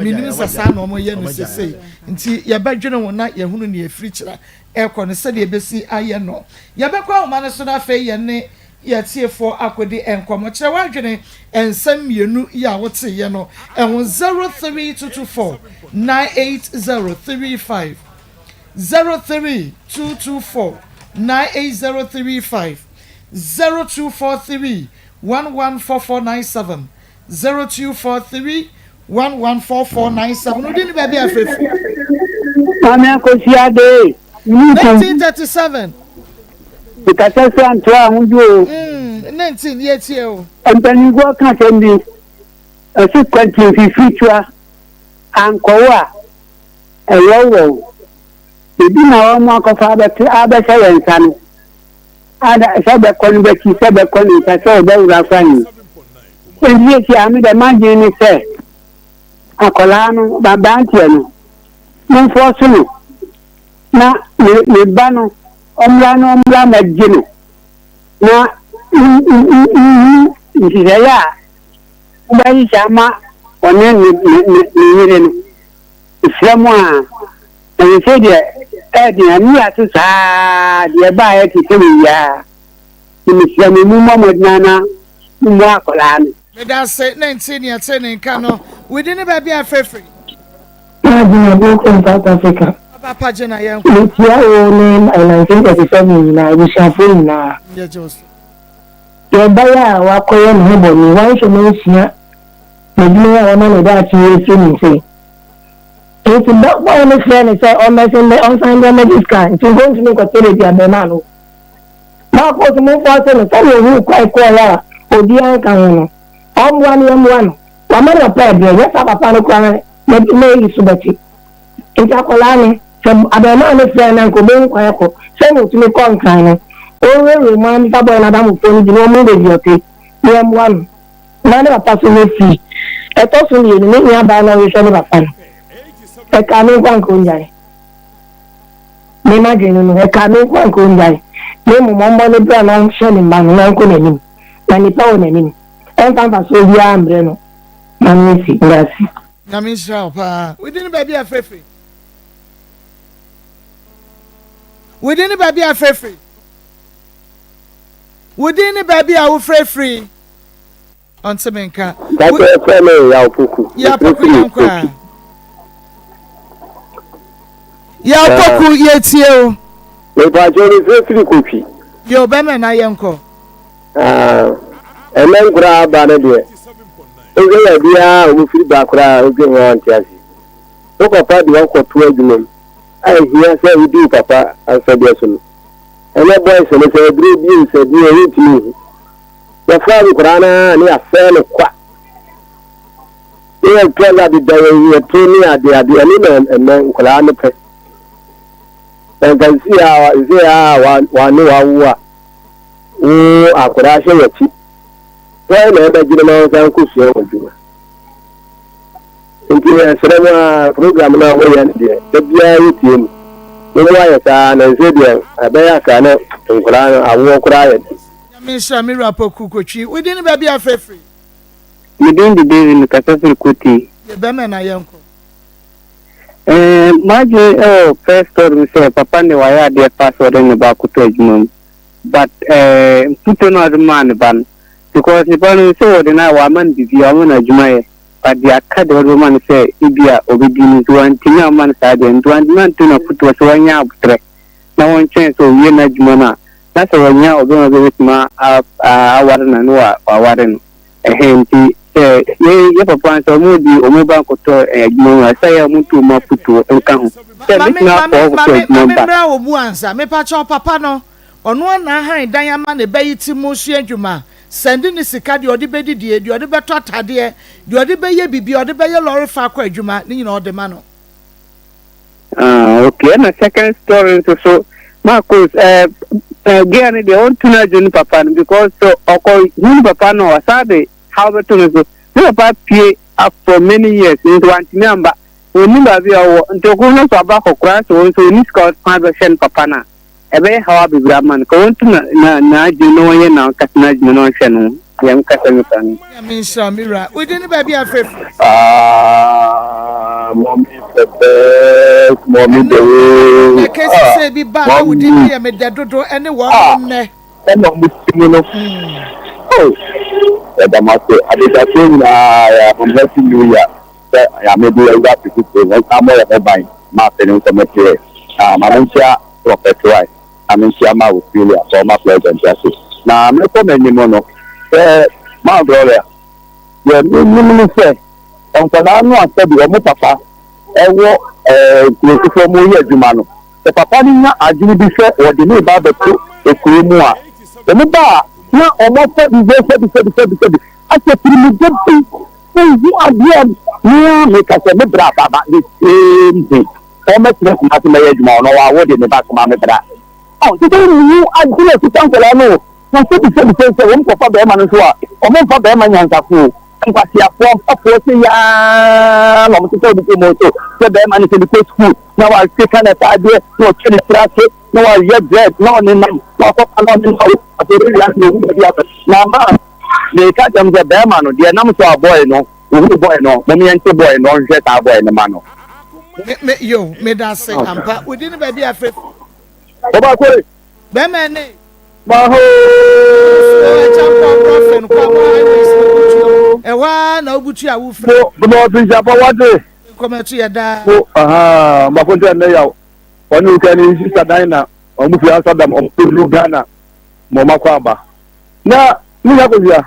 menim sɛ saa na wɔyɛ no sesei nti yɛbɛdwene ho na yɛhunu nea ɛfiri kyerɛ ɛkɔ no sɛdeɛ ɛbɛsi ayɛ no. Yɛbɛkɔ ahoma no so na afei yɛne yɛn atiefoɔ akɔdi nkɔmmɔ. Kyerɛ w'adwene nsɛm mmienu yi a woteeɛ no ho 03224 98035 03224 98035 0243 114497 0243 114497 Wo din ne baabi a frɛ firi? Maame Akosua Adee, Mununkum. 1937. Mekasa sɛ antoa ahodwo o. Mm, 19, yɛtie o. Mpanimfoɔ ka asɛm bi, ɛse kwantin fifiri tua, ankɔwo a, ɛwɔwɔw. Ebi na wɔn akɔfa abɛto abɛhyɛ yɛn nsa no. Ada sɛ bɛkɔ no bɛkyi sɛ bɛkɔ ne nsa sɛ ɔbɛwura fa ni. Enti seesei a me dɛ m'adwene ne sɛ akwadaa no aberanteɛ no momfɔɔso no na me me ba no ɔmmra na ɔmmra mmɛgye no na nhu nhyehyɛeɛ a wobɛhyehyɛ ama ɔne ne ne ne ne yere no. Mesrɛ mo a, na seesei deɛ ɛyɛ den a, ne yɛato saa deɛ ɛbaeɛ te sɛ wei ara. Nti mesrɛ mo, mommɔ mmɔden ara na mommoa akwadaa no. Medase ne nte nea ɛte ne nka no. Wo din ne baabi a ɛfrɛ firi? Maa Gyina Bokum South Africa. Papa pa Gyina yɛn kɔ. Mekyia wo ne my 1937 nyinaa abusuafoɔ nyinaa. Yɛgye wo so. Yɛn ba yi a wakɔyɛ ne ho bɔne, wanhwɛ na ansua n'adwuma yi a wama ne daakye yi afiri ne nsam. Nti bɔɔ no frɛɛ no sɛ ɔmmɛsen bɛ ɔnsan mmra mmɛgye sika nti nka ɔntumi nkɔtɔ baabi a bɛrima no wɔ. Baako nso momfa ase no sɛdeɛ ohuu kwan kɔeɛ a obiara nka ho no, ɔmmoa no yɛmmoa no. Wama no ɔpɛ ɛberɛ, nyɛ saa papa no koraa no n'ayi so bɛte. Nti akwadaa no, sɛ abarimaa no frɛ no a nka ɔbɛhu kwan akɔ. Sɛdeɛ ɔtumi kɔ Nkran no, ɔnwurawura mu ara mmisa bɔɔ no adamfofoɔ no bi na wɔmmɔ baabi a ɔte na yɛmmoa no. Na ne papa so nyɛ fii. Ɛtɔ so mmienu, ne nuabaa na ɔhwehwɛ ne papa no. Ɛkaa me nko a anka ɔnnyae. Me m'adwene no no, ɛkaa me nko a anka ɔnnyae. Na mmom ɔmmɔ ne bra na ɔnhwɛ ne mma no na ɔnkɔ n'anim. Na nnipa wɔ n'anim. Ɛmfa mfasoɔ biara mbrɛ no. Ma no nsi. Medase. Nyame nhyira wo paa. Wo din ne baabi a ɛfrɛ firi? Wo din ne baabi a ɛfrɛ firi? Wo din ne baabi a wofrɛ firi? Ɔnte me nka. Dade ɛfrɛ me Yaw Poku. Yaw Poku yɛn kɔ a. Yaw Poku yɛtie o. Mepaakyɛw mefrɛ firi Kotwi. Yo bɛmɛ na yɛnkɔ. Ɛnɛ nkoraa aba no deɛ wohwɛ baabiara a wɔfiri ba koraa a wodwen ho a wonte ase. Wo papa de wo akɔto adwuma mu a ɛhia sɛ wodi wo papa asɛdeɛ so no. Ɛnɛ boys no sɛ aduro bi o sɛ deɛ wontumi nhu. Yɛfaa nkoraa no ara ne yɛasɛe no kwa. Ne yɛtɔ no adeda yɛn yɛto ne ade ade ɛno na ɛnɛ nkoraa no pɛ. Na nka nsi a nsi a wane wawo a wo akwadaa hyɛ w'akyi. Hwan na ɛbɛgyina ma nsa nkosua wɔ adwuma? Nti yɛsrɛ mo a program no a moyɛ no deɛ da biara yɛtie mu. Mommoa yɛ saa na ɛsɛ deɛ ɛbɛyɛ akra ne nkoraa no awoɔ koraa yɛ den. Nyame nhyira me wura Poku Kotwi. Wo din ne baabi a frɛ firi? Me din de David mekasa firi Kotei. Yɛ bɛmɛ na yɛnkɔ. Ɛɛ m'adwene ɛwɔ first story mu sɛ papa ne wayɛ adeɛ paa sɛ ɔde ne ba akɔtɔ adwuma mu but ɛɛ mfutuo no a ɔde maa ne ba no because ne ba no sɛ ɔde no a wama no biribi a wama no adwuma yɛ but deɛ aka deɛ ɔde bɛma no sɛ ebi a ɔbɛdi no nti wantumi amma no saa deɛ nti wantumi anto no afotuo sɛ wanya abotrɛ na wɔntwɛn sɛ ɔwie n'adwuma no a na sɛ wanya ɔbɛma bi a ɔbɛtumi aware no a na waware no ɛhɛn nti sɛ yɛ yɛ papa sɛ wɔn di wɔn ba nkɔtɔ adwuma mu a sɛ yɛ wɔn tu wɔn afotuo nka ho sɛ Mame bɛtumi akɔ mame ɔkɔtɔ mame adwuma mame ba. mmra wɔ mu ansa mepakyɛw papa no ɔno ara na ahan dan ama ne ba yi ti mu sua adwuma sɛnde ne sika deɛ ɔde bɛdidie deɛ ɔde bɛtɔ atadeɛ deɛ ɔde bɛyɛ biribi ɔde bɛyɛ lɔre fa akɔ adwuma ne nyinaa ɔde ma no. Ah, okay. Ɛna second story nso so, Marcos, eh, eh, girl no deɛ ɔntu no adwo ne papa no because sɛ ɔkɔ hu ne papa no ɔsan de haw bɛto no so. Ne papa pie for many years nso wantumi amba. Ɔnnim baabi a ɔwɔ nti ɔkɔ no so aba akɔkora sɛ ɔno nso ɔnni sika ɔsan bɛhwɛ ne papa no a. ɛbɛyɛ haw bebree ama no. Ka wɔntu na na n'adwene na wɔnyɛ n'ankasa n'adwuma na ɔnhwɛ ne ho. Deɛ mekasa me fa no. Nyame nhyira wo me wura. Wo din ne baabi a frɛ firi? Ah, mommy the best, mommy the way. Ɛnɛ kesi sɛ bi ba na wo din no yɛ me dɛ dodo ɛne wɔn mo nnɛ. Ɛna ɔmo ti mu no. Oh, yɛda mo ase. Adedasoɔ nyinaa yɛ um happy new year. Sɛ Nyame de yɛwura afe foforɔ mu, ɔnsan mmɔ yɛn ho ban ma afe no nkɔ mmɛto yɛn. Ah, ma menkyea Prophet Roy, na menkyea Ma Ophelia, former president ase. Na mɛkɔ m'anim no, sɛ Ma Gloria, deɛ menim ne sɛ, nkwadaa no a sɛbi wɔn papa wɔ eh, kuro foforɔ mu reyɛ adwuma no, Sɛ papa no nya adwene bi sɛ wɔde no reba abɛto kuro mu a, wɔn ba a, na wɔafa bi sɛ sɛbisɛbisɛbisɛbi ahyɛ tirimidɛ bi. Wohu adeɛ a, me ara meka sɛ me bra baba the same thing. Wɔmmɛtena Kumasi mmɛyɛ adwuma hɔ na wɔawo de me ba soma me bra. Ɔn, kyerɛ sɛ wohu adwene a ɛkita nkwadaa no o. Na sɛbisɛbisɛ sɛ wɔkɔfa barima no nso a, wɔmfa barima nyansafo o. Nkwaseafoɔ mpafoɔ sei ara na wɔsesa wɔn kɔn mu so sɛ barima no sɛ mekɔ sukuu na wakeka n'ataadeɛ na ɔtwe ne tiri ase na wayɛ dread na ɔnenam na wakɔfa na ɔnenam afei ɔbɛwie ase na ɔhu baabi akɔ na ama meka kyerɛ m sɛ barima no deɛ nam so a boy no ohuu boy no mom yɛnte boy no ɔnhwehwɛ saa boy no ma no. Me me yo meda ase ampa wodi ne baabi afɛ. Ɔba kore. Bɛrima ɛne. Maho. Ɛkyampɔn brɔfin kwamo highways na butuo ɛhɔ ara na wobutu a wofiri. Mo mo ɔfisi apa wate. Nkɔmɛto yɛ daa. Mo ahaa mako nkyɛn ne yaw ɔne okura ne sista dan na ɔmo fi Amsterdam ɔmo duru Ghana ma ɔmo akɔ aba na ne nya kɔhwia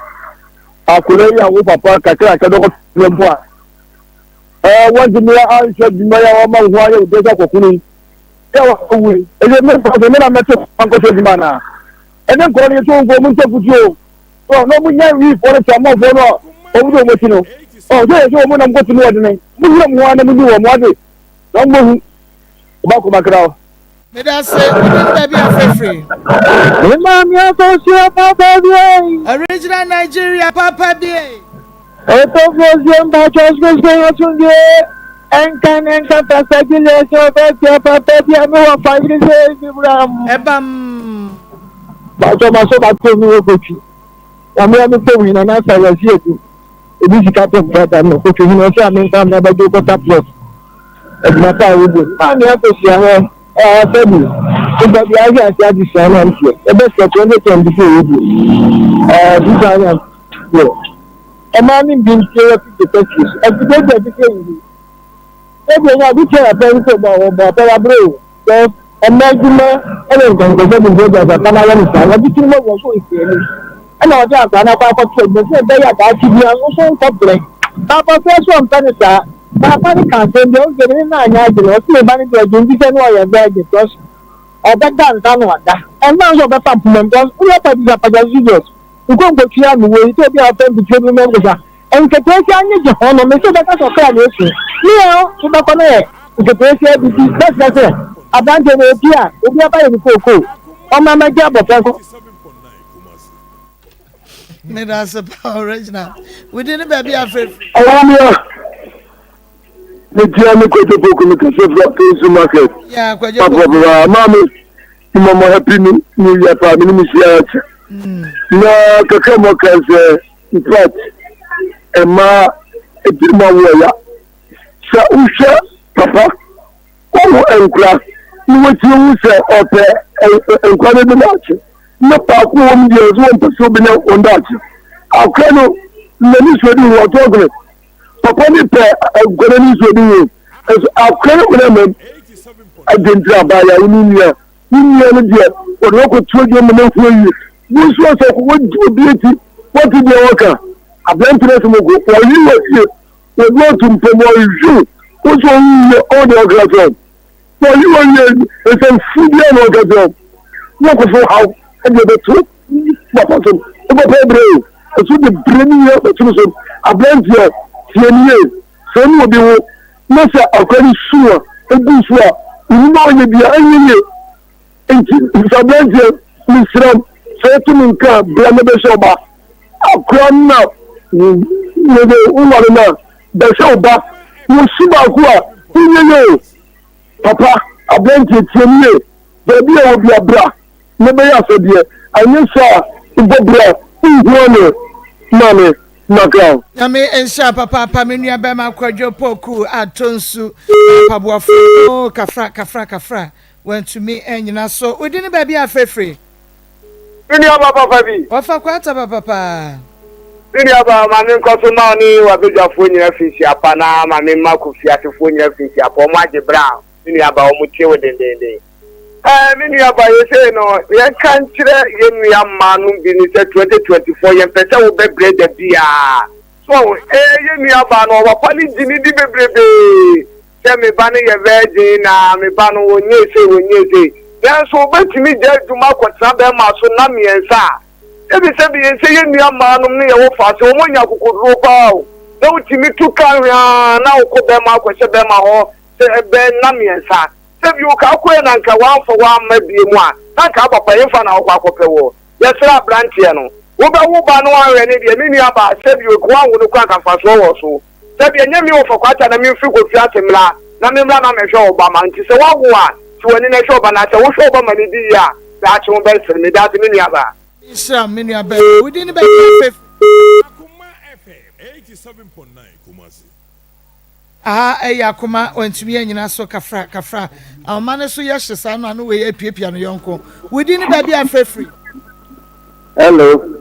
akɔla yi a wo papa kakra kakra dɔkɔ tena mpo a ɛɛ wɔntumi anhwɛ adwuma yi a wɔma wo ho ayɛ wo dɛ sɛ akɔkono yi yɛ wɔawu yi ɛyɛ me mfa so me na mɛte ankɔsɛ adwuma anaa ɛne nkɔla no yɛtɔ nko ɔmo ntɔ futuo o na ɔmo nya wiifoɔ no tramɔfoɔ no a ɔmo de ɔmo akyi no ɔ sɛ yɛ sɛ ɔmo nam kɔte mu ɔdene mo wura mu ho a na mo ni wɔn ade na ɔmo bɛhu ɔba kɔma kra o. Meda ase, wode ne baabi afrɛfiri. Me maame akɔsua papa bi ei. Original Nigeria papa bi ei. Ɔtɔfoɔ sie mpakyɛ sukuu asomdwoe nka ne nka Pastor Julius ɔbɛtia papa bi a me wɔ fa yere sɛ ebi bra mu. Ɛbam. Mpakyɛ ma so bato mi wɔ kotwi na me a me kɔ wi na na sa yɛ si edu ebi sika to nkrata no kotwi hene ɔsɛ a me nfa mra bɛgye kɔta plot adwuma pa a wobɔ mu maa me akɔsua hɔ ɛɛ sɛbi nipa bi ahwɛ ase adesua no anteɛ ɛbɛsɛ 2024 yɛ bi ɛɛ 2004 Ɔmaa ne bi ntie wɔ tete kɛseɛ so. Afidie bi a ɛte sɛ wuru. Ebi ɔnya ade kyɛn apɛ nso bɔ ɔbɔ apɛ wabrɛ o. Because ɛmɛ adwuma ɛne nkɔnkɔsɛ bi nso gya papa no ayɛ no saa. Wɔde tiri mu wɔ so nsi ani. Ɛna ɔde akwadaa no akɔ akɔto adwuma sɛ ɛbɛyɛ a daakye bi no so nkɔ brɛ. Papa fɛ so ɔmpɛ no saa. Papa no ka asɛm bi a ɔsɛ ne na anyɛ adwene. Ɔse ne ba no deɛ ɔgye ndi sɛ ne ɔyɛ virgin because ɔbɛda nsa na wada. Ɛmma nso ɔbɛfa mpoma mu because woyɛ pagya serious. Nkonkotua me wei sɛ obi a ɔpɛ mpitire bi mmɛn kesa. Nketeesia nye gye ho no, mese bɛka sɛ ɔkra na esu. Ne yɛ o, wobɛkɔ na yɛ nketeesia bi ti bɛsrɛ sɛ aberanteɛ no ɔpie a, obi aba yɛ ne kookoo. Ɔmma mɛgye abɔfra nko. Meda ase paa Regina. Within ne baabi afrɛfrɛ. Ɔwɔ Metia me Kwadwo Poku me kasa firi Apensu market. Yeah, Kwadwo Poku. Papa papa maame mama happy new year paa me ne me hyia akyɛ. Na kakra mu ɔka sɛ in fact ɛma ɛdi ma wɔ ya. Sɛ wohwɛ papa wɔwo nkura na wɔtie hu sɛ ɔpɛ nkura no bi daakye na baako wɔ mu deɛ ɔsɛ wɔmpɛ sɛ obɛnya wɔn daakye. Akora no n'ani so adi ho ɔtɔ ɔgene Papa ne pɛ nkwadaa no nsuo de yie nso akora no mena mmam adwendwene abaayewa wo ne nua wo nua no deɛ wɔde wɔkɔto adwuma ma no ahu awie wo nso sɛ wɔgye obi akyi wɔte deɛ wɔka aberante no asɛm ɔkɔ wɔyi wɔ fie wɔde wɔto mpam wɔhwe wo nso wɔyi ɔwɔ deɛ wɔka sɛ Wɔyi wɔn yɛ nsɛmfo biara na wɔka kyerɛ wɔn. Na wɔkɔfo haw de ɛbɛto papa so. Wo papa brɛ o, ɛso de brɛ ne nyinaa bɛto no so. Aberanteɛ, tie me yie. Sɛ wo ne obi wo na sɛ akwadaa no su a, ɛgu so a, wo nnwuma a ɔyɛ biara ɛnyɛ yie. Nti sɛ aberanteɛ, mesrɛ wo, sɛ wote me nka a, bra na bɛhyɛ wo ba. Akwadaa no na woware no a, bɛhyɛ wo ba. Wɔsu baako a, wonyɛ yie o. Papa, aberanteɛ tie me yie. Baabi a wɔ bia bra na bɛyɛ asɛdeɛ, anyɛ saa a wobɔ bra wonhu ane maame Macron. Nyame nhyira papaapa me nua bɛma Kwadwo Poku Atonsu mpaboafo oo kafra kafra kafra wantumi anyina so wodi ne baabi a frɛfiri. Me nua ba papa bi. Wɔfa kwata papa paa. Me nua ba ma me nkɔ so ma wo ne w'abadwafoɔ nyina finhyia pa na ma me mma Kofi asefoɔ nyina finhyia pa wɔn agye berɛ a me nua ba wɔn tie wo dendeenden. Ɛɛ me nua ba yɛsei no yɛnka nkyerɛ yɛn nua mmaa nom bi ne sɛ 2024 yɛmpɛ sɛ wobɛbrɛ da biara so ɛɛ yɛn nua baa no ɔwapa ne gye ne di bebrebee sɛ me ba no yɛ virgin na me ba no ɔnyɛɛ sei ɔnyɛɛ sei nanso wobɛtumi gya adwuma akɔtena bɛrima so nna mmiɛnsa a sɛbisɛbi yɛn sɛ yɛn nua mmaa nom ne yɛwɔ fa sɛ wɔn anya akokoduro paa o na wotumi tu ka hwaa na wokɔ bɛrima akɔhyɛ bɛrima hɔ sɛ ɛbɛ nna mmiɛnsa sɛbi wo ka akɔɛ na nka wamfa wamma bie mu a na nka abapa yɛmfa na wokɔ akɔpɛ wɔ yɛsrɛ aberanteɛ no wobɛwo ba no anwɛ ne deɛ me nua baa sɛbi okoa wo no kora nka mfasoɔ wɔ so. Sɛbi ɛnyɛ me wɔfa kwata na memfiri kɔfie ase mmra na memmra na mɛhwɛ wo ba ma nti sɛ woawo a si w'ani na hwɛ wo ba na sɛ wohwɛ wo ba ma no di yie a daakye wo bɛsere me daase me nua baa. Nhyira me nua bɛɛ wo din ne bɛɛ fɛ. Akoma FM 87.9 Kumasi. Aha ɛyɛ akoma wantumi anyina so kafra kafra ahoma no so yɛ hye saa no ano wei apiapia no yɔnko wo din ne baabi a frɛ firi. Hello.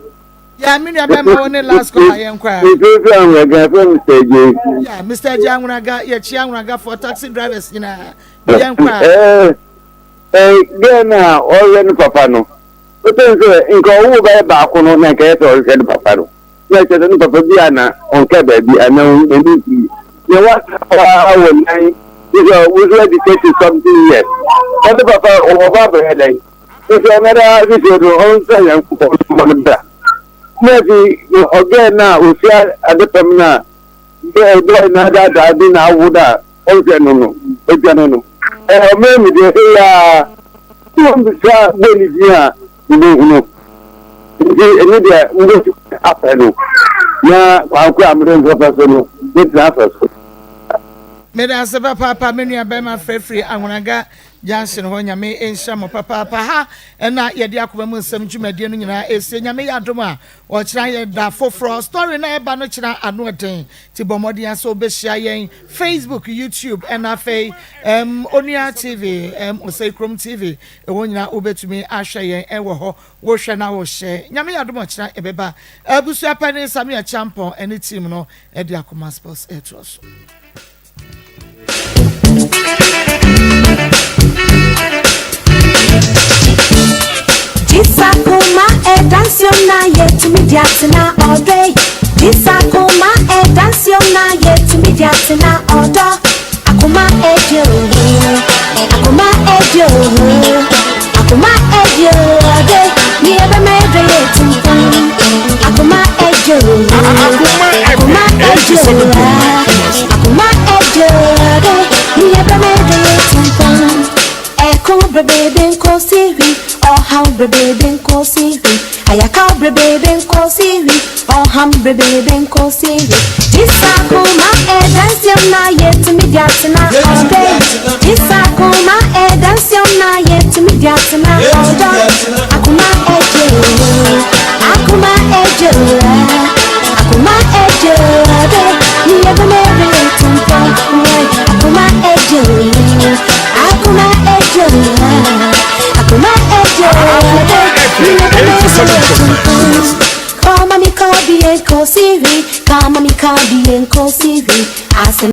Yeah, me nua bɛma wo ne last call ayɛ nkɔ a. Mfimfini Anwuraga fɛ Mr. J. Yeah, Mr. J Anwuraga, yɛkyi Anwuraga for taxi drivers nyinaa. Yɛ nkɔ a. Ɛɛ ɛɛ gɛɛ na ɔyɛ ne papa no. Wotɛn sɛ nka ɔwo bɛyɛ baako no na nka yɛ sɛ ɔhwehwɛ ne papa no. Na ɛkyɛ sɛ ne papa bi a na ɔnka baabi anaa n'ani nti. Nea wasa paa wɔ nan sɛ wosu adi 30 something years. Ɔne papa ɔwɔ ba bɛyɛ dɛn? Nti ɔnoara sisi no ɔnsa Nyankopɔn soma no bra. Na afei ɔgɛɛ no a osi adepam no a dɛ dɛ n'adaadaa de n'awo no a ɔnhwɛ no no odwane no. Ɛɛ ɔmaa mu deɛ ɛyɛ a sɛ wɔmmisa bɔ ne din a mobɛhunu. Nti ɛno deɛ mobɛtumi apɛ no na kwan koro a mode nsa fa so no mɛtumi afa so. Meda ase papaapa me nua bɛrima Frɛfiri Ahonaga Junction hɔ Nyame nhyira mo papaapa ha na yɛde akoma mu nsɛm dwumadie no nyinaa ɛsie Nyame yɛ adom a ɔkyena yɛ da foforɔ story na ɛba no kyena ano ɛden ti bɔ mmɔden asɛ wobɛhyia yɛn Facebook YouTube ɛna afei um, Onua TV um, Osei Krom TV ɛwɔ nyinaa wobɛtumi ahwɛ yɛn ɛwɔ hɔ wohwɛ na wohyɛ Nyame yɛ adom ɔkyena ɛbɛba abusua panin Samuel Champon ɛne team no ɛde akoma sports ɛtoɔ so. Akoma FM 87.9 Kumasi. Akoma ejo ade, mi ebe me de tumpon. Eko bebe nko siri, ọhaw bebe nko siri. Ayakaw bebe nko siri, ọham bebe nko siri. Jisa kuma e dansiam na yetumi diatena ọdẹ. Jisa kuma e dansiam na yetumi diatena ọdọ. Akoma ejo, akoma ejo, akoma ejo ade. Mi ebe me de tumpon. Akoma ejo, akoma ejo, akoma ejo ade. Mi ebe me de tumpon. Kama mi kabi enko siri, kama mi kabi enko siri. Ase